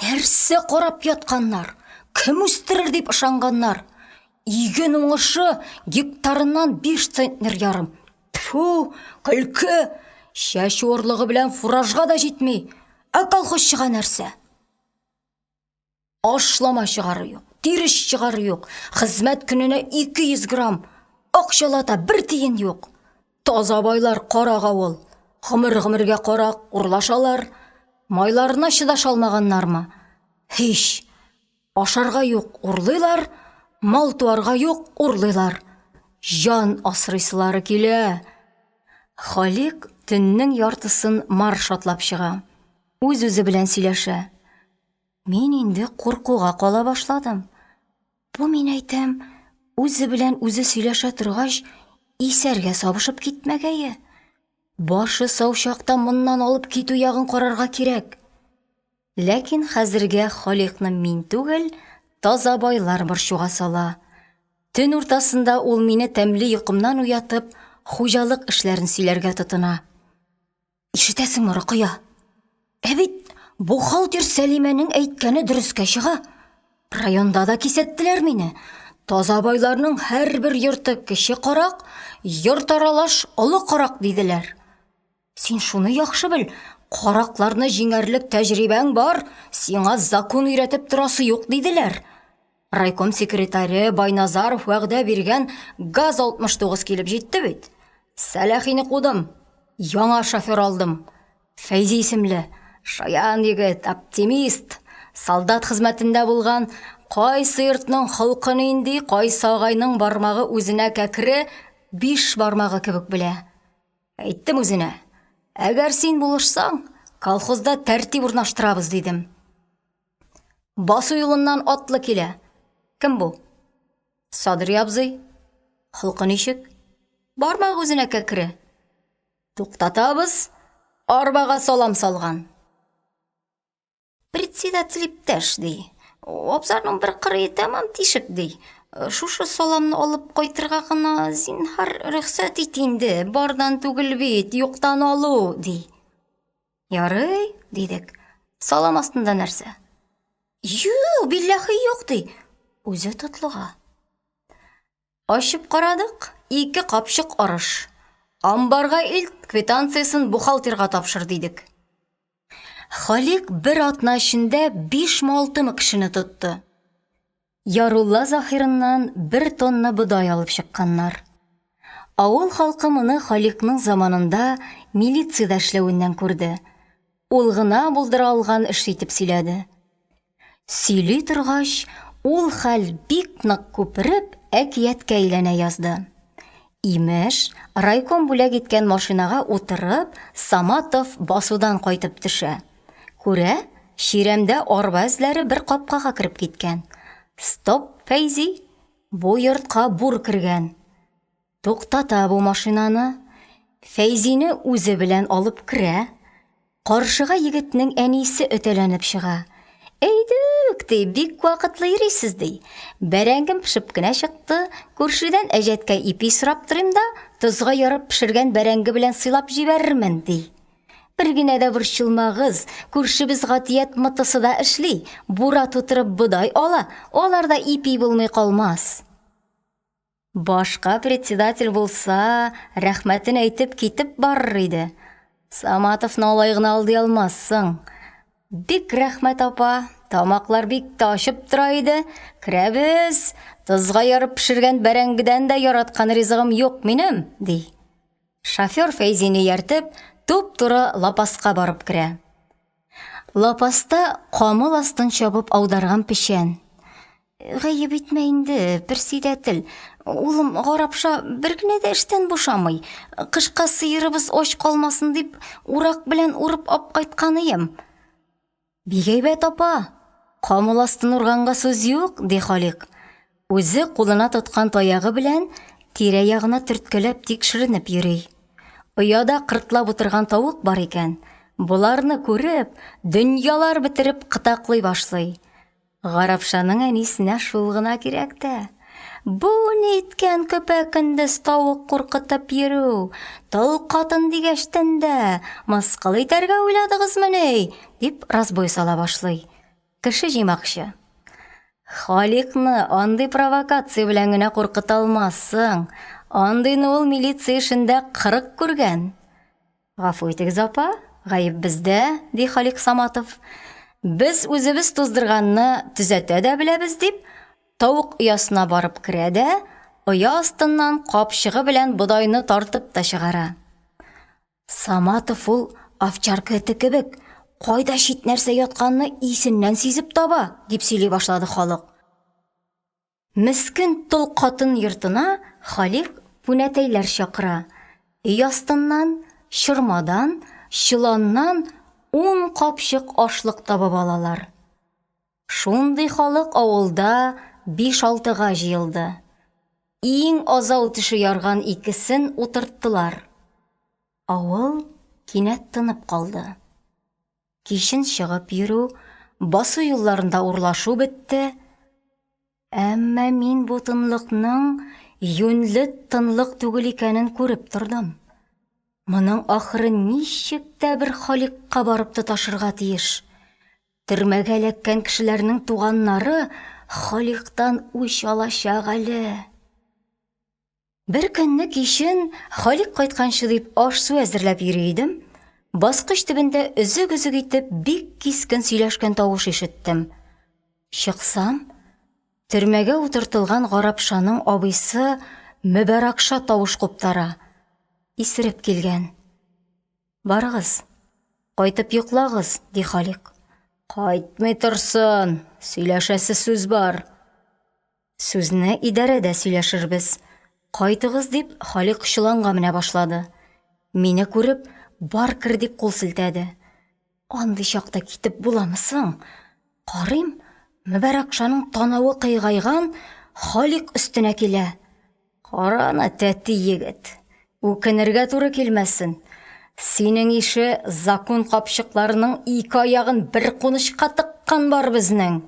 Нәрсә карап ятканнар? Кем үстерер дип ышанганнар? Иген уңышы гектарыннан 5 центнер ярым. Тфу, көлке! Чәчү орлыгы белән фуражга да җитми. Ә колхозчыга нәрсә? Ашлама чыгару юк. тирес чыгару юк, хезмәт көненә 200 грамм, акчалата бер тиен юк. Тазабайлар карак авыл, гомер-гомергә карак, урлашалар. Майларына чыдаша алмаганнармы? Һич. Ашарга юк – урлыйлар, мал-туарга юк – урлыйлар. Җан асрыйсылары килә. Халикъ төннең яртысын марш атлап чыга, үз-үзе белән сөйләшә. Мин инде куркуга кала башладым. Бу, мин әйтәм, үзе белән үзе сөйләшә торгач, исәргә сабышып китмәгәе. Башы сау чакта моннан алып китү ягын карарга кирәк. Ләкин хәзергә Халикъны мин түгел, Тазабайлар борчуга сала. Төн уртасында ул мине тәмле йокымнан уятып, хуҗалык эшләрен сөйләргә тотына. Ишетәсеңме, Рокыя? Ә бит бухгалтер Сәлимәнең әйткәне дөрескә чыга. Районда да кисәттеләр мине. Тазабайларның һәрбер йорты кече карак, йорт аралаш олы карак, диделәр. Син шуны яхшы бел, каракларны җиңәрлек тәҗрибәң бар, сиңа закон өйрәтеп торасы юк, диделәр. Райком секретаре Байназаров вәгъдә биргән ГАЗ-69 килеп җитте бит. Сәләхине кудым, яңа шофер алдым. Фәйзи исемле, шаян егет, оптимист, солдат хезмәтендә булган, кайсы йортның холкы нинди, кайсы агайның бармагы үзенә кәкре, биш бармагы кебек белә. Әйттем үзенә, әгәр син булышсаң, колхозда тәртип урнаштырабыз, дидем. Басу юлыннан атлы килә. Кем бу? Садри абзый. Холкы ничек? Бармагы үзенә кәкре. Туктатабыз, арбага салам салган. Председатель иптәш, ди. Абзарның бер кырые тәмам тишек, ди. Шушы саламны алып кайтырга гына, зинһар, рөхсәт ит инде, бардан түгел бит, юктан алу, ди. Ярый, дидек. Салам астында нәрсә? Юк, билләхи юк, ди. Үзе тотлыга. Ачып карадык, ике капчык арыш. Амбарга илт, квитанциясен бухгалтерга тапшыр, дидек. Халикъ бер атна эчендә бишме-алтымы кешене тотты. Ярулла Заһирыннан бер тонна бодай алып чыкканнар. Авыл халкы моны Халикъның заманында милициядә эшләвеннән күрде. Ул гына булдыра алган эш итеп сөйләде. Сөйли торгач, ул хәл бик нык күпереп, әкияткә әйләнә язды. Имеш, райком бүләк иткән машинага утырып, Саматов басудан кайтып төшә. Күрә, чирәмдә арба эзләре бер капкага кереп киткән. Стоп, Фәйзи, бу йортка бур кергән. Туктата бу машинаны. Фәйзине үзе белән алып керә. Каршыга егетнең әнисе өтәләнеп чыга. Әйдүк, ди, бик вакытлы йөрисез, ди. Бәрәңгем пешеп кенә чыкты, күршедән әҗәткә ипи сорап торыйм да, тозга ярып пешергән бәрәңге белән сыйлап җибәрермен, ди. Бер генә дә борчылмагыз, күршебез Гатият мытысы да эшли, бура тутырып бодай ала, аларда ипи булмый калмас. Башка председатель булса, рәхмәтен әйтеп китеп барыр иде. Саматовны алай гына алдый алмассың. Бик рәхмәт, апа, тамаклар бик тә ачып тора иде. Керәбез, тозга ярып пешергән бәрәңгедән дә яраткан ризыгым юк минем, ди. Шофер Фәйзине ияртеп, туп-туры лапаска барып керә. Лапаста камыл астын чабып аударган печән. Гаеп итмә инде, персидәтел. Улым Гарапша бер генә дә эштән бушамый. Кышка сыерыбыз ач калмасын дип, урак белән урып апкайтканыем. Бик әйбәт, апа. Камыл астын урганга сүз юк, ди Халикъ. Үзе кулына тоткан таягы белән тирә-ягына төрткәләп тикшеренеп йөри. Ояда кыртлап утырган тавык бар икән, боларны күреп, дөньялар бетереп кытаклый башлый. Гарапшаның әнисенә шул гына кирәк тә. Бу ниткән көпә-көндез тавык куркытып йөрү? Тол катын дигәчтен дә, мыскыл итәргә уйладыгызмыни? дип разбой сала башлый. Кеше җыймакчы. Халикъны андый провокация белән генә куркыта алмассың. Андыйны ул милиция эшендә 40 күргән. Гафу итегез, апа, гаеп бездә, ди Халикъ Саматов. Без үзебез туздырганны төзәтә дә беләбез, дип, Тавык оясына барып керә дә оя астыннан капчыгы белән бодайны тартып та чыгара. Саматов ул овчарка эте кебек, кайда чит нәрсә ятканны исеннән сизеп таба, дип сөйли башлады халык. Мескен тол катын йортына Халикъ пүнәтәйләр чакыра, өй астыннан, чормадан, чоланнан ун капчык ашлык табып алалар. Шундый халык авылда биш-алтыга җыелды. Иң азау теше ярган икесен утырттылар. Авыл кинәт тынып калды. Кичен чыгып йөрү, басу юлларында урлашу бетте. Әмма мин бу тынлыкның юньле тынлык түгел икәнен күреп тордым. Моның ахыры ничек тә бер Халикъка барып тоташырга тиеш. Төрмәгә эләккән кешеләрнең туганнары Халикътан үч алачак әле. Бер көнне кичен Халикъ кайтканчы дип аш-су әзерләп йөри идем, баскыч төбендә өзек-өзек итеп бик кискен сөйләшкән тавыш ишеттем. Чыксам, төрмәгә утыртылган Гарапшаның абыйсы Мөбарәкша тавыш куптара. Исереп килгән. Барыгыз, кайтып йоклагыз, ди Халикъ. Кайтмый торсын, сөйләшәсе сүз бар. Сүзне идарәдә сөйләшербез. Кайтыгыз, дип, Халикъ чоланга менә башлады. Мине күреп, бар кер дип кул селтәде. Андый чакта китеп буламы соң? Карыйм, Мөбарәкшаның танавы кыйгайган, Халикъ өстенә килә. Кара аны, тәти егет, үкенергә туры килмәсен. Синең ише закун капчыкларының ике аягын бер кунычка тыккан бар безнең.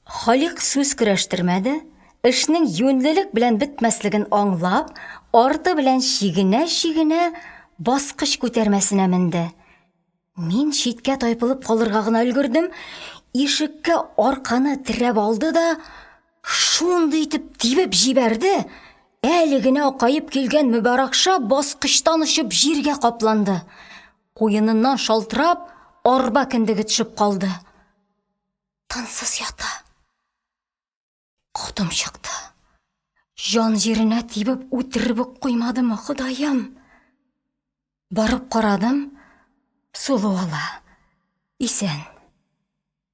Халикъ сүз көрәштермәде, эшнең юньлелек белән бетмәслеген аңлап, арты белән чигенә-чигенә баскыч күтәрмәсенә менде. Мин читкә тайпылып калырга гына өлгердем, ишеккә арканы терәп алды да, шундый итеп тибеп җибәрде, әле генә акаеп килгән Мөбарәкша баскычтан очып җиргә капланды. Куеныннан шалтырап, арба кендеге төшеп калды. Тынсыз ята. Котым чыкты. Җан җиренә тибеп үтереп үк куймадымы, Ходаем? Барып карадым, сулу ала. Исән.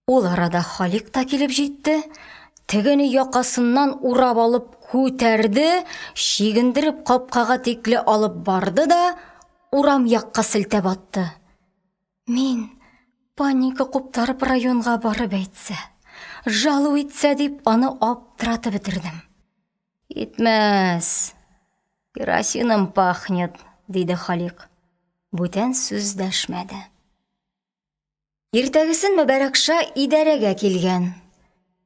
Ул арада Халик та килеп җитте. Тегене якасыннан урап алып күтәрде, чигендереп капкага тикле алып барды да урам якка селтәп атты. Мин, паника куптарып районга барып әйтсә, жалу итсә дип, аны аптыратып бетердем. Итмәс, керосином пахнет, диде Халикъ. Бүтән сүз дәшмәде. Иртәгесен Мөбарәкша идарәгә килгән.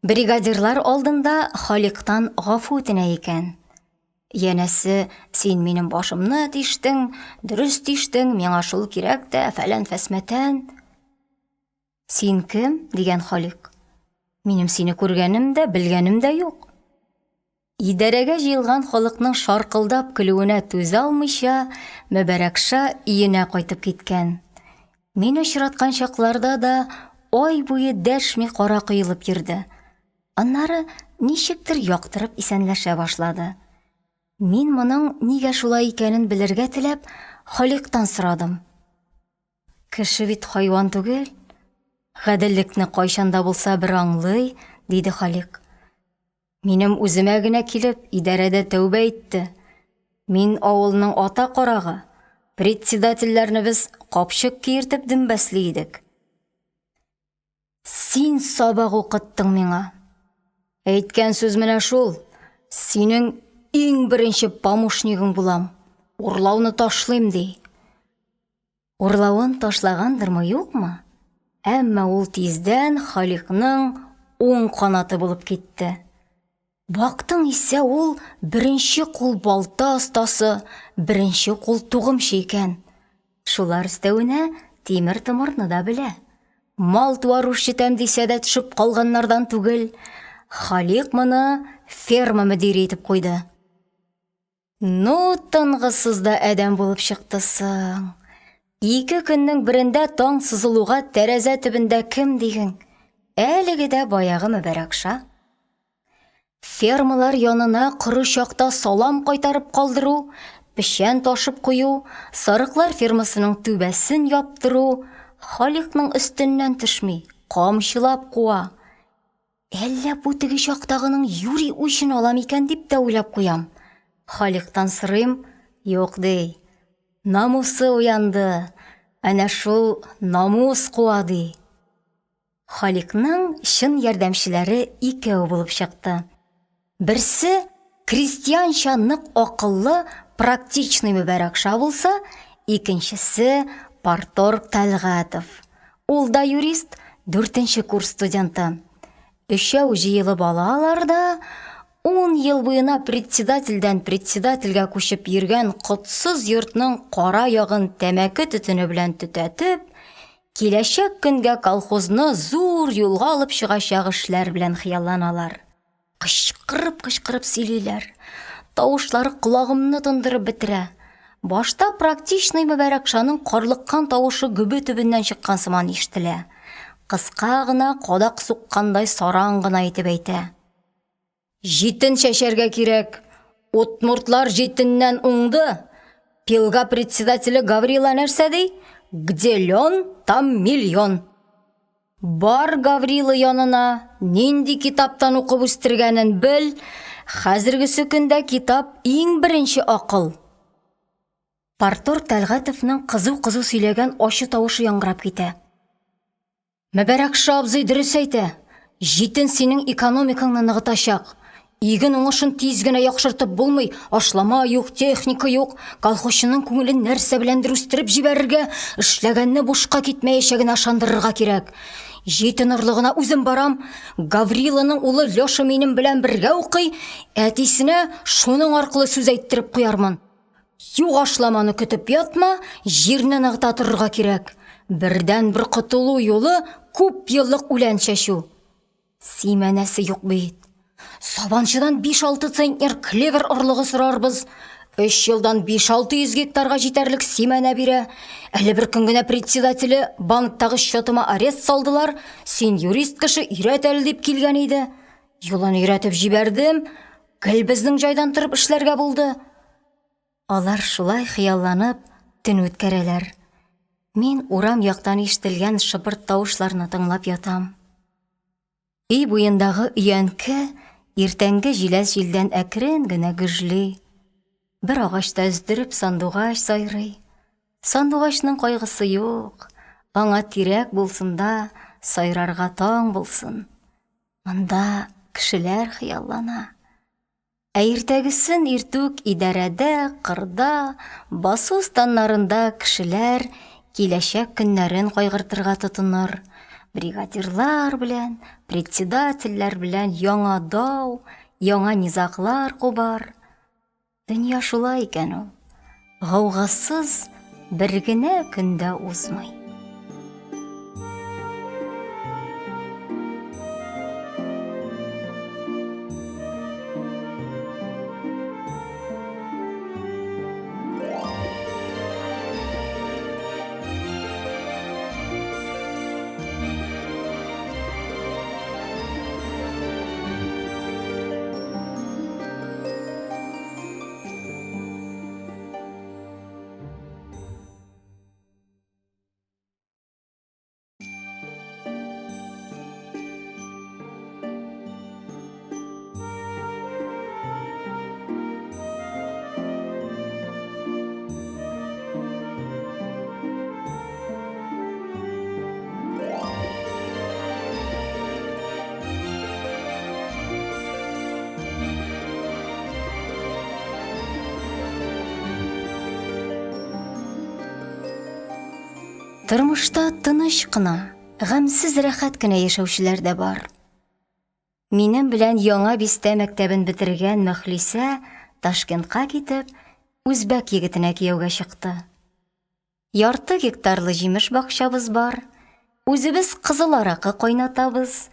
Бригадирлар алдында Халикътан гафу үтенә икән. Янәсе, син минем башымны тиштең, дөрес тиштең, миңа шул кирәк тә, фәлән-фәсмәтән. Син кем? дигән Халикъ. Минем сине күргәнем дә, белгәнем дә юк. Идарәгә җыелган халыкның шаркылдап көлүенә түзә алмыйча, Мөбарәкша өенә кайтып киткән. Мин очраткан чакларда да ай буе дәшми кара коелып йөрде. Аннары ничектер яктырып исәнләшә башлады. Мин моның нигә шулай икәнен белергә теләп, Халикътан сорадым. Кеше бит хайван түгел, гаделлекне кайчан да булса бер аңлый, диде Халикъ. Минем үземә генә килеп, идарәдә тәүбә итте. Мин авылның ата карагы, председательләрне без капчык киертеп дөмбәсли идек. Син сабак укыттың миңа. Әйткән сүз менә шул. Синең иң беренче помощнигың булам. Урлауны ташлыйм, ди. Урлавын ташлагандырмы, юкмы? Әмма ул тиздән Халикъның уң канаты булып китте. Бактың исә ул беренче кул балта остасы, беренче кул тугымчы икән. Шулар өстәвенә тимер-томырны да белә. Мал-туар үрчетәм дисә дә төшеп калганнардан түгел. Халикъ моны ферма мөдире итеп куйды. Ну, тынгысыз да адәм булып чыкты соң. Ике көннең берендә таң сызылуга тәрәзә төбендә кем диген? Әлеге дә баягы Мөбарәкша. Фермалар янына коры чакта салам кайтарып калдыру, печән ташып кую, сарыклар фермасының түбәсен яптыру – Халикъның өстеннән төшми, камчылап куа. Әллә бу теге чактагының юри үчен ала микән, дип тә уйлап куям. Халикътан сорыйм, юк, ди, намусы уянды, әнә шул намус куа, ди. Халикъның чын ярдәмчеләре икәү булып чыкты. Берсе крестьянча нык акыллы, практичный Мөбарәкша булса, икенчесе парторг Тәлгатов. Ул да юрист, дүртенче курс студенты. Өчәү җыелып алалар да, ун ел буена председательдән председательгә күчеп йөргән котсыз йортның кара ягын тәмәке төтене белән төтәтеп, киләчәк көнгә колхозны зур юлга алып чыгачак эшләр белән хыялланалар. Кычкырып-кычкырып сөйлиләр. Тавышлары колагымны тондырып бетерә. Башта практичный Мөбарәкшаның карлыккан тавышы гөбе төбеннән чыккан сыман ишетелә. Кыска гына, кадак суккандай саран гына итеп әйтә. Җитен чәчәргә кирәк. Удмуртлар җитеннән уңды. Пилга председателе Гаврила нәрсә ди? Где лен, там миллион. Бар Гаврила янына, нинди китаптан укып үстергәнен бел. Хәзергесе көндә китап иң беренче акыл. Парторг Тәлгатовның кызу-кызу сөйләгән ачы тавышы яңгырап китә. Мөбарәкша абзый дөрес әйтә, җитен синең экономикаңны ныгытачак. Иген уңышын тиз генә яхшыртып булмый, ашлама юк, техника юк. Колхозчының күңелен нәрсә беләндер үстереп җибәрергә, эшләгәнне бушка китмәячәгенә ышандырырга кирәк. Җитен орлыгына үзем барам. Гавриланың улы Леша минем белән бергә укый, әтисенә шуның аркылы сүз әйттереп куярмын. Юк ашламаны көтеп ятма, җирне ныгыта торырга кирәк. Бердәнбер котылу юлы күп еллык үлән чәчү. Симәнәсе юк бит. Сабанчыдан 5-6 центнер клевер орлыгы сорарбыз. Өч елдан 5-6 йөз гектарга җитәрлек симәнә бирә. Әле бер көн генә председателе банктагы счетыма арест салдылар, син юрист кеше, өйрәт әле дип килгән иде. Юлын өйрәтеп җибәрдем, гел безнең җайдан торып эшләргә булды. Алар шулай хыялланып төн үткәрәләр. Мин урам яктан ишетелгән шыпырт тавышларны тыңлап ятам. Өй буендагы өянке иртәнге җиләс җилдән әкрен генә гөжли. Бер агачта өздереп сандугач сайрый. Сандугачның кайгысы юк, аңа тирәк булсын да сайрарга таң булсын. Монда кешеләр хыяллана. Ә иртәгесен иртүк идарәдә, кырда, басу станнарында кешеләр киләчәк көннәрен кайгыртырга тотыныр, бригадирлар белән, председательләр белән яңа дау, яңа низаглар кубар. Дөнья шулай икән ул, гаугасыз бер генә көн дә узмый. Тормышта тыныч кына, гамьсез рәхәт кенә яшәүчеләр дә бар. Минем белән Яңа Бистә мәктәбен бетергән Мөхлисә Ташкентка китеп, үзбәк егетенә кияүгә чыкты. Ярты гектарлы җимеш бакчабыз бар, үзебез кызыл аракы кайнатабыз,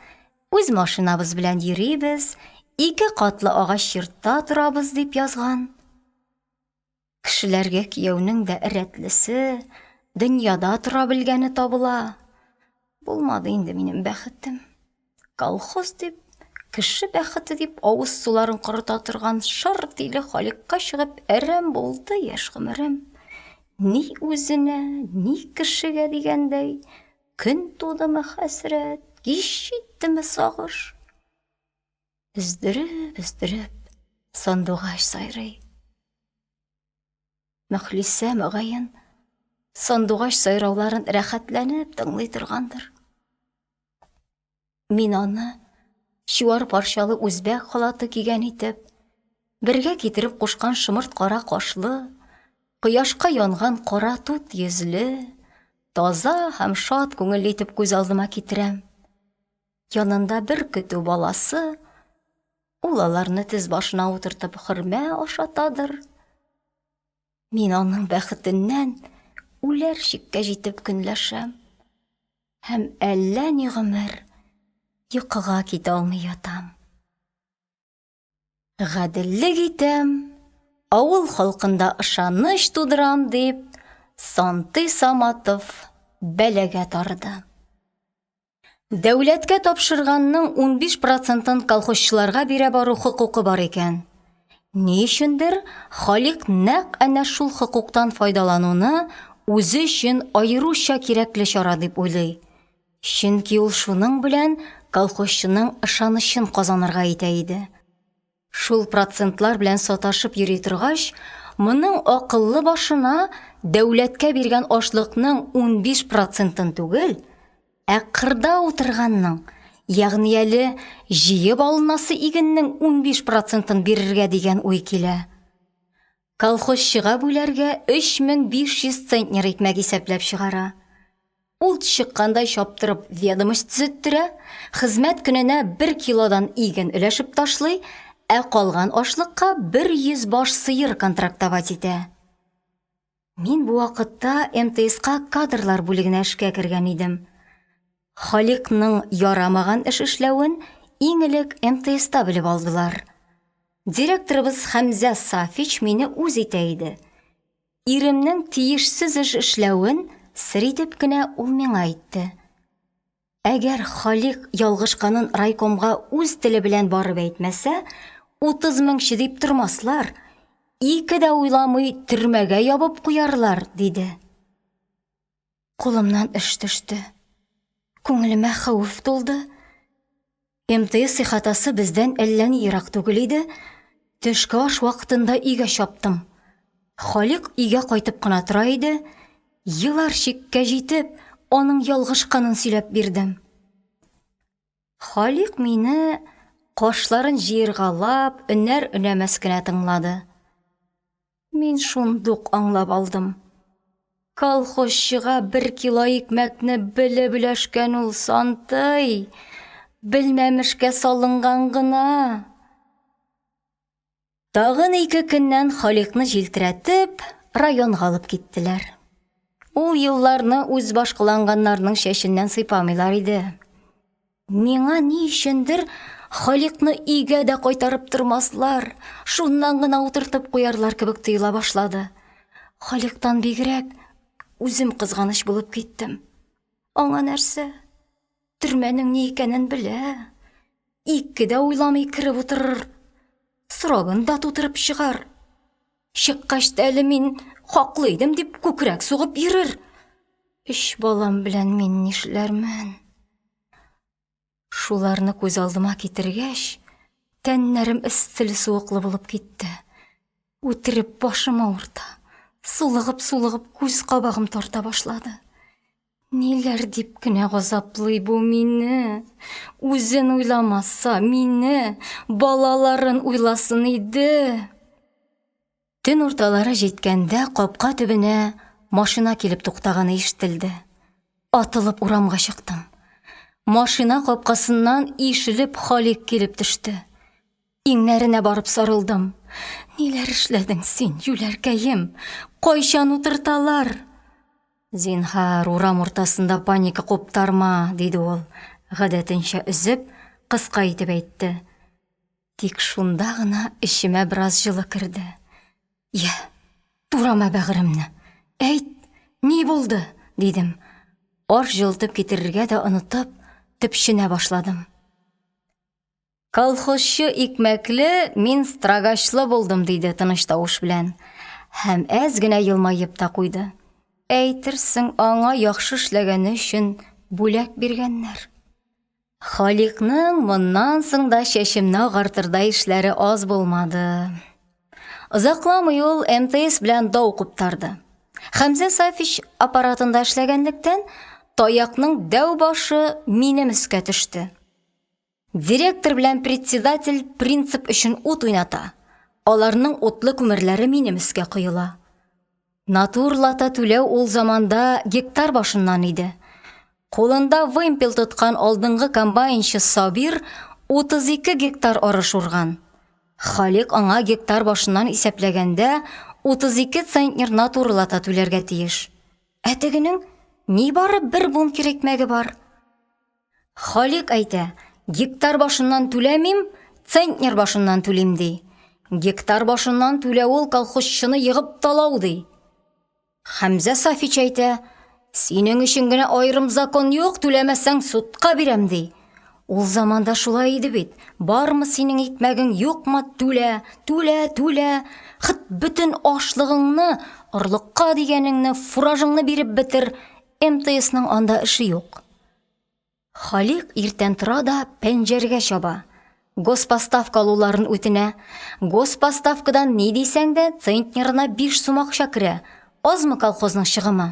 үз машинабыз белән йөрибез, ике катлы агач йортта торабыз, дип язган. Кешеләргә кияүнең дә рәтлесе, дөньяда тора белгәне табыла. Булмады инде минем бәхетем. Колхоз дип, Кеше бәхете дип авыз суларын корыта торган шыр тиле Халикъка чыгып әрәм булды яшь гомерем. Ни үзенә, ни кешегә дигәндәй, көн тудымы – хәсрәт, кич җиттеме – сагыш. Өздереп-өздереп, сандугач сайрый. Мөхлисә, мөгаен, сандугач сайрауларын рәхәтләнеп тыңлый торгандыр. Мин аны чуар парчалы үзбәк халаты кигән итеп, бергә китереп кушкан шомырт кара кашлы, кояшка янган каратут йөзле, таза һәм шат күңелле итеп күз алдыма китерәм. Янында бер көтү баласы, ул аларны тез башына утыртып хөрмә ашатадыр. Мин аның бәхетеннән үләр чиккә җитеп көнләшәм һәм әллә ни гомер йокыга китә алмый ятам. Гаделлек итәм, авыл халкында ышаныч тудырам дип, Сантый Саматов бәлагә тарыды. Дәүләткә тапшырганның 15 процентын колхозчыларга бирә бару хокукы бар икән. Ни өчендер Халикъ нәкъ әнә шул хокуктан файдалануны үзе өчен аеруча кирәкле чара дип уйлый. Чөнки ул шуның белән колхозчының ышанычын казанырга итә иде. Шул процентлар белән саташып йөри торгач, моның акыллы башына дәүләткә биргән ашлыкның 15 процентын түгел, ә кырда утырганның, ягъни әле җыеп алынасы игеннең 15 процентын бирергә дигән уй килә. Колхозчыга бүләргә 3500 центнер икмәк исәпләп чыгара. Ут чыккандай чаптырып ведомость төзеттерә, хезмәт көненә бер килодан иген өләшеп ташлый, ә калган ашлыкка 100 баш сыер контрактовать итә. Мин бу вакытта МТСка кадрлар бүлегенә эшкә кергән идем. Халикъның ярамаган эш эшләвен иң элек МТСта белеп алдылар. Директорыбыз Хәмзә Сафич мине үз итә иде. Иремнең тиешсез эш эшләвен сер итеп кенә ул миңа әйтте. Әгәр Халикъ ялгышканын райкомга үз теле белән барып әйтмәсә, 30 меңче дип тормаслар, ике дә уйламый төрмәгә ябып куярлар, диде. Кулымнан эш төште. Күңелемә хәвеф тулды. МТС ихатасы бездән әллә ни ерак түгел иде. Төшке аш вакытында өйгә чаптым. Халикъ өйгә кайтып кына тора иде. Елар чиккә җитеп, аның ялгышканын сөйләп бирдем. Халикъ мине кашларын җыергалап, өнәр-өнәмәс кенә тыңлады. Мин шундук аңлап алдым. Колхозчыга бер кило икмәкне белеп өләшкән ул сантый. Белмәмешкә салынган гына. Тагын ике көннән Халикъны җилтерәтеп, районга алып киттеләр. Ул елларны үзбаш кыланганнарның чәченнән сыйпамыйлар иде. Миңа ни өчендер Халикъны өйгә дә кайтарып тормаслар, шуннан гына утыртып куярлар кебек тоела башлады. Халикътан бигрәк үзем кызганыч булып киттем. Аңа нәрсә? Төрмәнең ни икәнен белә. Ике дә уйламый кереп утырыр. Срогын да тутырып чыгар. Чыккач та әле мин хаклы идем дип күкрәк сугып йөрер. Өч балам белән мин нишләрмен? Шуларны күз алдыма китергәч, тәннәрем эсселе-суыклы булып китте. Үтереп башым авырта, сулыгып-сулыгып күз кабагым тарта башлады. Ниләр дип кенә газаплый бу мине? Үзен уйламаса, мине, балаларын уйласын иде. Төн урталары җиткәндә капка төбенә машина килеп туктаганы ишетелде. Атылып урамга чыктым. Машина капкасыннан ишелеп Халик килеп төште. Иңнәренә барып сарылдым. Ниләр эшләдең син, юләркәем? Кайчан утырталар? Зинһар, урам уртасында паника куптарма, диде ул, гадәтенчә өзеп, кыска итеп әйтте. Тик шунда гына эчемә бераз җылы керде. Йә, турама бәгыремне. Әйт, ни булды? дидем. Аш җылытып китерергә дә онытып, төпченә башладым. Колхозчы икмәкле, мин строгачлы булдым, диде тыныч тавыш белән һәм әз генә елмаеп та куйды, әйтерсең аңа яхшы эшләгәне өчен бүләк биргәннәр. Халикъның моннан соң да чәчемне агартырдай эшләре аз булмады. Озакламый ул МТС белән дау куптарды. Хәмзә Сафич аппаратында эшләгәнлектән, таякның дәү башы минем өскә төште. Директор белән председатель принцип өчен ут уйната, аларның утлы күмерләре минем өскә коела. Натурлата түләү ул заманда гектар башыннан иде. Кулында вымпел тоткан алдынгы комбайнчы Сабир 32 гектар арыш урган. Халикъ аңа гектар башыннан исәпләгәндә 32 центнер натурлата түләргә тиеш. Ә тегенең нибары бер бункер икмәге бар. Халикъ әйтә, гектар башыннан түләмим, центнер башыннан түлим, ди. Гектар башыннан түләү ул колхозчыны егып талау, ди. Хәмзә Сафич әйтә, синең өчен генә аерым закон юк, түләмәсәң, судка бирәм, ди. Ул заманда шулай иде бит, бармы синең икмәгең, юкмы, түлә, түлә, түлә. Хет бөтен ашлыгыңны, орлыкка дигәнеңне, фуражыңны биреп бетер, МТСның анда эше юк. Халикъ иртән тора да пәнҗәргә чаба. Госпоставка алуларын үтенә. Госпоставкадан ни дисәң дә, центнерына 5 сум акча керә. Азмы колхозның чыгымы?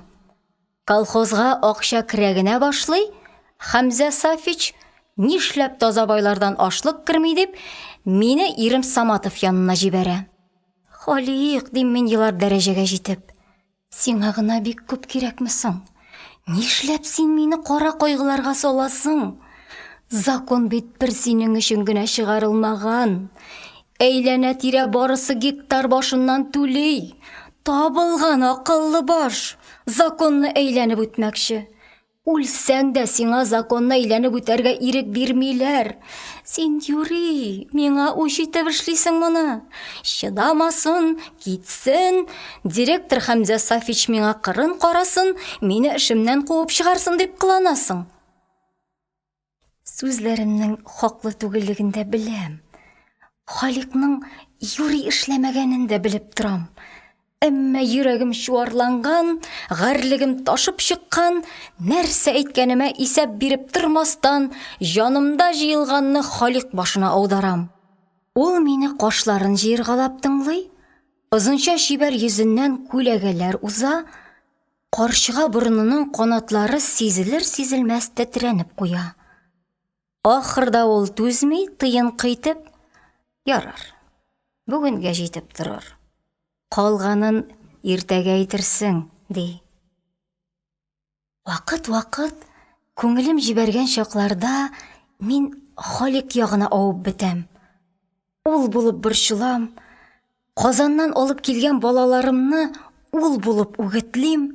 Колхозга акча керә генә башлый, Хәмзә Сафич, нишләп Тазабайлардан ашлык керми дип, мине ирем Саматов янына җибәрә. Халикъ, дим мин елар дәрәҗәгә җитеп. Сиңа гына бик күп кирәкме соң? Нишләп син мине кара кайгыларга саласың? Закон бит бер синең өчен генә чыгарылмаган. Әйләнә-тирә барысы гектар башыннан түли. Табылган акыллы баш, законны әйләнеп үтмәкче. Үлсәң дә сиңа законны әйләнеп үтәргә ирек бирмиләр. Син юри, миңа үч итеп эшлисең моны. Чыдамасын, китсен, директор Хәмзә Сафич миңа кырын карасын, мине эшемнән куып чыгарсын дип кыланасың. Сүзләремнең хаклы түгеллеген дә беләм. Халикъның юри эшләмәгәнен дә белеп торам. Әмма йөрәгем чуарланган, гарьлегем ташып чыккан, нәрсә әйткәнемә исәп биреп тормастан, җанымда җыелганны Халикъ башына аударам. Ул мине кашларын җыергалап тыңлый, озынча чибәр йөзеннән күләгәләр уза, Карчыга борынының канатлары сизелер-сизелмәс тетрәнеп куя. Ахырда ул түзми, тыенкы итеп, Ярар, бүгенгә җитеп торыр. Калганын иртәгә әйтерсең, ди. Вакыт-вакыт, күңелем җибәргән чакларда, мин Халикъ ягына авып бетәм. Ул булып борчылам, Казаннан алып килгән балаларымны ул булып үгетлим.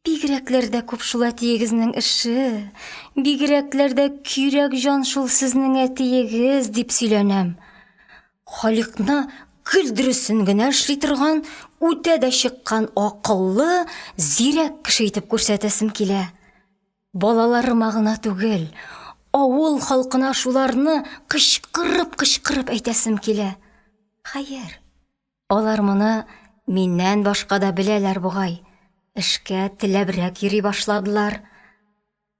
Бигрәкләр дә күп шул әтиегезнең эше, бигрәкләр дә көйрәк җан шул сезнең әтиегез, дип сөйләнәм. Халикъны гел дөресен генә эшли торган, үтә дә чыккан акыллы, зирәк кеше итеп күрсәтәсем килә. Балаларыма гына түгел, авыл халкына шуларны кычкырып-кычкырып әйтәсем килә. Хәер, алар моны миннән башка да беләләр бугай, эшкә теләбрәк йөри башладылар.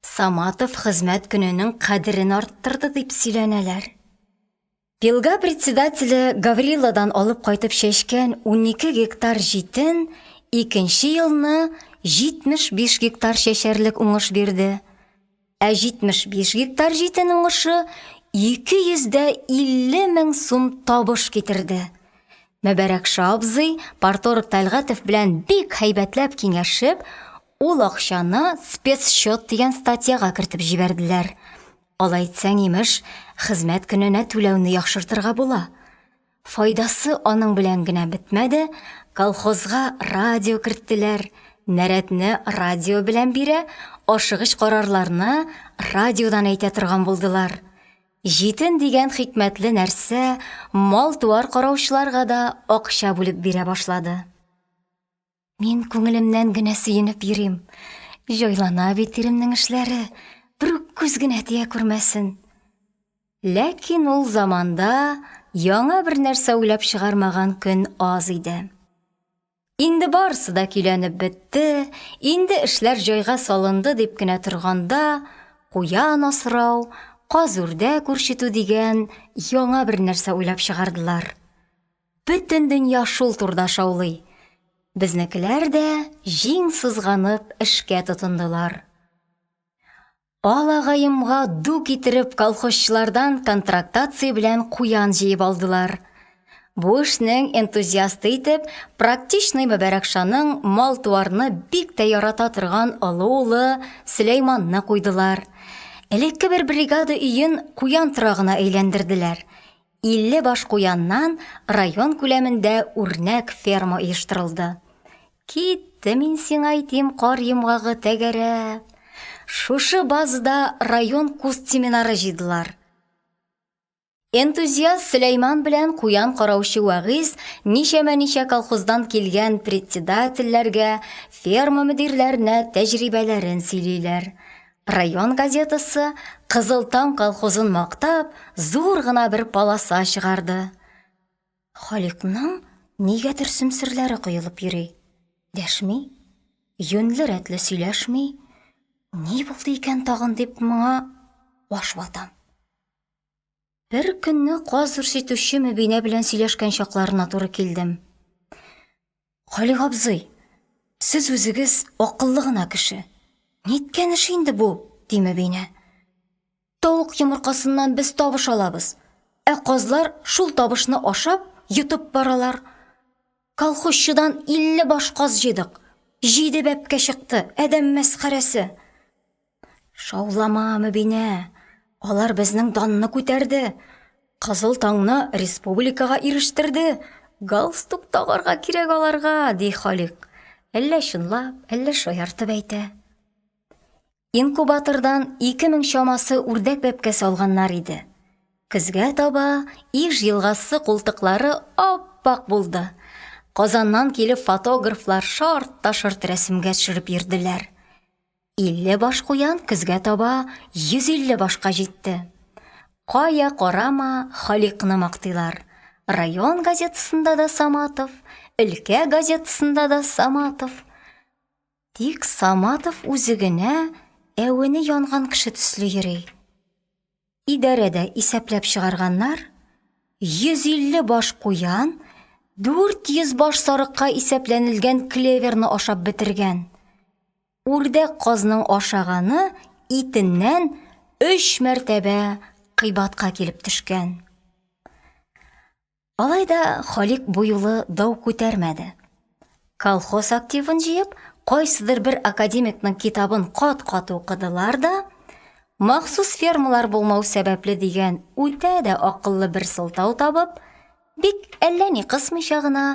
Саматов хезмәт көненең кадерен арттырды, дип сөйләнәләр. Пилга председателе Гавриладан алып кайтып чәчкән 12 гектар җитен икенче елны 75 гектар чәчәрлек уңыш бирде. Ә 75 гектар җитен уңышы 250 мең сум табыш китерде. Мөбәрәкша абзый парторг Тәлгатов белән бик һәйбәтләп киңәшеп, ул акчаны спецсчет дигән статьяга кертеп җибәрделәр. Алай итсәң, имеш, хезмәт көненә түләүне яхшыртырга була. Файдасы аның белән генә бетмәде, колхозга радио керттеләр, нәрәтне радио белән бирә, ашыгыч карарларны радиодан әйтә торган булдылар. Җитен дигән хикмәтле нәрсә мал-туар караучыларга да акча бүлеп бирә башлады. Мин күңелемнән генә сөенеп йөрим. Җайлана бит иремнең эшләре. Берүк күз генә тия күрмәсен. Ләкин ул заманда яңа бер нәрсә уйлап чыгармаган көн аз иде. Инде барысы да көйләнеп бетте, инде эшләр җайга салынды дип кенә торганда, куян асрау, каз-үрдәк үрчетү дигән яңа бер нәрсә уйлап чыгардылар. Бөтен дөнья шул турыда шаулый. Безнекеләр дә җиң сызганып эшкә тотындылар. Алагаемга ду китереп, колхозчылардан контрактация белән куян җыеп алдылар. Бу эшнең энтузиасты итеп практичный Мөбарәкшаның мал-туарны бик тә ярата торган олы улы Сөләйманны куйдылар. Элекке бер бригада өен куян торагына әйләндерделәр. 50 баш куяннан район күләмендә үрнәк ферма оештырылды. Китте, мин сиңа әйтим, кар йомгагы тәгәрәп. Шушы базада район куст семинары җыйдылар. Энтузиаст Сөләйман белән куян караучы Вәгыйз ничәмә-ничә колхоздан килгән председательләргә, ферма мөдирләренә тәҗрибәләрен сөйлиләр. Район газетасы, «Кызыл таң» колхозын мактап, зур гына бер полоса чыгарды. Халикъның нигәдер сөмсерләре коелып йөри. Дәшми, юньле-рәтле сөйләшми. Ни булды икән тагын дип, моңа баш ватам. Беркөнне каз үрчетүче Мөбинә белән сөйләшкән чакларына туры килдем. Халикъ абзый, сез үзегез акыллы гына кеше. Ниткән эш инде бу? ди Мөбинә. Тавык йомыркасыннан без табыш алабыз, ә казлар шул табышны ашап, йотып баралар. Колхозчыдан 50 баш каз җыйдык. Җиде бәбкә чыкты, адәм мәсхәрәсе. Шаулама, Мөбинә, алар безнең данны күтәрде. Кызыл таңны республикага ирештерде. Галстук тагарга кирәк аларга, ди Халикъ. Әллә чынлап, әллә шаяртып әйтә. Инкубатордан 2000 чамасы үрдәк бәбкәсе алганнар иде. Көзгә таба Иж елгасы култыклары ап-ак булды. Казаннан килеп фотографлар шарт та шорт рәсемгә төшереп йөрделәр. 50 баш куян көзгә таба 150 башка җитте. Кая карама, Халикъны мактыйлар. Район газетасында да Саматов, өлкә газетасында да Саматов. Тик Саматов үзе генә әвене янган кеше төсле йөри. Идарәдә исәпләп чыгарганнар, 150 баш куян 400 баш сарыкка исәпләнелгән клеверны ашап бетергән. Үрдәк казның ашаганы итеннән өч мәртәбә кыйбатка килеп төшкән. Алай да Халикъ бу юлы дау күтәрмәде. Колхоз активын җыеп, кайсыдыр бер академикның китабын кат-кат укыдылар да, махсус фермалар булмау сәбәпле дигән үтә дә акыллы бер сылтау табып, бик әллә ни кысмыйча гына,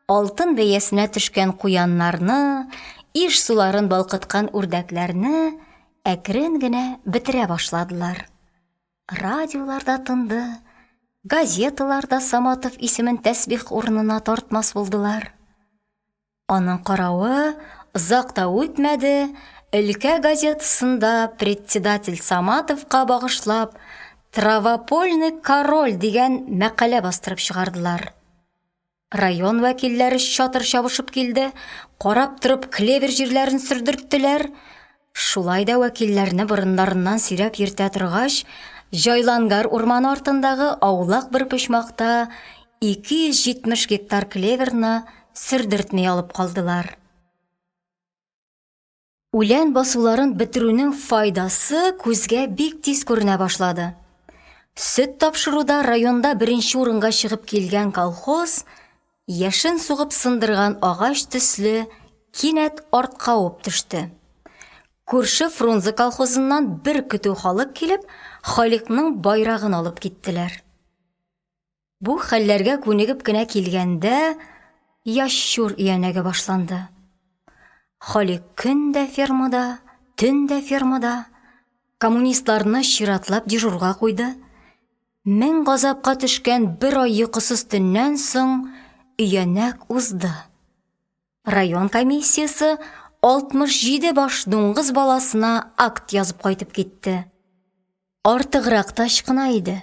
алтын бәясенә төшкән куяннарны, Иж суларын балкыткан үрдәкләрне әкрен генә бетерә башладылар. Радиолар да тынды, газеталар да Саматов исемен тәсбих урынына тартмас булдылар. Аның каравы, озак та үтмәде, өлкә газетасында председатель Саматовка багышлап «Травопольный король» дигән мәкалә бастырып чыгардылар. Район вәкилләре чатыр чабышып килде, карап торып клевер җирләрен сөрдерттеләр. Шулай да вәкилләрне борыннарыннан сөйрәп йөртә торгач, Җайлангар урманы артындагы аулак бер почмакта 270 гектар клеверны сөрдертми алып калдылар. Үлән басуларын бетерүнең файдасы күзгә бик тиз күренә башлады. Сөт тапшыруда районда беренче урынга чыгып килгән колхоз, яшен сугып сындырган агач төсле, кинәт артка авып төште. Күрше Фрунзе колхозыннан бер көтү халык килеп, Халикъның байрагын алып киттеләр. Бу хәлләргә күнегеп кенә килгәндә, ящур өянәге башланды. Халикъ көн дә фермада, төн дә фермада. Коммунистларны чиратлап дежурга куйды. Мең газапка төшкән бер ай йокысыз төннән соң өянәк узды. Район комиссиясе 67 баш дуңгыз баласына акт язып кайтып китте. Артыграк та ычкына иде,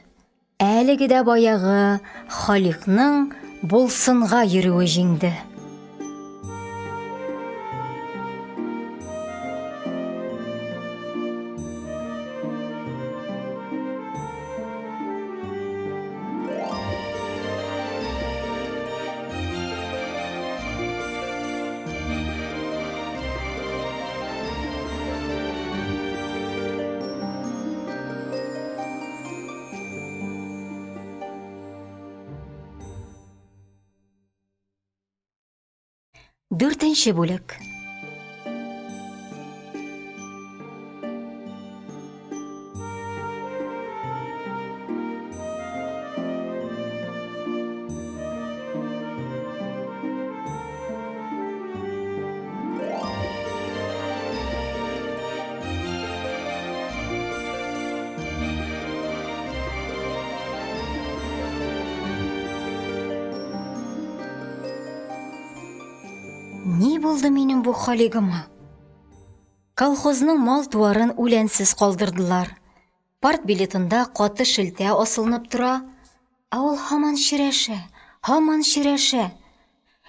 әлеге дә баягы Халикъның булсынга йөрүе җиңде. Дүртенче бүлек. Ни булды минем бу Халигыма? Колхозның мал-туарын үләнсез калдырдылар. Партбилетында каты шелтә асылынып тора, ә ул һаман черәшә, һаман черәшә.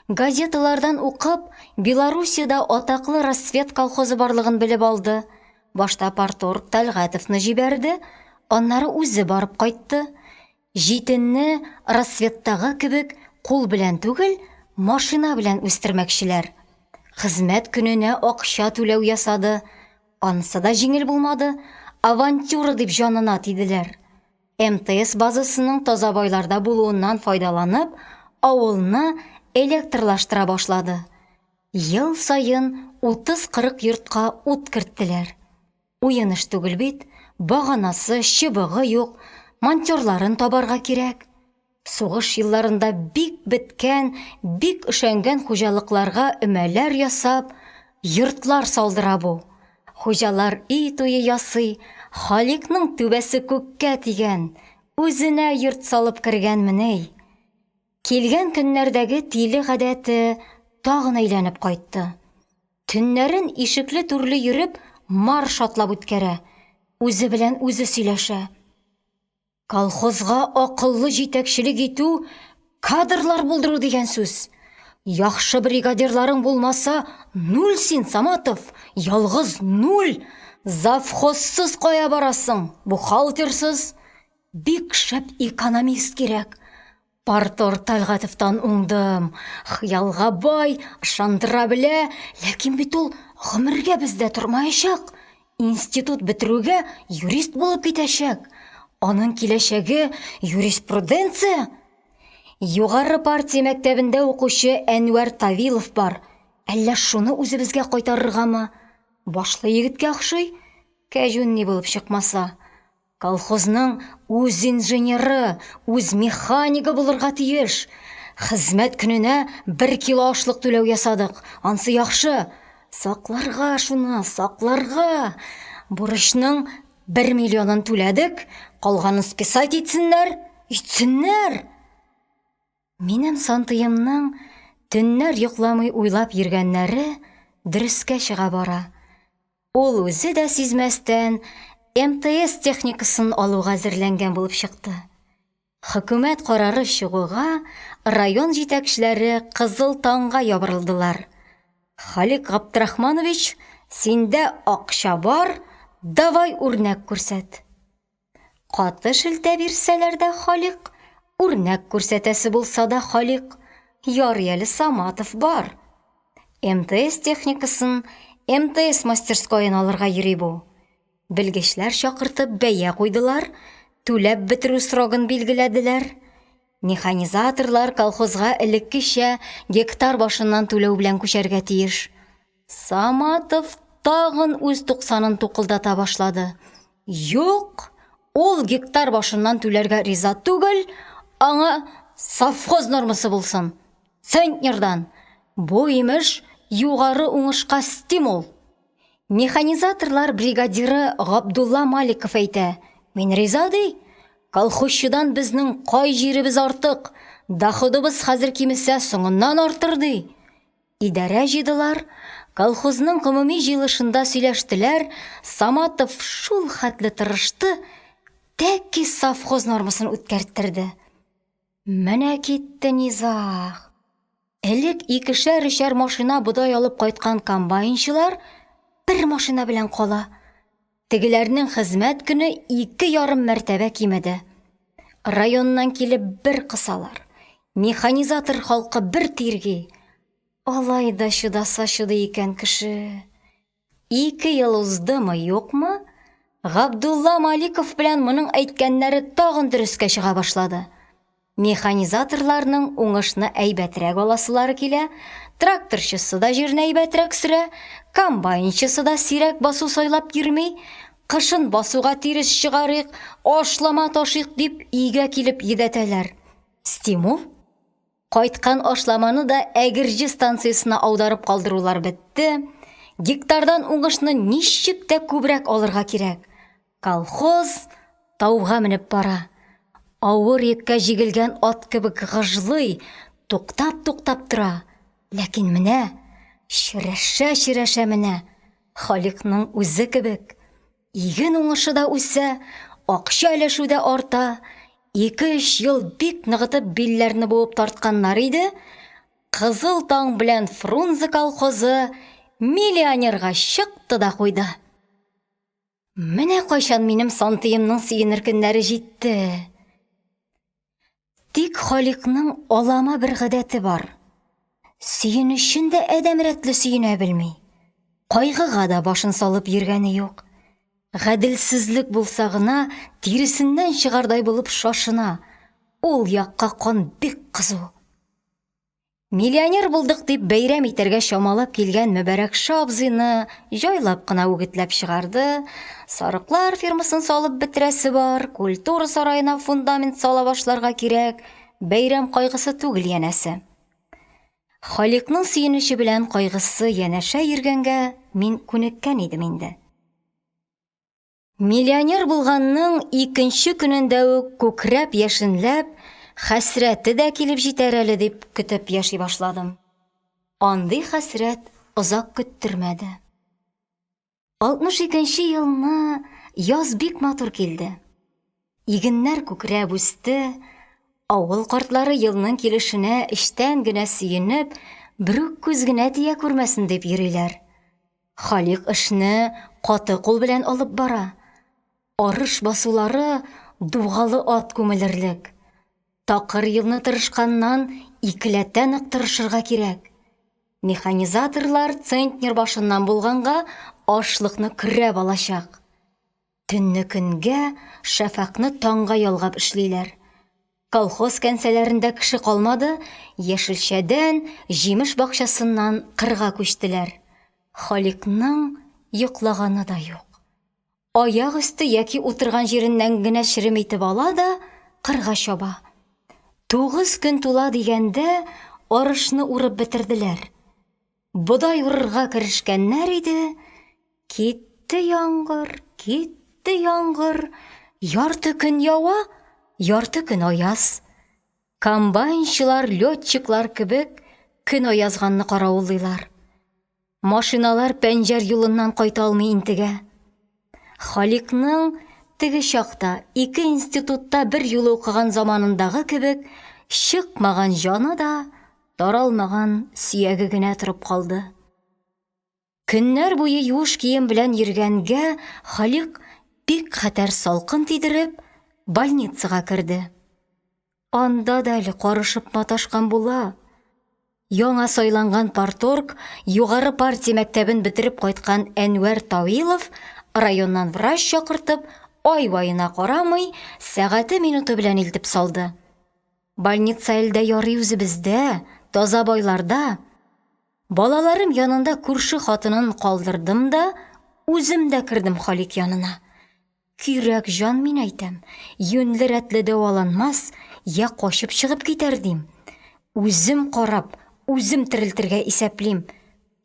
Газеталардан укып, Белоруссиядә атаклы «Рассвет» колхозы барлыгын белеп алды. Башта парторг Тәлгатовны җибәрде, аннары үзе барып кайтты. Җитенне «Рассветтагы» кебек кул белән түгел, машина белән үстермәкчеләр. Хезмәт көненә акча түләү ясады. Анысы да җиңел булмады, авантюра дип җанына тиделәр. МТС базасының Тазабайларда булуыннан файдаланып, авылны электрлаштыра башлады. Ел саен 30-40 йортка ут керттеләр. Уен эш түгел бит, баганасы, чыбыгы юк, монтерларын табарга кирәк. Сугыш елларында бик беткән, бик өшәнгән хуҗалыкларга өмәләр ясап, йортлар салдыра бу. Хуҗалар өй туе ясый, Халикъның түбәсе күккә тигән, үзенә йорт салып кергәнмени. Килгән көннәрдәге тиле гадәте тагын әйләнеп кайтты. Төннәрен ишекле-түрле йөреп, марш атлап үткәрә, үзе белән үзе сөйләшә. Колхозга акыллы җитәкчелек итү кадрлар булдыру дигән сүз. Яхшы бригадирларың булмаса, нуль син, Саматов, ялгыз нуль. Завхозсыз кая барасың, бухгалтерсыз? Бик шәп экономист кирәк. Парторг Тәлгатовтан уңдым. Хыялга бай, ышандыра белә, ләкин бит ул гомергә бездә тормаячак. Институт бетерүгә юрист булып китәчәк. Аның киләчәге юриспруденция. Югары партия мәктәбендә укучы Әнвәр Тавилов бар. Әллә шуны үзебезгә кайтарыргамы? Башлы егеткә охшый. Кәҗүнни булып чыкмаса. Колхозның үз инженеры, үз механигы булырга тиеш. Хезмәт көненә бер кило ашлык түләү ясадык. Ансы яхшы. Сакларга шуны, сакларга. Бурычның бер миллионын түләдек, калганын списать итсеннәр, итсеннәр. Минем сантыемның төннәр йокламый уйлап йөргәннәре дөрескә чыга бара. Ул үзе дә сизмәстән МТС техникасын алуга әзерләнгән булып чыкты. Хөкүмәт карары чыгуга, район җитәкчеләре Кызыл таңга ябырылдылар. Халик Габдрахманович, синдә акча бар, давай үрнәк күрсәт. Каты шелтә бирсәләр дә Халикъ, үрнәк күрсәтәсе булса да Халикъ, ярый әле Саматов бар. МТС техникасын, МТС мастерскоен алырга йөри бу. Белгечләр чакыртып бәя куйдылар, түләп бетерү срогын билгеләделәр. Механизаторлар колхозга элеккечә гектар башыннан түләү белән күчәргә тиеш. Саматов тагын үз туксанын тукылдата башлады. Юк, ул гектар башыннан түләргә риза түгел, аңа совхоз нормасы булсын. Центнердан. Бу, имеш, югары уңышка стимул. Механизаторлар бригадиры Габдулла Маликов әйтә, мин риза, ди. Колхозчыдан безнең кай җиребез артык, доходыбыз хәзер кимесә, соңыннан артыр, ди. Идарә җыйдылар, колхозның гомуми җыелышында сөйләштеләр, Саматов шул хәтле тырышты, Тәки совхоз нормасын үткәрттерде. Менә китте низаг. Элек икешәр-өчәр машина бодай алып кайткан комбайнчылар бер машина белән кала. Тегеләрнең хезмәт көне 2,5 мәртәбә кимеде. Районнан килеп бер кысалар, механизатор халкы бер тирги. Алай да чыдаса чыдый икән кеше. 2 ел уздымы, юкмы, Габдулла Маликов белән моның әйткәннәре тагын дөрескә чыга башлады. Механизаторларның уңышны әйбәтрәк аласылары килә, тракторчысы да җирне әйбәтрәк сөрә, комбайнчысы да сирәк басу сайлап йөрми, кышын басуга тирес чыгарыйк, ашлама ташыйк дип, өйгә килеп йөдәтәләр. Стимул. Кайткан ашламаны да Әгерҗе станциясенә аударып калдырулар бетте, гектардан уңышны ничек тә күбрәк алырга кирәк. Колхоз тауга менеп бара. Авыр йөккә җигелгән ат кебек гыжлый, туктап-туктап тора. Ләкин менә, черәшә-черәшә менә, Халикъның үзе кебек. Иген уңышы да үсә, акча өләшү дә арта. Ике-өч ел бик ныгытып билләрне буып тартканнар иде, Кызыл таң белән Фрунзе колхозы миллионерга чыкты да куйды. Менә кайчан минем сантыемның сөенер көннәре җитте. Тик Халикъның алама бер гадәте бар. Сөенечен дә адәм рәтле сөенә белми. Кайгыга да башын салып йөргәне юк. Гаделсезлек булса гына, тиресеннән чыгардай булып шашына. Ул якка кан бик кызу. Миллионер булдык дип бәйрәм итәргә чамалап килгән Мөбарәкша абзыйны җайлап кына үгетләп чыгарды. Сарыклар фермасын салып бетерәсе бар, культура сараена фундамент сала башларга кирәк, бәйрәм кайгысы түгел янәсе. Халикъның сөенече белән кайгысы янәшә йөргәнгә мин күнеккән идем инде. Миллионер булганның икенче көнендә үк күкрәп-яшенләп, хәсрәте дә килеп җитәр әле дип көтеп яши башладым. Андый хәсрәт озак көттермәде. 62 нче елны яз бик матур килде. Игеннәр күкрәп үсте, авыл картлары елның килешенә эчтән генә сөенеп, берүк күз генә тия күрмәсен дип йөриләр. Халикъ эшне каты кул белән алып бара. Арыш басулары дугалы ат күмелерлек. Такыр елны тырышканнан икеләтә нык тырышырга кирәк. Механизаторлар центнер башыннан булганга ашлыкны көрәп алачак. Төнне көнгә, шәфәкъны таңга ялгап эшлиләр. Колхоз кәнсәләрендә кеше калмады, яшелчәдән, җимеш бакчасыннан кырга күчтеләр. Халикъның йоклаганы да юк. Аяк өсте яки утырган җиреннән генә черем итеп ала да кырга чаба. 9 көн тула дигәндә, арышны урып бетерделәр. Бодай урырга керешкәннәр иде, китте яңгыр, китте яңгыр, ярты көн ява, ярты көн аяз. Комбайнчылар, летчиклар кебек, көн аязганны каравыллыйлар. Машиналар Пәнҗәр юлыннан кайта алмый интегә. Халикъның теге чакта, ике институтта берьюлы укыган заманындагы кебек, чыкмаган җаны да, Таралмаган сөяге генә торып калды. Көннәр буе юеш кием белән йөргәнгә, Халикъ бик хәтәр салкын тидереп, больницага керде. Анда да әле карышып маташкан була. Яңа сайланган парторг, югары партия мәктәбен бетереп кайткан Әнвәр Тавилов районнан врач чакыртып, ай-ваена карамый, сәгате-минуты белән илтеп салды. Больница әле дә ярый үзебездә, таза байларда. Балаларым янында күрше хатынын калдырдым да, үзем дә кердем Халик янына. Көйрәк җан, мин әйтәм, юньле-рәтле дәваланмас, йә качып чыгып китәр, дим. Үзем карап, үзем терелтергә исәплим.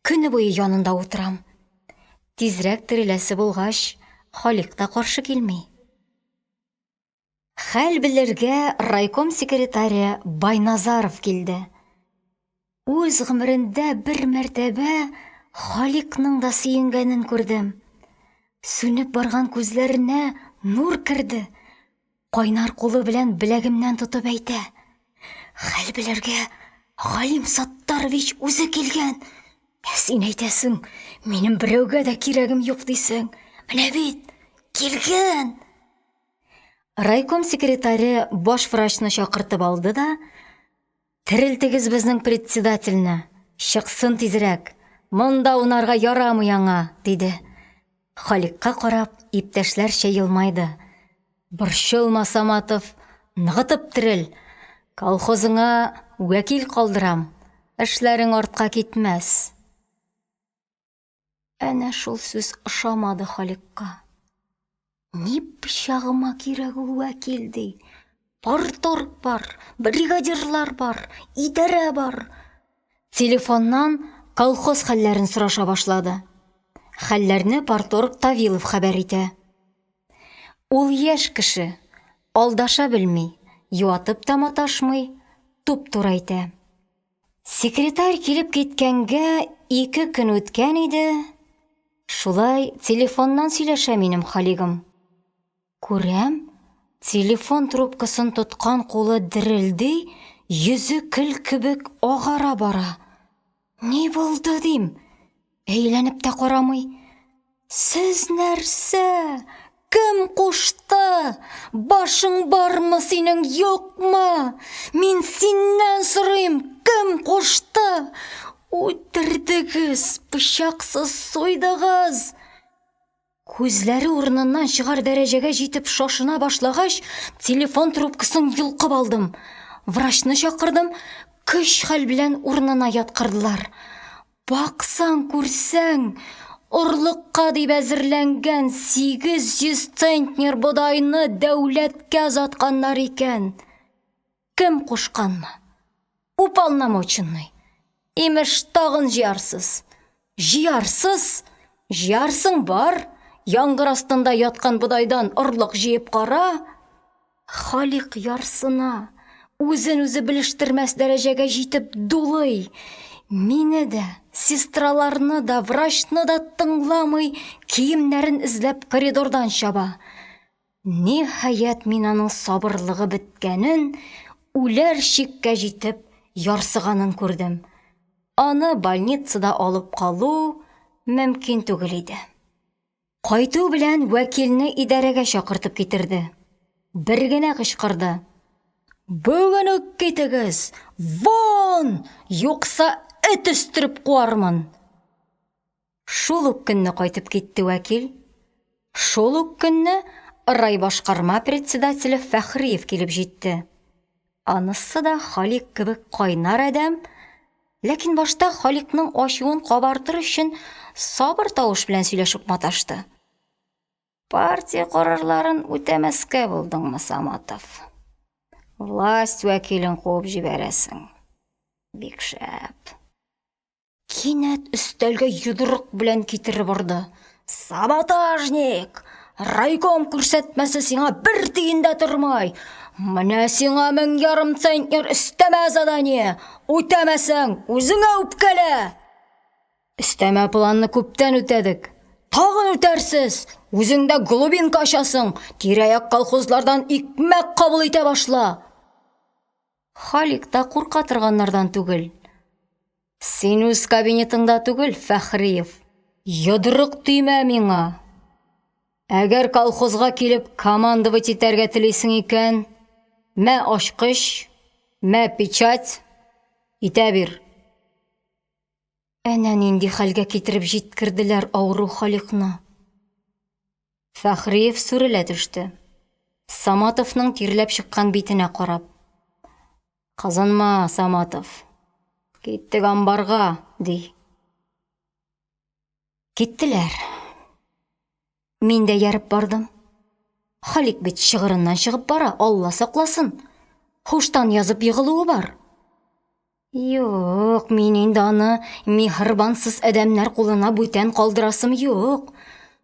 Көне буе янында утырам. Тизрәк тереләсе булгач, Халик та каршы килми. Хәл белергә райком секретаре Байназаров килде. Үз гомерендә бер мәртәбә Халикъның да сөенгәнен күрдем. Сүнеп барган күзләренә нур керде. Кайнар кулы белән беләгемнән тотып әйтә: «Хәл белергә Галим Саттарович үзе килгән, ә син әйтәсең, минем берәүгә дә кирәгем юк, дисең. Менә бит, килгән!» Райком секретаре баш врачны чакыртып алды да: «Терелтегез безнең председательне, чыксын тизрәк, монда аунарга ярамый аңа», – диде. Халикъка карап, иптәшләрчә елмайды: – Борчылма, Саматов, ныгытып терел, колхозыңа вәкил калдырам, эшләрең артка китмәс. Әнә шул сүз ошамады Халикъка. Ни пычагыма кирәк ул вәкил, ди. Парторг бар, бригадирлар бар, идарә бар. Телефоннан колхоз хәлләрен сораша башлады. Хәлләрне парторг Тавилов хәбәр итә. Ул яшь кеше, алдаша белми, юатып та маташмый, туп-туры әйтә. Секретарь килеп киткәнгә 2 көн үткән иде, шулай телефоннан сөйләшә минем Халигым. Күрәм, телефон трубкасын тоткан кулы дерелди, йөзе көл кебек агара бара. Ни булды, дим. Әйләнеп тә карамый. Сез нәрсә? Кем кушты? Башың бармы синең, юкмы? Мин синнән сорыйм, кем кушты? Үтердегез, пычаксыз суйдыгыз. Күзләре урыныннан чыгар дәрәҗәгә җитеп шашына башлагач, телефон трубкасын йолкып алдым. Врачны чакырдым, көч-хәл белән урынына яткырдылар. Баксаң-күрсәң, орлыкка дип әзерләнгән 800 центнер бодайны дәүләткә озатканнар икән. Кем кушканмы? Уполномоченный. Имеш, тагын җыярсыз. Җыярсыз! Җыярсың, бар, яңгыр астында яткан бодайдан орлык җыеп кара. Халикъ ярсына, үзен-үзе белештермәс дәрәҗәгә җитеп дулый. Мине дә, сестраларны да, врачны да тыңламый, киемнәрен эзләп коридордан чаба. Ниһаять, мин аның сабырлыгы беткәнен, үләр чиккә җитеп ярсыганын күрдем. Аны больницада алып калу мөмкин түгел иде. Кайту белән вәкилне идарәгә чакыртып китерде. Бер генә кычкырды. Бүген үк китегез! Вон! Юкса эт өстереп куармын! Шул ук көнне кайтып китте вәкил. Шул ук көнне райбашкарма председателе Фәхриев килеп җитте. Анысы да Халикъ кебек кайнар адәм, ләкин башта Халикъның ачуын кабартыр өчен сабыр тавыш белән сөйләшеп маташты. Партия карарларын үтәмәскә булдыңмы, Саматов? Власть вәкилен куып җибәрәсең. Бик шәп. Кинәт өстәлгә йодрык белән китереп орды. Саботажник! Райком күрсәтмәсе сиңа бер тиен дә тормый. Менә сиңа 1500 центнер өстәмә задание. Үтәмәсәң, үзеңә үпкәлә. Өстәмә планны күптән үтәдек. Тагын үтәрсез. Үзең дә глубинка ачасың. Тирә-як колхозлардан икмәк кабул итә башла. Халик та курка торганнардан түгел. Син үз кабинетыңда түгел, Фәхриев. Йодрык төймә миңа. Әгәр колхозга килеп командовать итәргә телисең икән, мә ачкыч, мә печать, итә бир. Әнә нинди хәлгә китереп җиткерделәр авыру Халикъны. Фәхриев сүрелә төште. Саматовның тирләп чыккан битенә карап. Кызынма, Саматов. Киттек амбарга, ди. Киттеләр. Мин дә ярып бардым. Халик бит чыгырыннан чыгып бара, Алла сакласын. Һуштан язып егылуы бар. Юк, мин инде аны миһербансыз адәмнәр кулына бүтән калдырасым юк.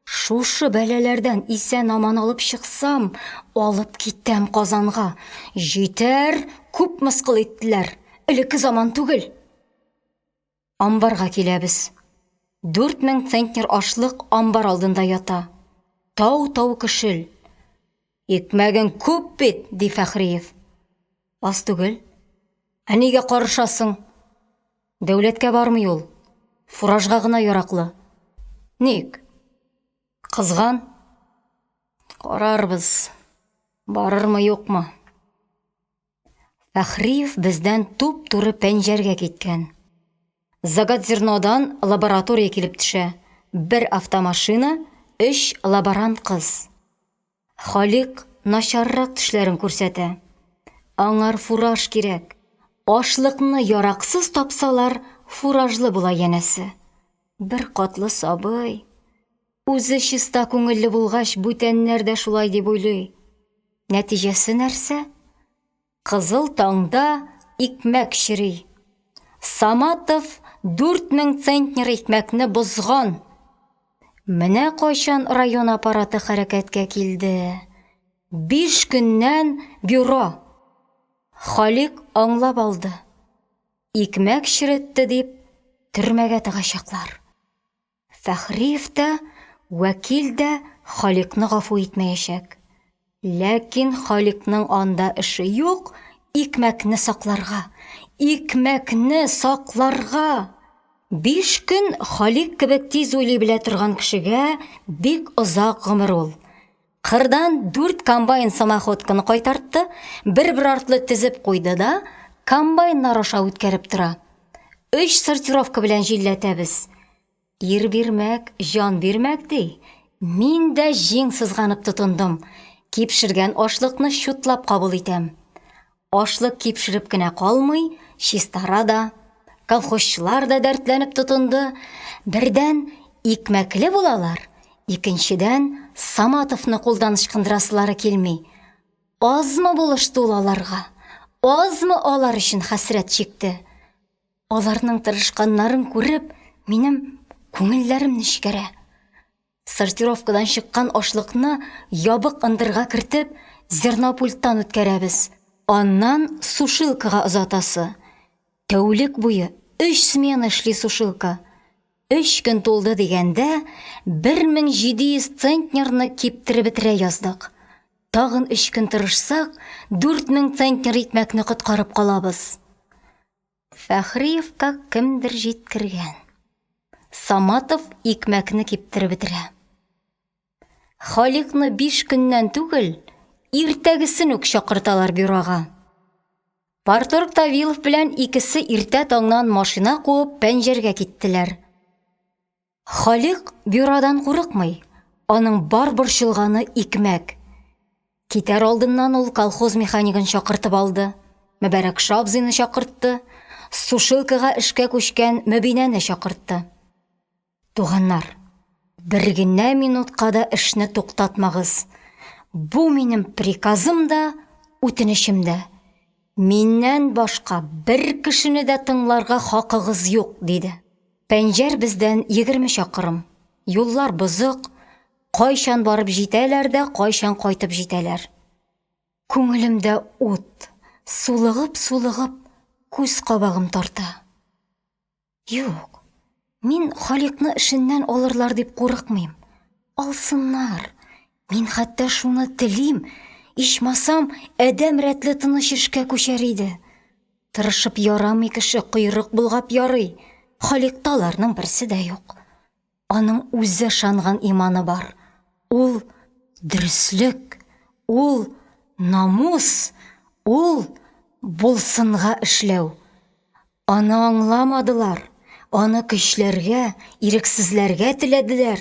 Шушы бәлаләрдән исән-аман алып чыксам, алып китәм Казанга. Җитәр, күп мыскыл иттеләр. Элекке заман түгел. Амбарга киләбез. 4000 центнер ашлык амбар алдында ята. Тау-тау көшел. Икмәгең күп бит, ди Фәхриев. Аз түгел. Ә нигә карышасың? Дәүләткә бармый ул, фуражга гына яраклы. Ник? Кызган. Карарбыз, барырмы, юкмы. Фәхриев бездән туп-туры Пәнҗәргә киткән. Заготзернодан лаборатория килеп төшә. Бер автомашина, өч лаборант кыз. Халикъ начаррак төшләрен күрсәтә. Аңар фураж кирәк. Ашлыкны яраксыз тапсалар, фуражлы була, янәсе. Беркатлы сабый. Үзе чиста күңелле булгач, бүтәннәр дә шулай дип уйлый. Нәтиҗәсе нәрсә? Кызыл таңда икмәк чери. Саматов 4000 центнер икмәкне бозган. Менә кайчан район аппараты хәрәкәткә килде. 5 көннән бюро. Халикъ аңлап алды. Икмәк черетте дип, төрмәгә тыгачаклар. Фәхриев тә, вәкил дә Халикъны гафу итмәячәк. Ләкин Халикъның анда эше юк, икмәкне сакларга, икмәкне сакларга! 5 көн Халикъ кебек тиз уйлый белә торган кешегә бик озак гомер ул. Кырдан дүрт комбайн самоходканы кайтартты, бер-бер артлы тезеп куйды да, комбайннар аша үткәреп тора. Өч сортировка белән җилләтәбез. Ир бирмәк, җан бирмәк, ди. Мин дә җиң сызганып тотындым. Кипшергән ашлыкны чутлап кабул итәм. Ашлык кипшереп кенә калмый, чистара да. Колхозчылар да дәртләнеп тотынды. Бердән, икмәкле булалар, икенчедән, Саматовны кулдан ычкындырасылары килми. Азмы булышты ул аларга, азмы алар өчен хәсрәт чикте. Аларның тырышканнарын күреп, минем күңелләрем нечкәрә. Сортировкадан чыккан ашлыкны ябык ындырга кертеп, зернопульттан үткәрәбез. Аннан сушилкага озатасы. Тәүлек буе өч смена эшли сушилка. Өч көн тулды дигәндә, 1700 центнерны киптереп бетерә яздык. Тагын өч көн тырышсак, 4000 центнер икмәкне коткарып калабыз. Фәхриевка кемдер җиткергән. Саматов икмәкне киптереп бетерә. Халикъны 5 көннән түгел, иртәгесен үк чакырталар бюрога. Парторг Тавилов белән икесе иртә таңнан машина куып Пәнҗәргә киттеләр. Халикъ бюродан курыкмый, аның бар борчылганы икмәк. Китәр алдыннан ул колхоз механигын чакыртып алды, Мөбарәкша абзыйны чакыртты, сушилкага эшкә күчкән Мөбинәне чакыртты. Туганнар, бер генә минутка да эшне туктатмагыз. Бу минем приказым да, үтенечем дә. Миннән башка бер кешене дә тыңларга хакыгыз юк, диде. Пәнҗәр бездән 20 чакрым. Юллар бозык, кайчан барып җитәләр дә, кайчан кайтып җитәләр. Күңелемдә ут, сулыгып-сулыгып, күз кабагым тарта. Юк, мин Халикъны эшеннән алырлар дип курыкмыйм. Алсыннар. Мин хәтта шуны телим, ичмасам, адәм рәтле тыныч эшкә күчәр иде. Тырышып ярамый кеше, койрык болгап ярый. Халикъта аларның берсе дә юк. Аның үзе ышанган иманы бар. Ул дөреслек, ул намус, ул булсынга эшләү. Аны аңламадылар, аны көчләргә, ирексезләргә теләделәр.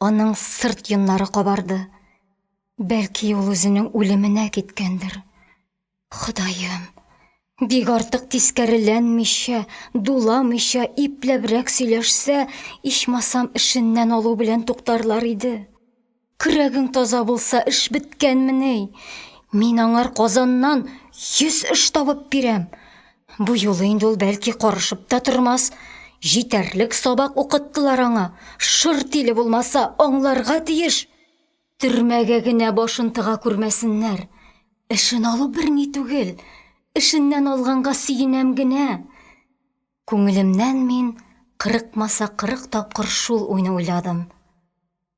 Аның сырт йоннары кабарды. Бәлки ул үзенең үлеменә киткәндер. Ходаем, бик артык тискәреләнмичә, дуламыйча, ипләбрәк сөйләшсә, ичмасам, эшеннән алу белән туктарлар иде. Көрәгең таза булса, эш беткәнмени? Мин аңар Казаннан 100 эш табып бирәм. Бу юлы инде ул бәлки карышып та тормас. Җитәрлек сабак укыттылар аңа. Шыр тиле булмаса, аңларга тиеш. Төрмәгә генә башын тыга күрмәсеннәр. Эшен алу берни түгел. Эшеннән алганга сөенәм генә. Күңелемнән мин кырыкмаса кырык тапкыр шул уйны уйладым.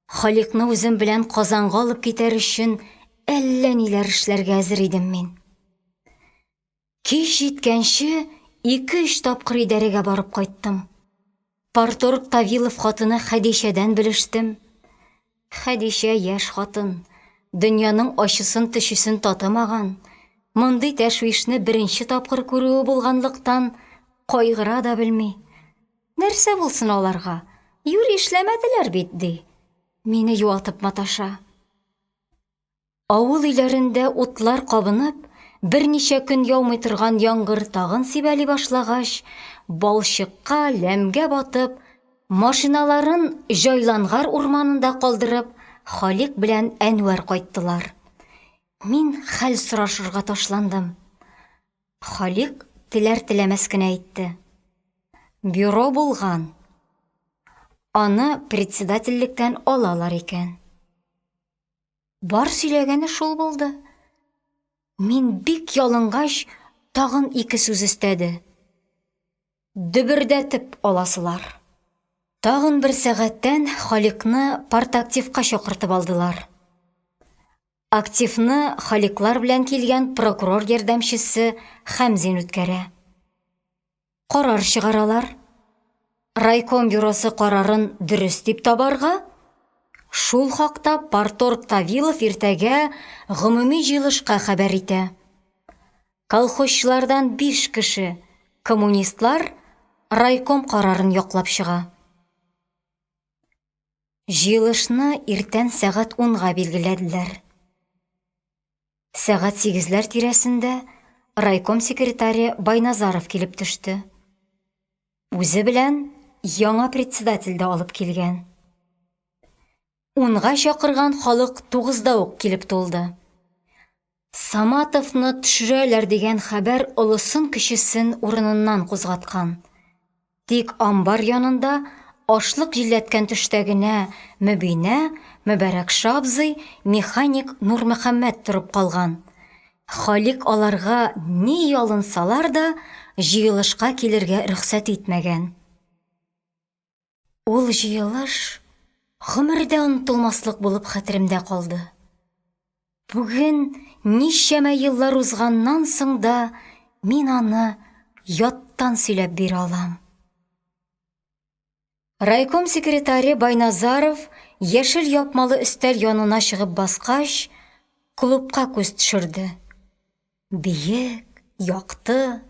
Халикъны үзем белән Казанга алып китәр өчен әллә ниләр эшләргә әзер идем мин. Кич җиткәнче, ике-өч тапкыр идарәгә барып кайттым. Парторг Тавилов хатыны Хәдичәдән белештем. Хәдичә яшь хатын, дөньяның ачысын-төчесен татымаган, мондый тәшвишне беренче тапкыр күрүе булганлыктан, кайгыра да белми. Нәрсә булсын аларга, юри эшләмәделәр бит, ди. Мине юатып маташа. Авыл өйләрендә утлар кабынып, берничә көн яумый торган яңгыр тагын сибәли башлагач, балчыкка, ләмгә батып, машиналарын Җайлангар урманында калдырып, Халикъ белән Әнвәр кайттылар. Мин хәл сорашырга ташландым. Халикъ теләр-теләмәс кенә әйтте. Бюро булган. Аны председательлектән алалар икән. Бар сөйләгәне шул булды. Мин бик ялынгач, тагын ике сүз өстәде. Дөбердәтеп аласылар. Тагын бер сәгатьтән Халикъны партактивка чакыртып алдылар. Активны Халикълар белән килгән прокурор ярдәмчесе Хәмзин үткәрә. Карар чыгаралар. Райком бюросы карарын дөрес дип табарга, шул хакта парторг Тавилов иртәгә гомуми җыелышка хәбәр итә. Колхозчылардан биш кеше, коммунистлар, райком карарын яклап чыга. Җыелышны иртән сәгать унга билгеләделәр. Сәгать сигезләр тирәсендә райком секретаре Байназаров килеп төште. Үзе белән яңа председатель дә алып килгән. Унга чакырган халык тугызда ук килеп тулды. Саматовны төшерәләр дигән хәбәр олысын-кечесен урыныннан кузгаткан. Тик амбар янында ашлык җилләткән төштә генә Мөбинә, Мөбарәкша абзый, механик Нурмөхәммәт торып калган. Халикъ аларга ни ялынсалар да, җыелышка килергә рөхсәт итмәгән. Ул җыелыш гомердә онытылмаслык булып хәтеремдә калды. Бүген, ничәмә еллар узганнан соң да, мин аны яттан сөйләп бирә алам. Райком секретаре Байназаров яшел япмалы өстәл янына чыгып баскач, клубка күз төшерде. Биек, якты,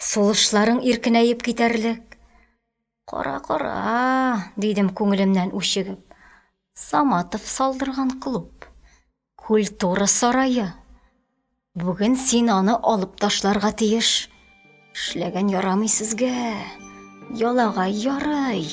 сулышларың иркенәеп китәрлек. Кара, кара, дидем күңелемнән үчегеп. Саматов салдырган клуб. Культура сарае. Бүген син аны алып ташларга тиеш. Эшләгән ярамый сезгә. Ялагай ярый.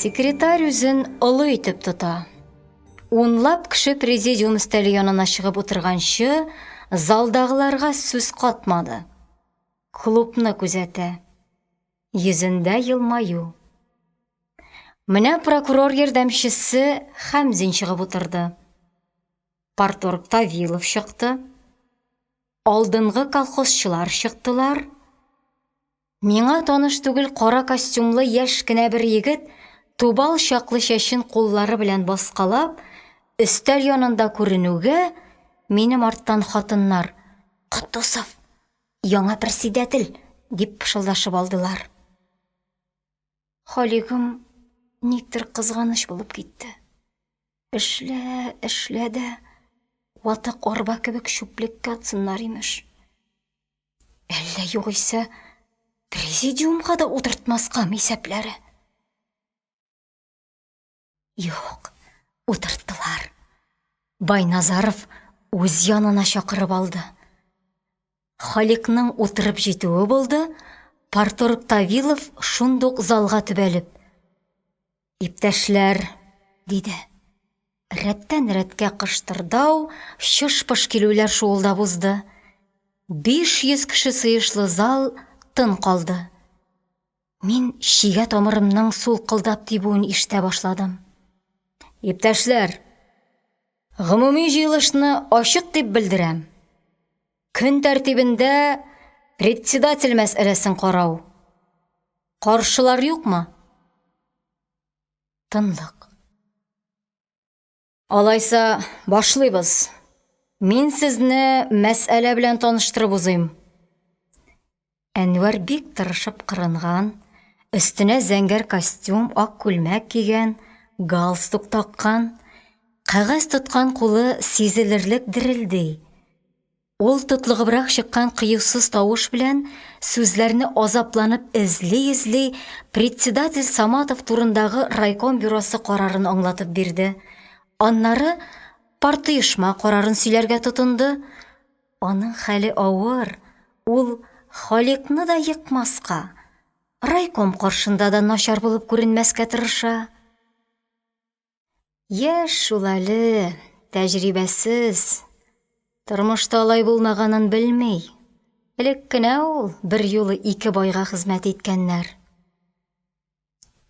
Секретарь үзен олы итеп тота. Унлап кеше президиум өстәле янына чыгып утырганчы, залдагыларга сүз катмады. Клубны күзәтә. Йөзендә елмаю. Менә прокурор ярдәмчесе Хәмзин чыгып утырды. Парторг Тавилов чыкты. Алдынгы колхозчылар чыктылар. Миңа таныш түгел кара костюмлы яшь кенә бер егет, тубал чаклы чәчен куллары белән баскалап, өстәл янында күренүгә, минем арттан хатыннар: «Котдусов, яңа председатель!» – дип пышылдашып алдылар. Халигым никтер кызганыч булып китте. Эшлә, эшлә дә, ватык арба кебек чүплеккә атсыннар, имеш. Әллә югыйсә президиумга да утыртмаскамы исәпләре? Юк, утырттылар. Байназаров үз янына чакырып алды. Халикъның утырып җитүе булды, парторг Тавилов шундук залга төбәлеп: – Иптәшләр, – диде. Рәттән рәткә кыштырдау, чыш-пыш килүләр шуылдап узды. 500 кеше сыешлы зал тын калды. Мин чигә тамырымның сулкылдап тибүен ишетә башладым. Иптәшләр, гомуми җыелышны ачык дип белдерәм. Көн тәртибендә председатель мәсьәләсен карау. Каршылар юкмы? Тынлык. Алайса, башлыйбыз. Мин сезне мәсьәлә белән таныштырып узыйм. Әнвәр бик тырышып кырынган, өстенә зәңгәр костюм, ак күлмәк кигән, галстук таккан, кәгазь тоткан кулы сизелерлек дерелди. Ул тотлыгыбрак чыккан кыюсыз тавыш белән, сүзләрне азапланып эзли-эзли, председатель Саматов турындагы райком бюросы карарын аңлатып бирде. Аннары партоешма карарын сөйләргә тотынды. Аның хәле авыр, ул Халикъны да екмаска, райком каршында да начар булып күренмәскә тырыша. Яшь шул әле, тәҗрибәсез. Тормышта алай булмаганын белми. Элек кенә ул берьюлы ике байга хезмәт иткәннәр.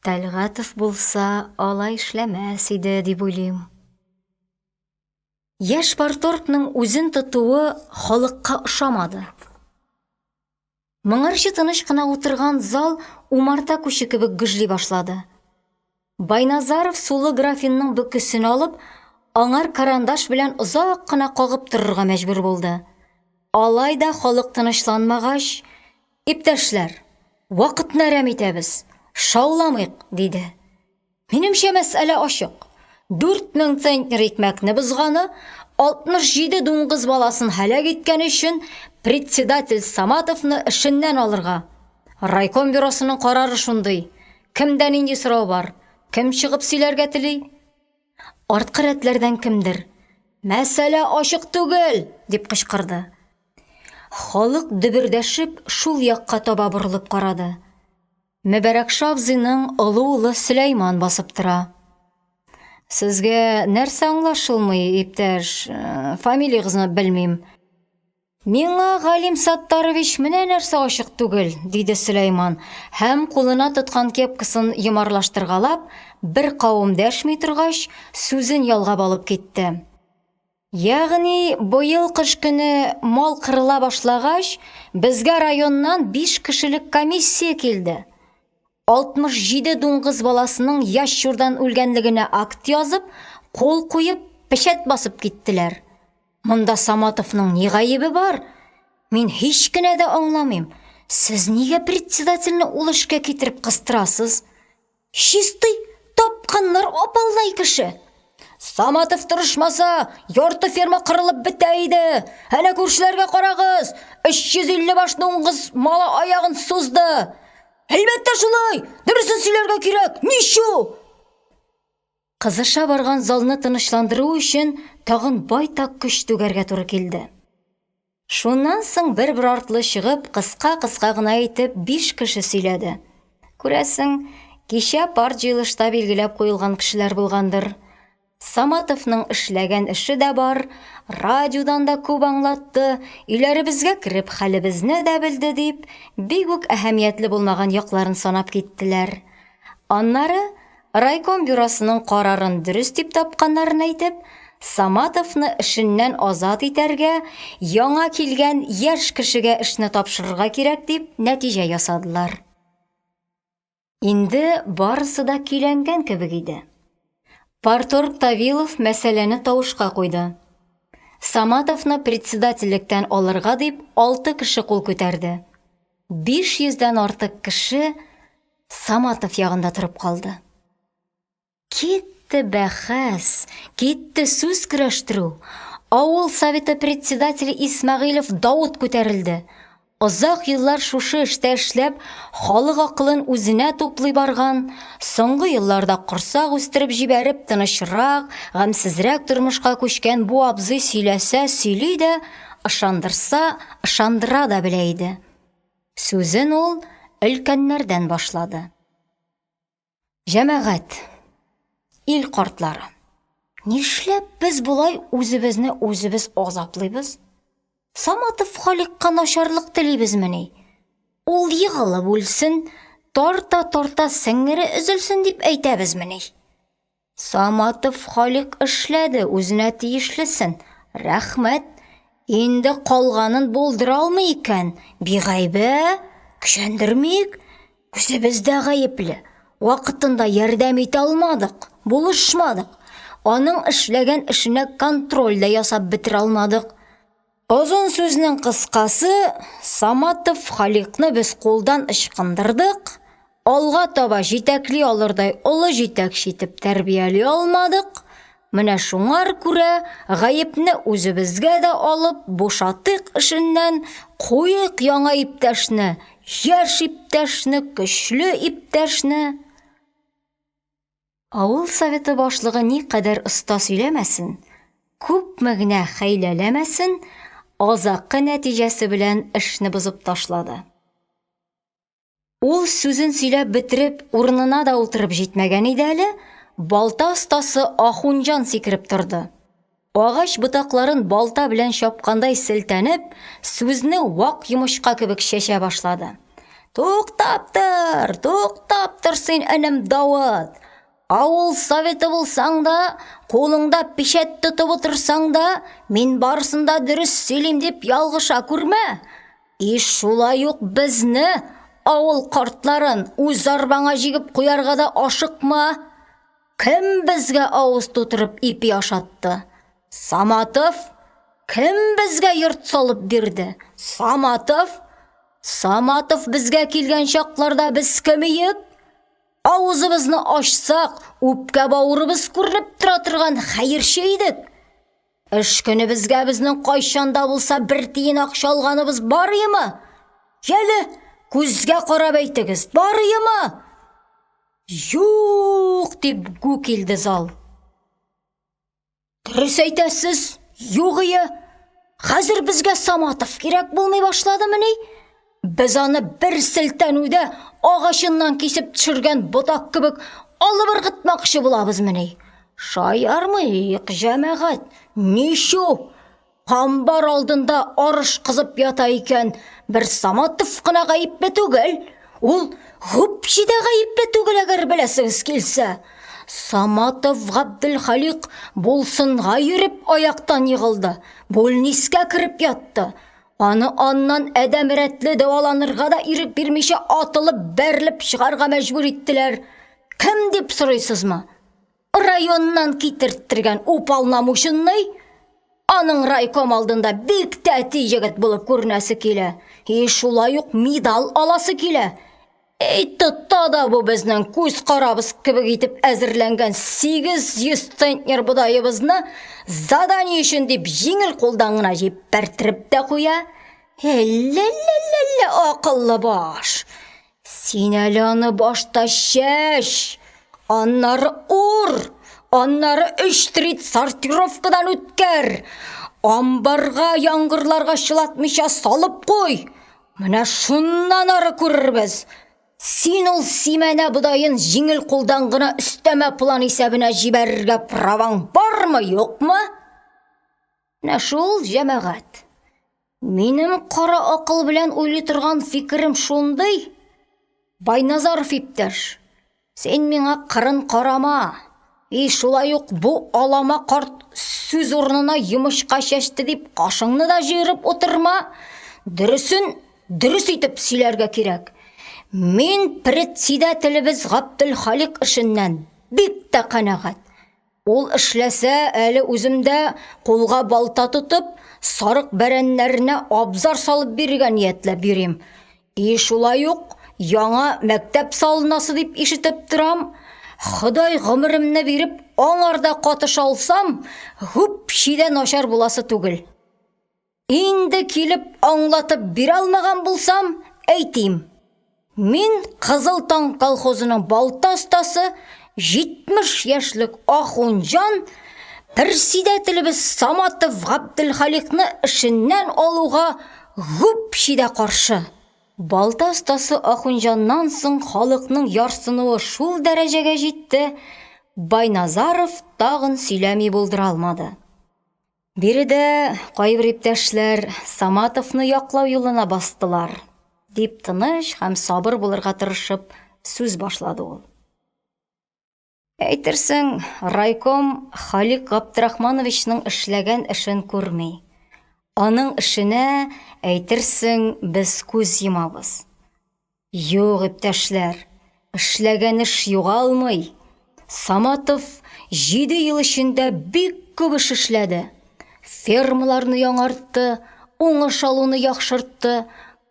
Тәлгатов булса, алай эшләмәс иде, дип уйлыйм. Яшь парторгның үзен тотуы халыкка ошамады. Моңарчы тыныч кына утырган зал умарта күче кебек гөжли башлады. Байназаров сулы графинның бөкесен алып, аңар карандаш белән озак кына кагып торырга мәҗбүр булды. Алай да халык тынычланмагач, «Иптәшләр, вакытны әрәм итәбез, шауламыйк», диде. Минемчә, мәсьәлә ачык. 4000 центнер икмәкне бозганы, 67 дуңгыз баласын һәлак иткәне өчен председатель Саматовны эшеннән алырга. Райком бюросының карары шундый. Кемдә нинди сорау бар? Кем чыгып сөйләргә тели? Арткы рәтләрдән кемдер: «Мәсьәлә ачык түгел!» – дип кычкырды. Халык дөбердәшеп шул якка таба борылып карады. Мөбарәкша абзыйның олы улы Сөләйман басып тора. Сезгә нәрсә аңлашылмый, иптәш, фамилиягызны белмим. Миңа, Галим Саттарович, менә нәрсә ачык түгел, диде Сөләйман һәм кулына тоткан кепкасын йомарлаштыргалап, беркавым дәшми торгач, сүзен ялгап алып китте. Ягъни быел кыш көне мал кырыла башлагач, безгә районнан биш кешелек комиссия килде. 67 дуңгыз баласының ящурдан үлгәнлегенә акт язып, кул куеп, печәт басып киттеләр. Монда Саматовның ни гаебе бар? Мин һич кенә дә аңламыйм, сез нигә председательне ул эшкә китереп кыстырасыз? Чистый, тапканнар апалнай кеше. Саматов тырышмаса, ярты ферма кырылып бетә иде. Әнә күршеләргә карагыз, 350 баш дуңгыз малы аягын сузды. Әлбәттә шулай, дөресен сөйләргә кирәк, ничу! Кызыша барган залны тынычландыру өчен тагын байтак көч түгәргә туры килде. Шуннан соң бер-бер артлы чыгып, кыска-кыска гына итеп биш кеше сөйләде. Күрәсең, кичә партҗыелышта билгеләп куелган кешеләр булгандыр. Саматовның эшләгән эше дә бар, радиодан да күп аңлатты, өйләребезгә кереп хәлебезне дә белде, дип, бик үк әһәмиятле булмаган якларын санап киттеләр. Аннары райком бюросының карарын дөрес дип тапканнарын әйтеп, Саматовны эшеннән азат итәргә, яңа килгән яшь кешегә эшне тапшырырга кирәк дип нәтиҗә ясадылар. Инде барысы да көйләнгән кебек иде. Парторг Тавилов мәсьәләне тавышка куйды. Саматовны председательлектән алырга дип алты кеше кул күтәрде. 500 дән артык кеше Саматов ягында торып калды. Китте бәхәс, китте сүз көрәштерү. Авыл советы председателе Исмәгыйлев Давыт күтәрелде. Озак еллар шушы эштә эшләп, халык акылын үзенә туплый барган, соңгы елларда корсак үстереп җибәреп, тынычрак, гамьсезрәк тормышка күчкән бу абзый сөйләсә сөйли дә, ышандырса ышандыра да белә иде. Сүзен ул өлкәннәрдән башлады. Җәмәгать, ил картлары, нишләп без болай үзебезне үзебез азаплыйбыз? Саматов Халикъка начарлык телибезмени? Ул егылып үлсен, тарта-тарта сеңгере өзелсен дип әйтәбезмени? Саматов Халикъ эшләде үзенә тиешлесен, рәхмәт. Инде калганын булдыра алмый икән, бигайбә, көчәндермик. Үзебез дә гаепле, вакытында ярдәм итә алмадык, булышмадык. Аның эшләгән эшенә контроль дә ясап бетерә алмадык. Озын сүзнең кыскасы, Саматов Халикъны без кулдан ычкындырдык, алга таба җитәкли алырдай олы җитәкче итеп тәрбияли алмадык, менә шуңар күрә гаепне үзебезгә дә алып, бушатыйк эшеннән, куйыйк яңа иптәшне, яшь иптәшне, көчле иптәшне. Авыл советы башлыгы никадәр оста сөйләмәсен, күпме генә хәйләләмәсен, азаккы нәтиҗәсе белән эшне бозып ташлады. Ул сүзен сөйләп бетереп, урынына да утырып җитмәгән иде әле, балта остасы Ахунҗан сикереп торды. Агач ботакларын балта белән чапкандай селтәнеп, сүзне вак йомычка кебек чәчә башлады. Туктап тор, туктап тор син, энем Давыт! Авыл советы булсаң да, кулыңда пичәт тотып утырсаң да, мин барысын да дөрес сөйлим дип ялгыша күрмә. И шулай ук безне, авыл картларын, үз арбаңа җигеп куярга да ашыкма. Кем безгә авыз тутырып ипи ашатты? Саматов! Кем безгә йорт салып бирде? Саматов! Саматов безгә килгән чакларда без кем иек? Авызыбызны ачсак, үпкә-бавырыбыз күренеп тора торган хәерче идек. Эш көнебезгә безнең кайчан да булса бер тиен акча алганыбыз барыемы? Яле, күзгә карап әйтегез, барыемы? Юк, дип гү килде зал. Дөрес әйтәсез, юк ие. Хәзер безгә Саматов кирәк булмый башладымыни? Без аны бер селтәнүдә агачыннан кисеп төшергән ботак кебек алып ыргытмакчы булабызмыни? Шаярмыйк, җәмәгать, ничу! Амбар алдында арыш кызып ята икән, бер Саматов кына гаепле түгел. Ул гүпчи дә гаепле түгел, әгәр беләсегез килсә. Саматов Габделхалик булсынга йөреп аяктан егылды, бүлнискә кереп ятты. Аны аннан адәм рәтле дәваланырга да ирек бирмичә атылып-бәрелеп чыгарга мәҗбүр иттеләр. Кем дип сорыйсызмы? Районнан китерттергән уполномоченный, аның райком алдында бик тәти егет булып күренәсе килә. И шулай ук медал аласы килә. Эй, тота да бу безнең күз карабыз кебек итеп әзерләнгән 800 центнер бодаебызны задание өчен дип җиңел кулдан гына җиппәрттереп тә куя. Әллә-лә-лә-лә, акыллы баш. Син әле аны башта чәч, аннары ур, аннары өч трит сортировкадан үткәр, амбарга яңгырларга чылатмыйча салып куй. Менә шуннан ары күрербез. Син ул симәнә бодаен җиңел кулдан гына өстәмә план исәбенә җибәрергә праваң бармы, юкмы? Менә шул, җәмәгать. Минем кара акыл белән уйлый торган фикерем шундый, Байназаров иптәш, син миңа кырын карама, и шулай ук бу алама карт сүз урынына йомычка чәчте дип кашыңны да җыерып утырма, дөресен дөрес итеп сөйләргә кирәк. Мин председателебез Габделхалик эшеннән бик тә канәгать. Ул эшләсә, әле үзем дә кулга балта тотып, сарык бәрәннәренә абзар салып бирергә ниятләп йөрим. И шулай ук яңа мәктәп салынасы дип ишетеп торам. Ходай гомеремне биреп, аңар да катыша алсам, гүпчи дә начар буласы түгел. Инде килеп аңлатып бирә алмаган булсам, әйтим: мин, «Кызыл таң» колхозының балта остасы, 70 яшьлек Ахунҗан, персидәтелебез Саматов Гаптелхаликъны эшеннән алуга гүпчи дә каршы! Балта остасы Ахунҗаннан соң халыкның ярсынуы шул дәрәҗәгә җитте, Байназаров тагын сөйләми булдыра алмады. Биредә кайбер иптәшләр Саматовны яклау юлына бастылар, дип, тыныч һәм сабыр булырга тырышып сүз башлады ул. Әйтерсең, райком Халикъ Габдрахмановичның эшләгән эшен күрми. Аның эшенә, әйтерсең, без күз йомабыз. Юк, иптәшләр, эшләгән эш югалмый. Саматов 7 ел эчендә бик күп эш эшләде. Фермаларны яңартты, уңыш алуны яхшыртты,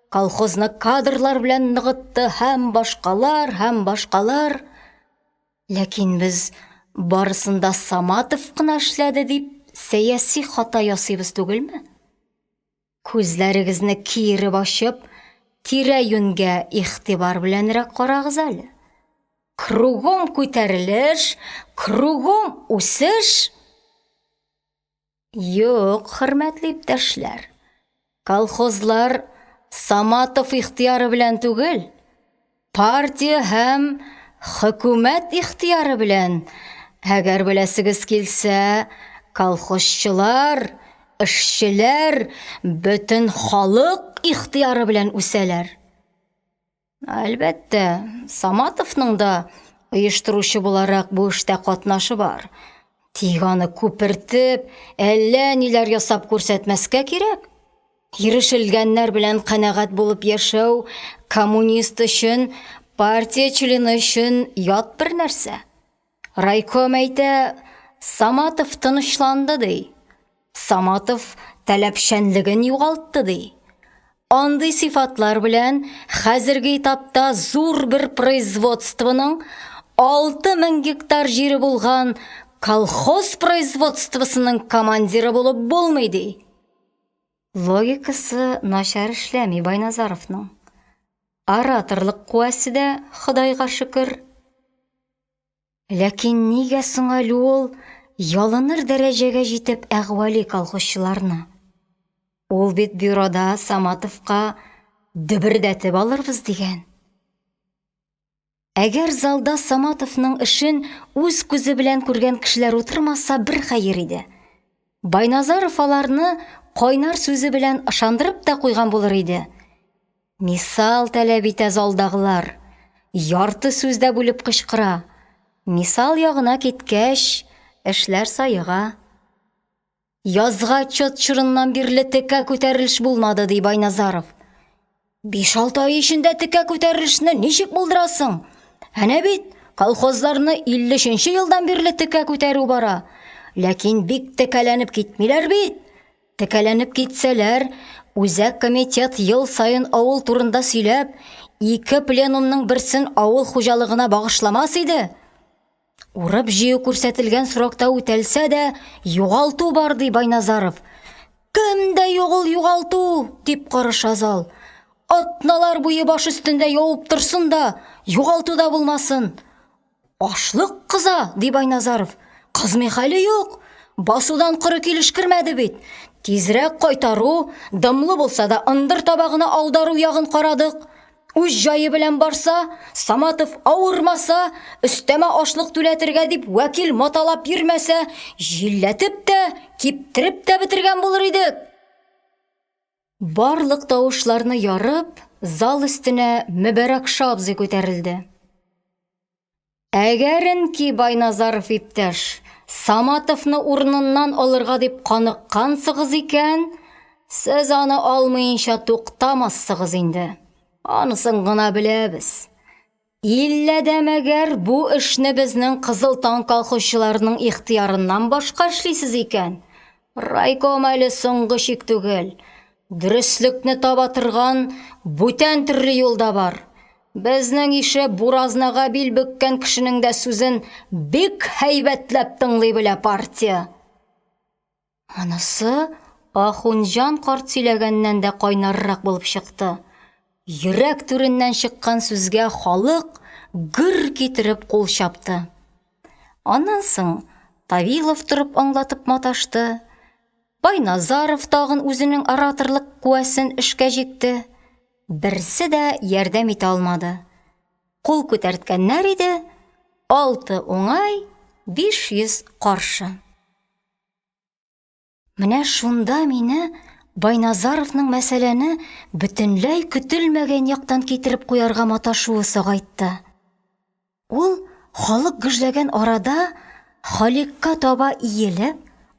колхозны кадрлар белән ныгытты һәм башкалар, һәм башкалар. Ләкин без барысын да Саматов кына эшләде дип сәяси хата ясыйбыз түгелме? Күзләрегезне киереп ачып, тирә-юньгә игътибар беләнрәк карагыз әле. Кругом күтәрелеш, кругом үсеш. Юк, хөрмәтле иптәшләр, колхозлар Саматов ихтыяры белән түгел, Партия һәм хөкүмәт ихтыяры белән, әгәр беләсегез килсә, колхозчылар, эшчеләр, бөтен халык ихтыяры белән үсәләр. Әлбәттә, Саматовның да оештыручы буларак бу эштә катнашы бар. Тик аны күпертеп, әллә ниләр ясап күрсәтмәскә кирәк. Ирешелгәннәр белән канәгать булып яшәү коммунист өчен, партия члены өчен ят бер нәрсә. Райком әйтә, Саматов тынычланды, ди. Саматов таләпчәнлеген югалтты, ди. Андый сыйфатлар белән хәзерге этапта зур бер производствоның 6000 гектар җире булган колхоз производствосының командиры булып булмый, ди. Логикасы начар эшләми Байназаровның. Ораторлык куәсе дә, Ходайга шөкер. Ләкин нигә соң әле ул ялыныр дәрәҗәгә җитеп әгъвали колхозчыларны? Ул бит бюрода Саматовка дөбердәтеп алырбыз дигән. Әгәр залда Саматовның эшен үз күзе белән күргән кешеләр утырмаса, бер хәер иде. Байназаров аларны кайнар сүзе белән ышандырып та куйган булыр иде. Мисал таләп итә залдагылар. Ярты сүз дә бүлеп кычкыра. Мисал ягына киткәч, эшләр саега. Язгы отчет чорыннан бирле текә күтәрелеш булмады, ди Байназаров. Биш-алты ай эчендә текә күтәрелешне ничек булдырасың? Әнә бит, колхозларны 53 елдан бирле текә күтәрү бара. Ләкин бик текәләнеп китмиләр бит. Текәләнеп китсәләр, Үзәк Комитет ел саен авыл турында сөйләп, ике пленумның берсен авыл хуҗалыгына багышламас иде. Урып-җыю күрсәтелгән срокта үтәлсә дә, югалту бар, ди Байназаров. Кемдә юк ул югалту? дип карыша зал. Атналар буе баш өстендә явып торсын да, югалту да булмасын. Ашлык кыза, ди Байназаров. Кызмый хәле юк. Басудан коры килеш кермәде бит. Тизрәк кайтару, дымлы булса да ындыр табагына аудару ягын карадык. Үз җае белән барса, Саматов авырмаса, өстәмә ашлык түләтергә дип вәкил маталап йөрмәсә, җилләтеп тә, киптереп тә бетергән булыр идек. Барлык тавышларны ярып, зал өстенә Мөбарәкша абзый күтәрелде. Әгәренки, Байназаров иптәш, Саматовны урыныннан алырга дип каныккансыгыз икән, сез аны алмыенча туктамассыгыз инде. Анысын гына беләбез. Иллә дә мәгәр бу эшне безнең Кызыл таң колхозчыларының ихтыярыннан башка эшлисез икән, райком әле соңгы чик түгел. Дөреслекне таба торган бүтән төрле юл да бар. Безнең ише буразнага бил бөккән кешенең дә сүзен бик һәйбәтләп тыңлый белә партия. Монысы Ахунҗан карт сөйләгәннән дә кайнаррак булып чыкты, йөрәк түреннән чыккан сүзгә халык гөр китереп кул чапты. Аннан соң Тавилов торып аңлатып маташты, Байназаров тагын үзенең ораторлык куәсен эшкә җикте, берсе дә ярдәм итә алмады. Кул күтәрткәннәр иде, алты уңай, 500 каршы. Менә шунда мине Байназаровның мәсьәләне бөтенләй көтелмәгән яктан китереп куярга маташуы сагайтты. Ул, халык гөжләгән арада, Халикъка таба иелеп,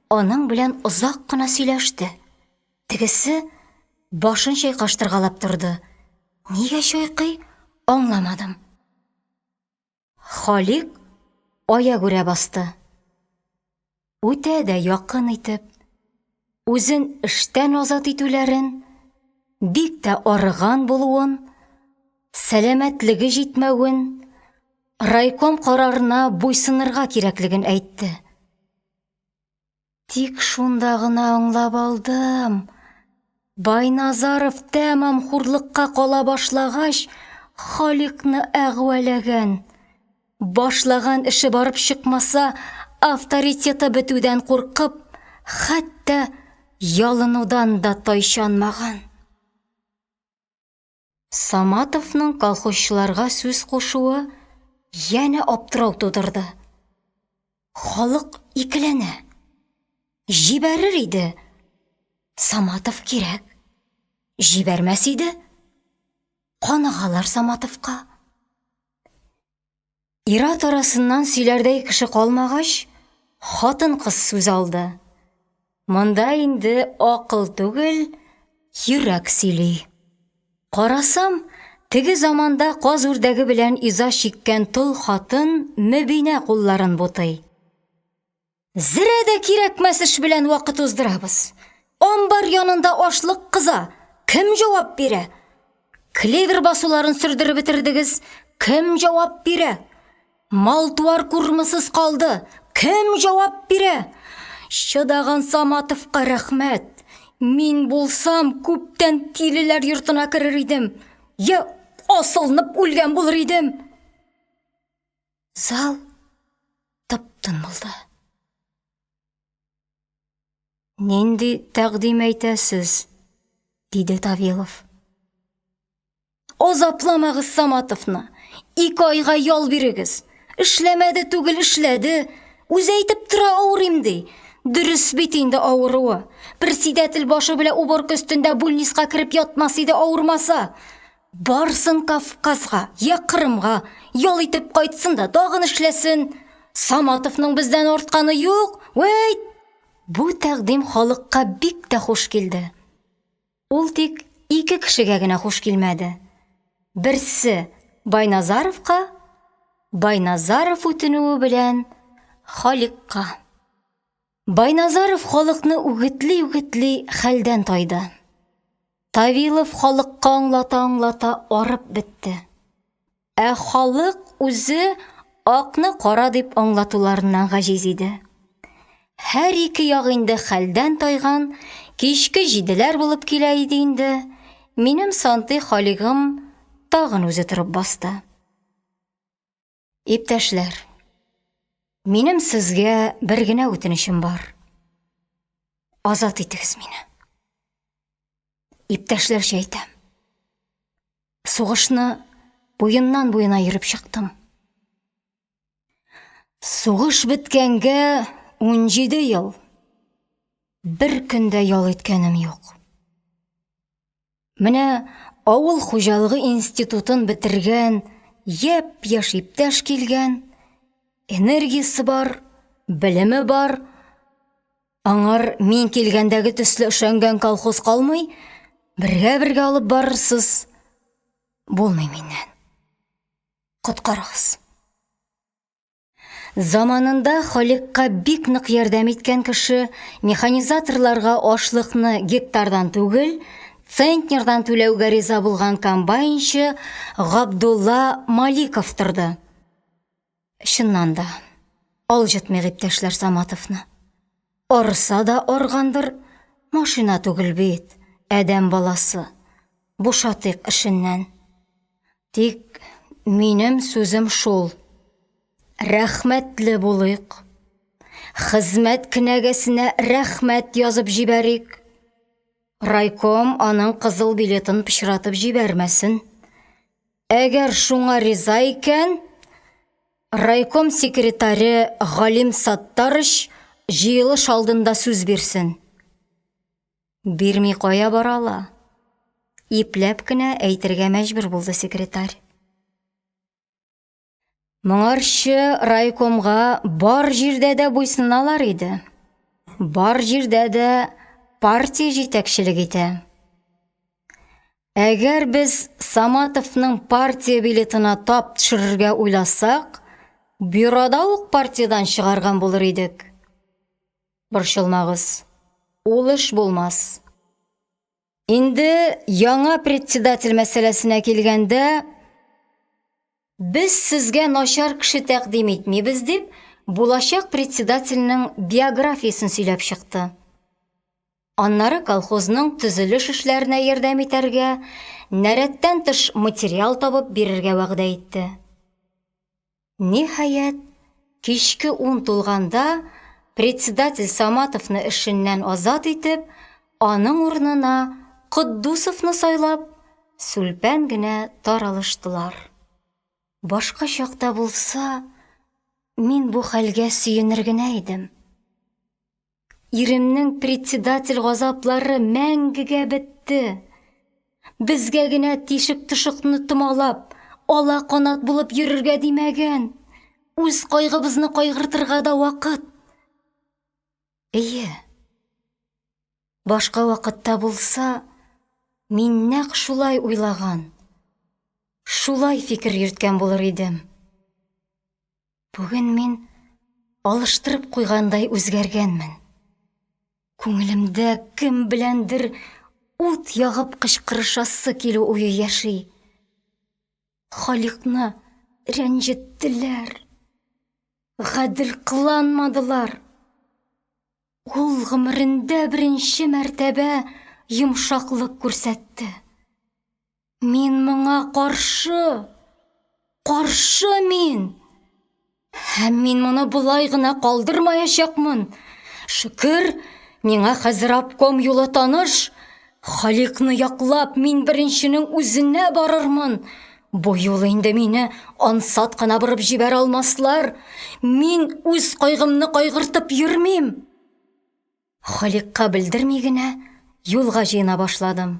аның белән озак кына сөйләште. Тегесе башын чайкаштыргалап торды. Нигә чайкый, аңламадым. Халикъ аягүрә басты. Үтә дә якын итеп, үзен эштән азат итүләрен, бик тә арыган булуын, сәламәтлеге җитмәвен, райком карарына буйсынырга кирәклеген әйтте. Тик шунда гына аңлап алдым, Байназаров тәмам хурлыкка кала башлагач, Халикъны әгъваләгән. Башлаган эше барып чыкмаса, авторитеты бетүдән куркып, хәтта ялынудан да тайчанмаган. Саматовның колхозчыларга сүз кушуы янә аптырау тудырды. Халык икеләнә. Җибәрер иде, Саматов кирәк. Җибәрмәс иде, каныгалар Саматовка. Ир-ат арасыннан сөйләрдәй кеше калмагач, хатын-кыз сүз алды. Монда инде акыл түгел, йөрәк сөйли. Карасам, теге заманда каз-үрдәге белән иза чиккән тол хатын Мөбинә кулларын бутый. Зерә дә кирәкмәс эш белән вакыт уздырабыз. Амбар янында ашлык кыза, кем җавап бирә? Клевер басуларын сөрдереп бетердегез, кем җавап бирә? Мал-туар курмысыз калды, кем җавап бирә? Чыдаган Саматовка рәхмәт. Мин булсам, күптән тилеләр йортына керер идем, йә асылынып үлгән булыр идем. Зал тып-тын булды. Нинди тәкъдим әйтәсез? диде Тавилов. Азапламагыз Саматовны. Ике айга ял бирегез. Эшләмәде түгел, эшләде. Үзе әйтеп тора, авырыйм, ди. Дөрес бит инде авыруы. Председатель башы белән уборка өстендә больниска кереп ятмас иде авырмаса. Барсын Кавказга, йә Кырымга, ял итеп кайтсын да тагын эшләсен. Саматовның бездән артканы юк, вәйт! Бу тәкъдим халыкка бик тә хуш килде. Ул тик ике кешегә генә хуш килмәде. Берсе Байназаровка, Байназаров үтенүе белән Халикъка. Байназаров халыкны үгетли-үгетли хәлдән тайды. Тавилов халыкка аңлата-аңлата арып бетте. Ә халык үзе акны кара дип аңлатуларыннан гаҗиз иде. Һәр ике як инде хәлдән тайган, кичке җиделәр булып килә иде инде, минем сантый Халигым тагын үзе торып басты. Иптәшләр, минем сезгә бер генә үтенечем бар. Азат итегез мине. Иптәшләрчә әйтәм. Сугышны буеннан буена йөреп чыктым. Сугыш беткәнгә 17 ел. Бер көн дә ял иткәнем юк. Менә авыл хуҗалыгы институтын бетергән япь-яшь иптәш килгән, энергиясе бар, белеме бар. Аңар мин килгәндәге төсле өшәнгән колхоз калмый, бергә-бергә алып барырсыз. Булмый миннән. Коткарыгыз. Заманында Халикъка бик нык ярдәм иткән кеше, механизаторларга ашлыкны гектардан түгел, центнердан түләүгә риза булган комбайнчы Габдулла Маликов торды. Чыннан да, алҗытмыйк иптәшләр Саматовны. Арыса да аргандыр, Машина түгел бит, адәм баласы. Бушатыйк эшеннән. Тик минем сүзем шул: рәхмәтле булыйк, хезмәт кенәгәсенә рәхмәт язып җибәрик. Райком аның кызыл билетын пычратып җибәрмәсен. Әгәр шуңа риза икән, райком секретаре Галим Саттарыч җыелыш алдында сүз бирсен. Бирми кая бара ала? Ипләп кенә әйтергә мәҗбүр булды секретарь. Моңарчы райкомга бар җирдә дә буйсыналар иде. Бар җирдә дә партия җитәкчелек итә. Әгәр без Саматовның партия билетына тап төшерергә уйласак, бюрода ук партиядән чыгарган булыр идек. Борчылмагыз, ул эш булмас. Инде яңа председатель мәсьәләсенә килгәндә, без сезгә начар кеше тәкъдим итмибез, дип, булачак председательнең биографиясен сөйләп чыкты. Аннары колхозның төзелеш эшләренә ярдәм итәргә, нәрәттән тыш материал табып бирергә вәгъдә итте. Ниһаять, кичке ун тулганда, председатель Саматовны эшеннән азат итеп, аның урынына Котдусовны сайлап, сүлпән генә таралыштылар. Башка чакта булса, мин бу хәлгә сөенер генә идем. Иремнең председатель газаплары мәңгегә бетте. Безгә генә тишек-тошыкны томалап, ала канат булып йөрергә димәгән. Үз кайгыбызны кайгыртырга да вакыт. Әйе. Башка вакытта булса, мин нәкъ шулай уйлаган, шулай фикер йөрткән булыр идем. Бүген мин алыштырып куйгандай үзгәргәнмен. Күңелемдә кем беләндер ут ягып кычкырышасы килү уе яши. Халикъны рәнҗеттеләр. Гадел кыланмадылар. Ул гомерендә беренче мәртәбә йомшаклык күрсәтте. Мин моңа каршы! Каршы мин! Һәм мин моны болай гына калдырмаячакмын. Шөкер, миңа хәзер обком юлы таныш. Халикъны яклап, мин беренченең үзенә барырмын. Бу юлы инде мине ансат кына борып җибәрә алмаслар. Мин үз кайгымны кайгыртып йөрмим. Халикъка белдерми генә юлга җыена башладым.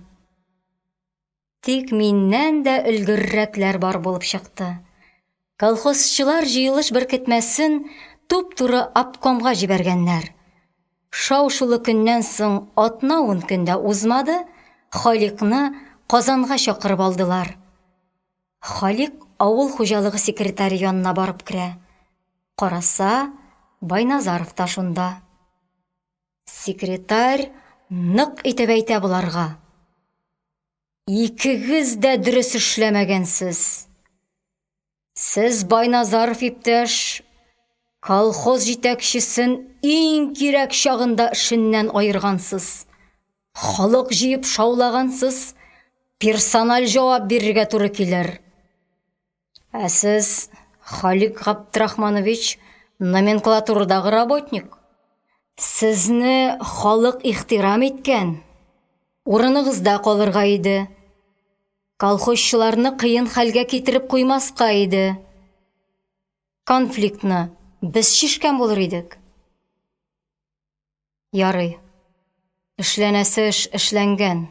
Тик миннән дә өлгеррәкләр бар булып чыкты. Колхозчылар җыелыш беркетмәсен туп-туры обкомга җибәргәннәр. Шау-шулы көннән соң атна-ун көн дә узмады, Халикъны Казанга чакырып алдылар. Халикъ авыл хуҗалыгы секретаре янына барып керә. Караса, Байназаров та шунда. Секретарь нык итеп әйтә боларга. Икегез дә дөрес эшләмәгәнсез. Сез, Байназаров иптәш, колхоз җитәкчесен иң кирәк чагында эшеннән аергансыз. Халык җыеп шаулагансыз, персональ җавап бирергә туры килер. Ә сез, Халик Габдрахманович, номенклатурадагы работник. Сезне халык ихтирам иткән. Урыныгызда калырга иде. Колхозчыларны кыен хәлгә китереп куймаска иде. Конфликтны без чишкән булыр идек. Ярый. Эшләнәсе эш эшләнгән.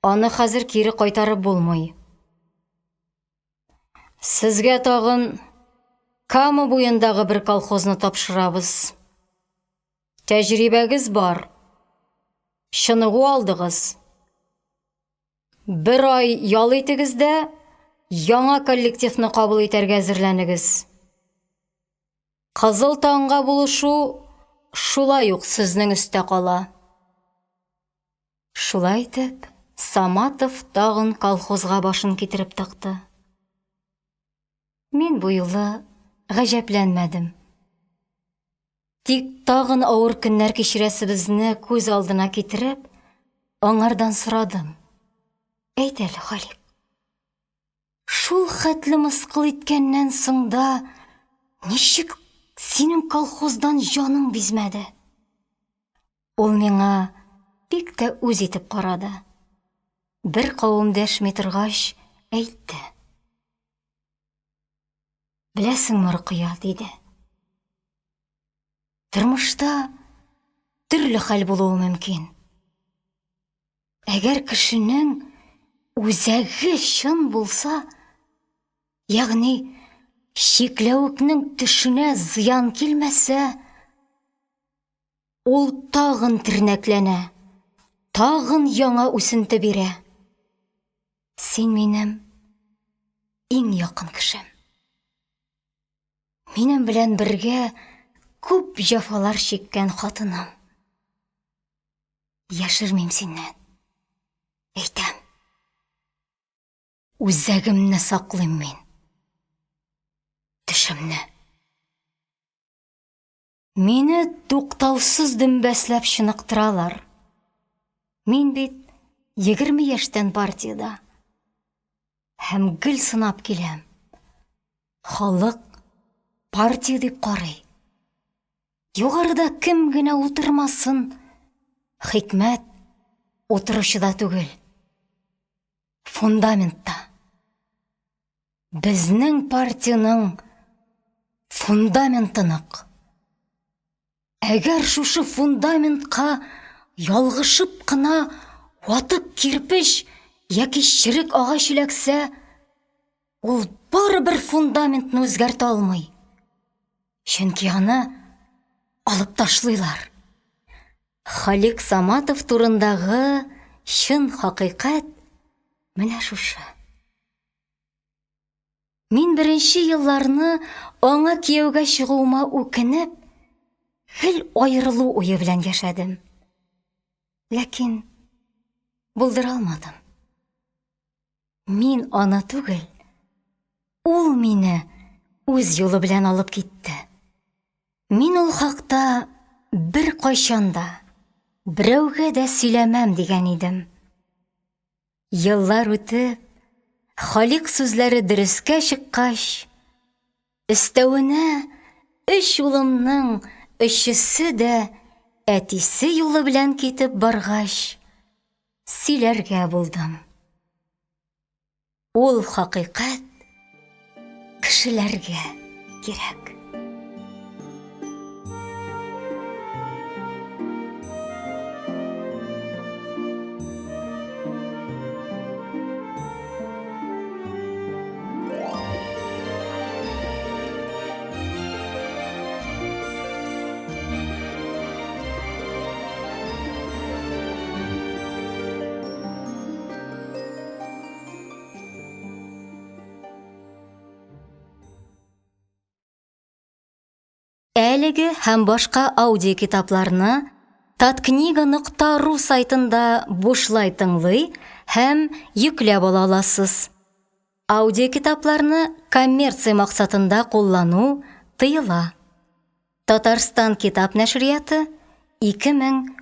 Аны хәзер кире кайтарып булмый. Сезгә тагын Кама буендагы бер колхозны тапшырабыз. Тәҗрибәгез бар. Чыныгу алдыгыз. Бер ай ял итегез дә, яңа коллективны кабул итәргә әзерләнегез. Кызыл таңга булышу шулай ук сезнең өстә кала. Шулай итеп, Саматов тагын колхозга башын китереп тыкты. Мин бу юлы гаҗәпләнмәдем. Тик тагын авыр көннәр кичерәсебезне күз алдына китереп, аңардан сорадым: – Әйт әле, Халикъ, шулхәтле мыскыл иткәннән соң да, ничек синең колхоздан җаның бизмәде? Ул миңа бик тә үз итеп карады, беркавым дәшми торгач әйтте: – Беләсеңме, Рокыя, – диде, – тормышта төрле хәл булуы мөмкин. Әгәр кешенең үзәге чын булса, ягъни чикләвекнең төшенә зыян килмәсә, ул тагын тернәкләнә, тагын яңа үсенте бирә. Син минем иң якын кешем. Минем белән бергә күп җәфалар чиккән хатыным. Яшермим синнән, әйтәм. Үзәгемне саклыйм мин. Төшемне. Мине туктаусыз дөмбәсләп чыныктыралар. Мин бит 20 яшьтән партиядә. Һәм гел сынап киләм. Халык партия дип карый. Югарыда кем генә утырмасын, хикмәт утыручыда түгел, фундаментта. Безнең партиянең фундаменты нык. Әгәр шушы фундаментка ялгышып кына ватык кирпеч яки черек агач эләксә, ул барыбер фундаментны үзгәртә алмый, чөнки аны алып ташлыйлар. Халикъ Саматов турындагы чын хакыйкать менә шушы. Мин беренче елларны аңа кияүгә чыгуыма үкенеп, гел аерылу уе белән яшәдем. Ләкин булдыра алмадым. Мин аны түгел, ул мине үз юлы белән алып китте. Мин ул хакта беркайчан да, берәүгә дә сөйләмәм дигән идем. Еллар үтеп, Халикъ сүзләре дөрескә чыккач, өстәвенә өч улымның өчесе дә әтисе юлы белән китеп баргач, сөйләргә булдым. Ул хакыйкать кешеләргә кирәк. Әлеге һәм башка аудиокитапларны Таткнига нокта ру сайтында бушлай тыңлый һәм йөкләп ала аласыз. Аудиокитапларны коммерция максатында куллану тыела. Татарстан китап нәшрияты, 2000.